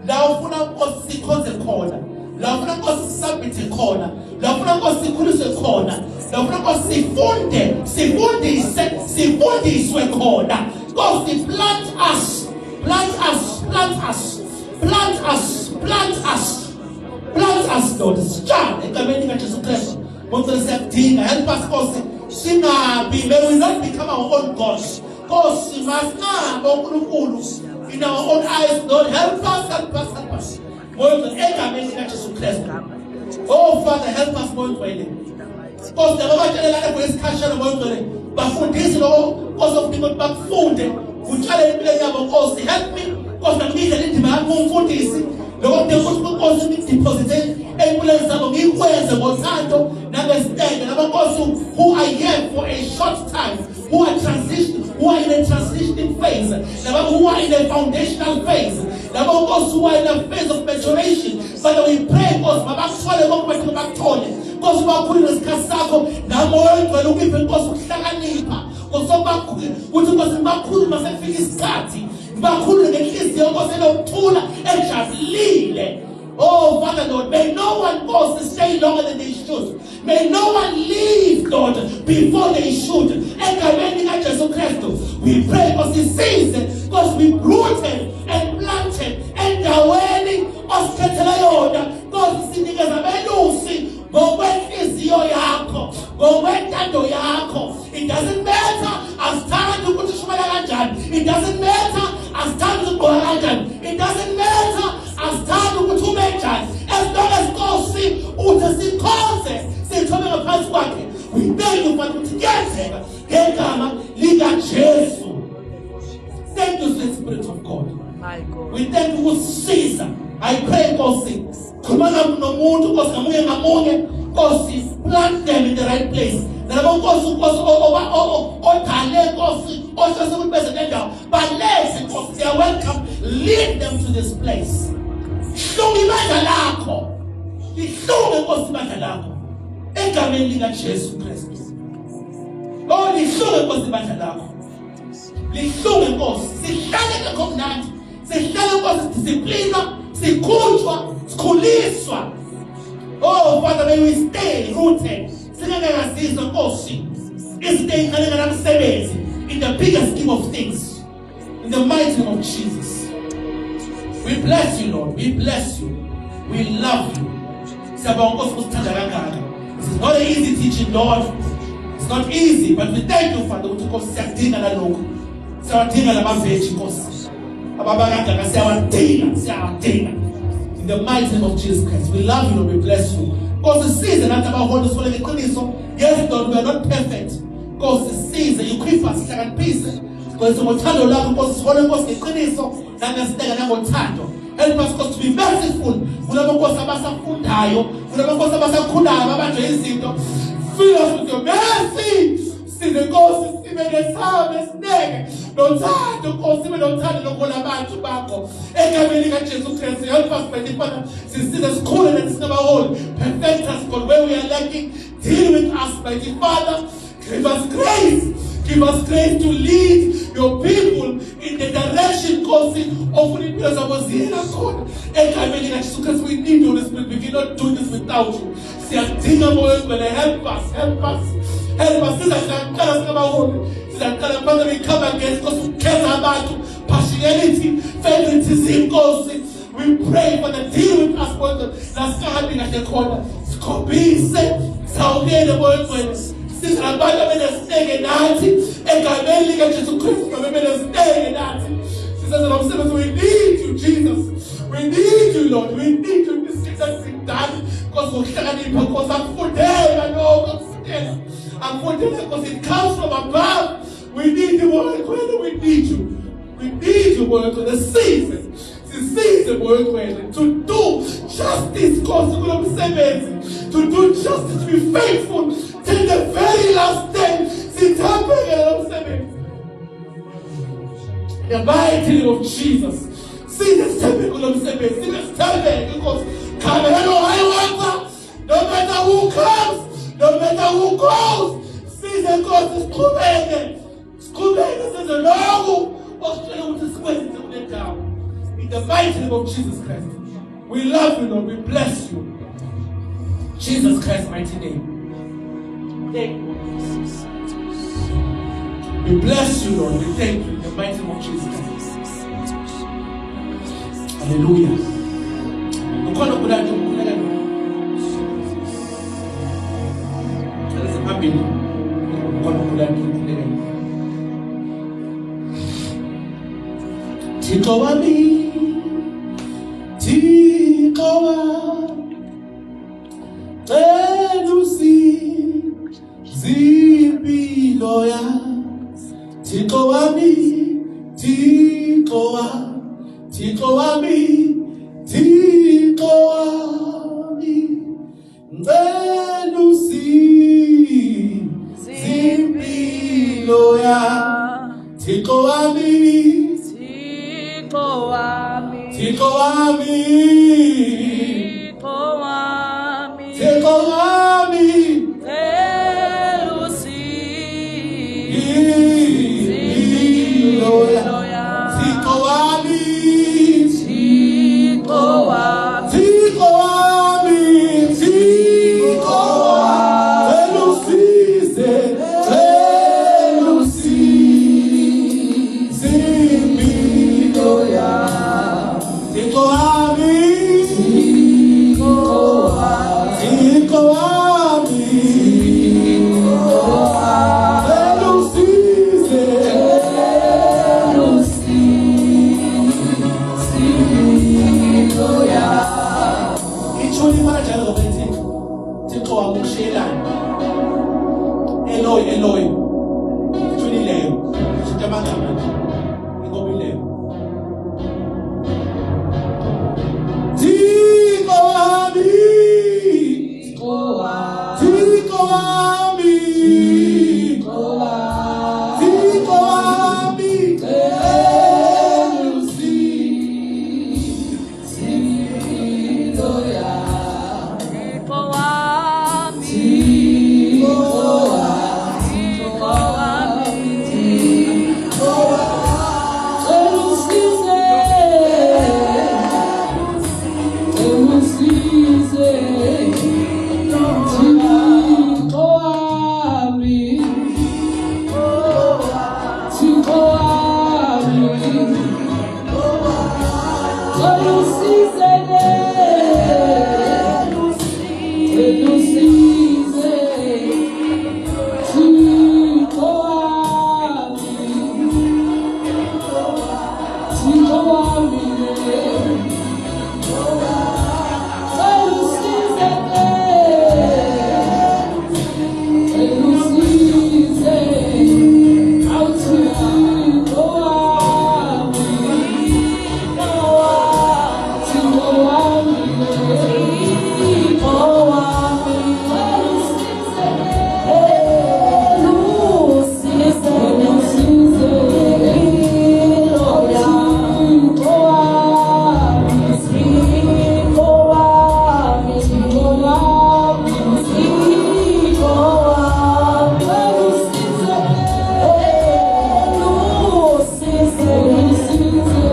la ufuna Nkosi sikhonze khona la ufuna Nkosi sisubmithe khona la ufuna Nkosi sikhuliswe khona la ufuna Nkosi sifunde sifundise sifundiswe khona Nkosi plant us plant us plant us plant us plant us plant us Lord sitshale egameni likaJesu Kristu Nkosi siyakudinga help us Nkosi singabi may we not become our own gods Nkosi masingabe uNkulunkulu in our own eyes Lord help us help us help us Moya egameni likaJesu Kristu Oh Father help us Moya Ngcwele Nkosi laba batshelela lapho isikhashana Moya Ngcwele bafundise lokho Nkosi ofuna ukuthi bakufunde utshale empilweni yabo Nkosi help me Nkosi ngidle indima yami umfundisi Lokho kudinga ukuthi inkosi ngideposite ey'mpilweni zabo ngikwenze ngothando nangesitende. Laba nkosi who are here for a short time, who are transition, who are in a transitioning phase, laba who are in a foundational phase, laba nkosi who are in a phase of maturation. Father, we pray nkosi mabakuthole konke badinga bakuthole. Nkosi bakhule ngesikhathi sakho namoya oyingcwele ukiphe nkosi ukuhlakanipha. Nkosi ukuthi nkosi bakhulu masekufika isikhathi bakhulule ngenhliziyo nkosi enokuthula ejabulile. Oh, Father Lord, may no one, Nkosi, stay longer than they should. May no one leave, Lord, before they should. Egameni likaJesu Kristu, we pray, Nkosi, size, Nkosi, we rooted and planted endaweni osikhethela yona. Nkosi, sinikeza abelusi ngokwenhliziyo yakho, ngokwentando yakho. It doesn't matter asithandi ukuthi ushumela kanjani. It doesn't matter asithandi ukuthi ugqoka kanjani. It doesn't matter asithandi ukuthi ume njani. As long as Nkosi uthi sikhonze sithobe ngaphansi kwakhe. We thank you Father ukuthi kuyenzeka ngegama likaJesu. Thank you sweet Spirit of God. My God. We thank you ukusiza. I pray Nkosi khuluma nomuntu Nkosi ngamunye ngamunye Nkosi plant them in the right place. Nalabo Nkosi Nkosi odale Nkosi ohlose ukuthi beze kule ndawo balethe Nkosi they are welcome lead them to this place. Hlunga ibandla lakho. Lihlunge Nkosi ibandla lakho egameni likaJesu Kristu. Oh lihlunge Nkosi ibandla lakho. Lihlunge Nkosi sihlale ngekho mnandi. Sihlale Nkosi sidisciplinwa, sikhutshwa, sikhuliswa. Oh Father, may we stay rooted. Singeke ngazizwa Nkosi. Izinto ey'ncane nganamsebenzi in the bigger scheme of things. In the mighty name of Jesus. We bless you, Lord. We bless you. We love you. Siyabonga Nkosi usithanda kangaka. This is not an easy teaching, Lord. It's not easy, but we thank you, Father, ukuthi Nkosi siyakudinga nalokhu. Siyawadinga lamaveji Nkosi. Ababa kangaka siyawadinga, siyawadinga. In the mighty name of Jesus Christ, we love you, Lord, we bless you. Nkosi size nathi abaholi sithole iqiniso. Yes, Lord, we are not perfect. Nkosi size, equip us, hlakaniphise. Nkosi ngothando lwakho Nkosi sihole Nkosi ngeqiniso nangesineke nangothando. Help us Nkosi to be merciful kulabo Nkosi abasafundayo, kulabo Nkosi abasakhulayo ababanjwe izinto. Fill us with your mercy. Size Nkosi sibe nesaba esineke nothando Nkosi sibe nothando lokuhola abantu bakho egameni likaJesu Kristu. Help us mighty Father, sisize sikhule nathi singabaholi. Perfect us God where we are lacking. Deal with us mighty Father. Give us grace. Give us grace to lead your people in the direction Nkosi ofuna impilo zabo ziye ngakhona egameni likaJesu Kristu. We need you Holy Spirit. We cannot do this without you. Siyadinga Moya Oyingcwele. Help us, help us, help us. Sizaqala singabaholi, sizaqala phansi we come against Nkosi ukukhetha abantu, partiality, favoritism Nkosi. We pray for the deal with us Moya Oyingcwele. La singahambi kahle khona, sikhombise, sawukele Moya Oyingcwele. Siza abantu abenesineke nathi egameni likaJesu Kristu babe benesineke nathi. Sisenza lo msebenzi. We need you Jesus. We need you Lord. We need you. This is done. Nkosi ngokuhlakanipha Nkosi akufundela lokho akufundela. Akufundela Nkosi it comes from above. We need you Moya Oyingcwele. We need you. We need you Moya Oyingcwele. Size. Sisize Moya Oyingcwele to do justice Nkosi kulo msebenzi. To do justice, to be faithful till the very last day. Sithembeke lo msebenzi. In the mighty name of Jesus. Size sithembeke kulo msebenzi. Sibe sithembeke Nkosi. Come hell or high water. No matter who comes, no matter who goes. Size Nkosi siqhubeke. Siqhubeke senze lokhu ositshela ukuthi sikwenze kule ndawo. In the mighty name of Jesus Christ. We love you, Lord. We bless you. Jesus Christ's mighty name. Thank you. We bless you, Lord. We thank you in the mighty name of Jesus Christ. Hallelujah. Ukhona ogulayo nje ukhuleka lo. Cela siphambili. Ukhona ogulayo nje ukhuleka. Thixo wami, Thixo wami, cela usize impilo yami. Thixo wami, Thixo wami, Thixo wami, Thixo Thixo wami. Thixo wami. Thixo wami. Cela Impilo usizo yami. Thixo wami. Thixo wami. Thixo wami. Thixo wami. Cela usize. Cela usize impilo yami. Thixo wami. Thixo wami. Cela usize. Ithuli manje ngoba ithi Thixo wami ukushiyelani. Eloi Eloi. Ithuli leyo. Ishintsha amagama nje. Ingoba ileyo. Thixo wami. Thixo wami. Thixo wami. Cela usize. Thixo wami. Thixo wami. Cela usize, cela usize, Thixo wami, Thixo wami, cela usize, cela usize, Thixo wami. Thixo wami, cela usize, cela usize, awu Thixo wami, Thixo wami, Thixo wami. cela usize, Usize. cela usize, Impilo yami. Thixo wami, Thixo wami. Thixo wami. Thixo wami. Cela usize, Usize. usize,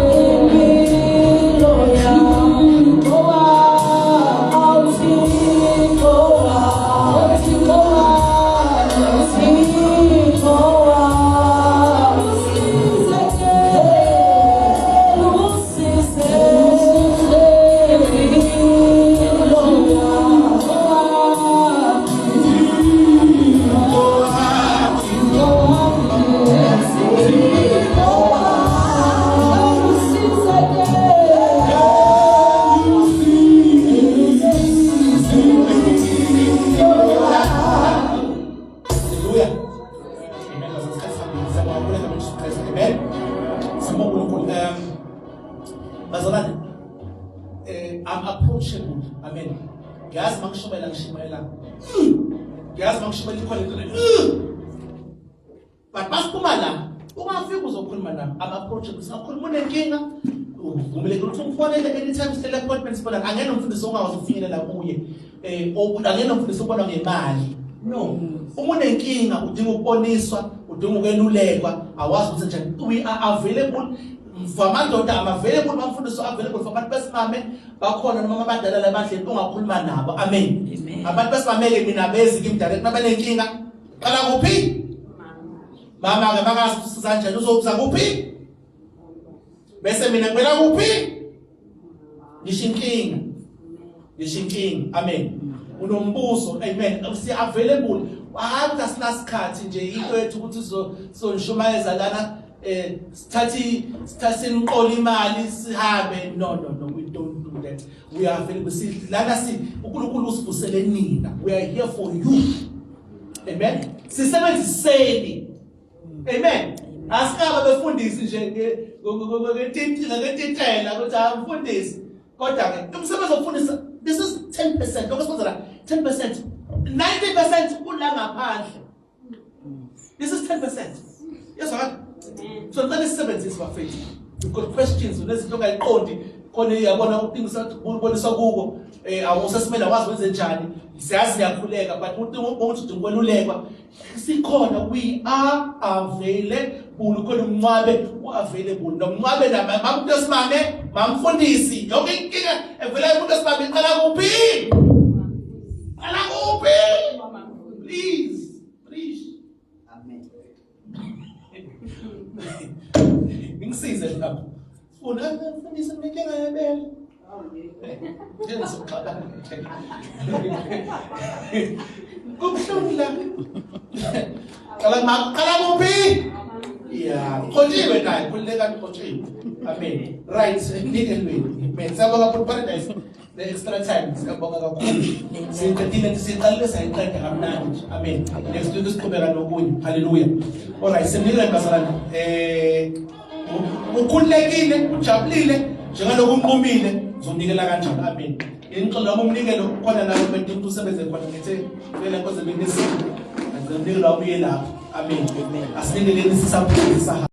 Impilo yami. Thixo wami, Awu Thixo wami. Thixo wami, Thixo wami. usize, Usize. usize, Impilo yami. Thixo wami, Thixo wami, usize, Hallelujah. Amen. Isikhathi sami siyabonga egameni Jesu Christ. Amen. Sibonga uNkulunkulu. Bazalwane, I'm approachable. Amen. Ngiyazi mangishumayela ngishumayela. Ngiyazi mangishumayela ikhona into le. But basiphuma la, ungafika uzokhuluma nami. I'm approachable. Singakhuluma unenkinga, uvumelekile ukuthi ungifonele anytime sihlela appointment sibona. Angeke umfundisi ongakwazi ukufinyelela kuye. Angeke umfundisi obona ngemali. No. Uma unenkinga udinga ukuboniswa, udinga ukwelulekwa, awazi ukuthi njani. We are available. For amadoda I'm available, bamfundisi available for abantu besimame bakhona noma abadala labadleni ungakhuluma nabo. Amen. Amen. Abantu besimame ke mina bezi kimi direct mabanenkinga. Qala kuphi? Mama ke bangazi ukuthi siza kanjani uzokuza kuphi? Bese mina ngibela kuphi? Ngisho inkinga. Ngisho inkinga. Amen. Unombuzo. Amen. Si available. Hayi ukuthi asinasikhathi nje into yethu ukuthi sizonishumayeza lana sithathi sithathe niqola imali sihambe. No, no, no, we don't do that. We are available. Si lana si uNkulunkulu usivusele nina. We are here for you. Amen. Sisebenziseni. Amen. Asikaba befundisi nje ngetintela ukuthi amfundisi. Kodwa ke umsebenzi wokufundisa this is 10%. Lokho sikwenza la 10%. 90% kula ngaphandle. This is 10%. Yes, right? So ngicela sisebenzise bafethu. You've got questions unezinto ongayiqondi. Khona uyabona ukubonisa kuko eh awusesimele awazi wenze njani. Siyazi siyakhuleka but uthi ukuthi udinga ukwelulekwa sikhona we are available khona umncwabe u-available nomncwabe mamuntu wesimame mamfundisi yonke inkinga evela umuntu wesimame iqala kuphi qala kuphi please please Amen. Ngisize lapho. Funa mfundisi nginenkinga yebele. Ngizoxabana. Kubuhlungu la. Qala maqala kuphi? Yeah, uqotshiwe naye, khululeka uqotshiwe. Amen. Right, nikelweni. Amen. Siyabonga for paradise. The extra time siyabonga kakhulu. Siqedile siqalile sayiqeda kamnandi nje. Amen. Next week siqhubeka nokunye. Hallelujah. All right, simnikele bazalwane. Eh ukhululekile, ujabulile njengalokhu unqumile uzonikela kanjalo. Amen. Ngixola wami umnikelo khona la kumele umuntu usebenze khona ngithe vele nkoze bengisile. Ngicela umnikelo wami uye lapho. Amen. Asinikeleni sisaphila sahamba.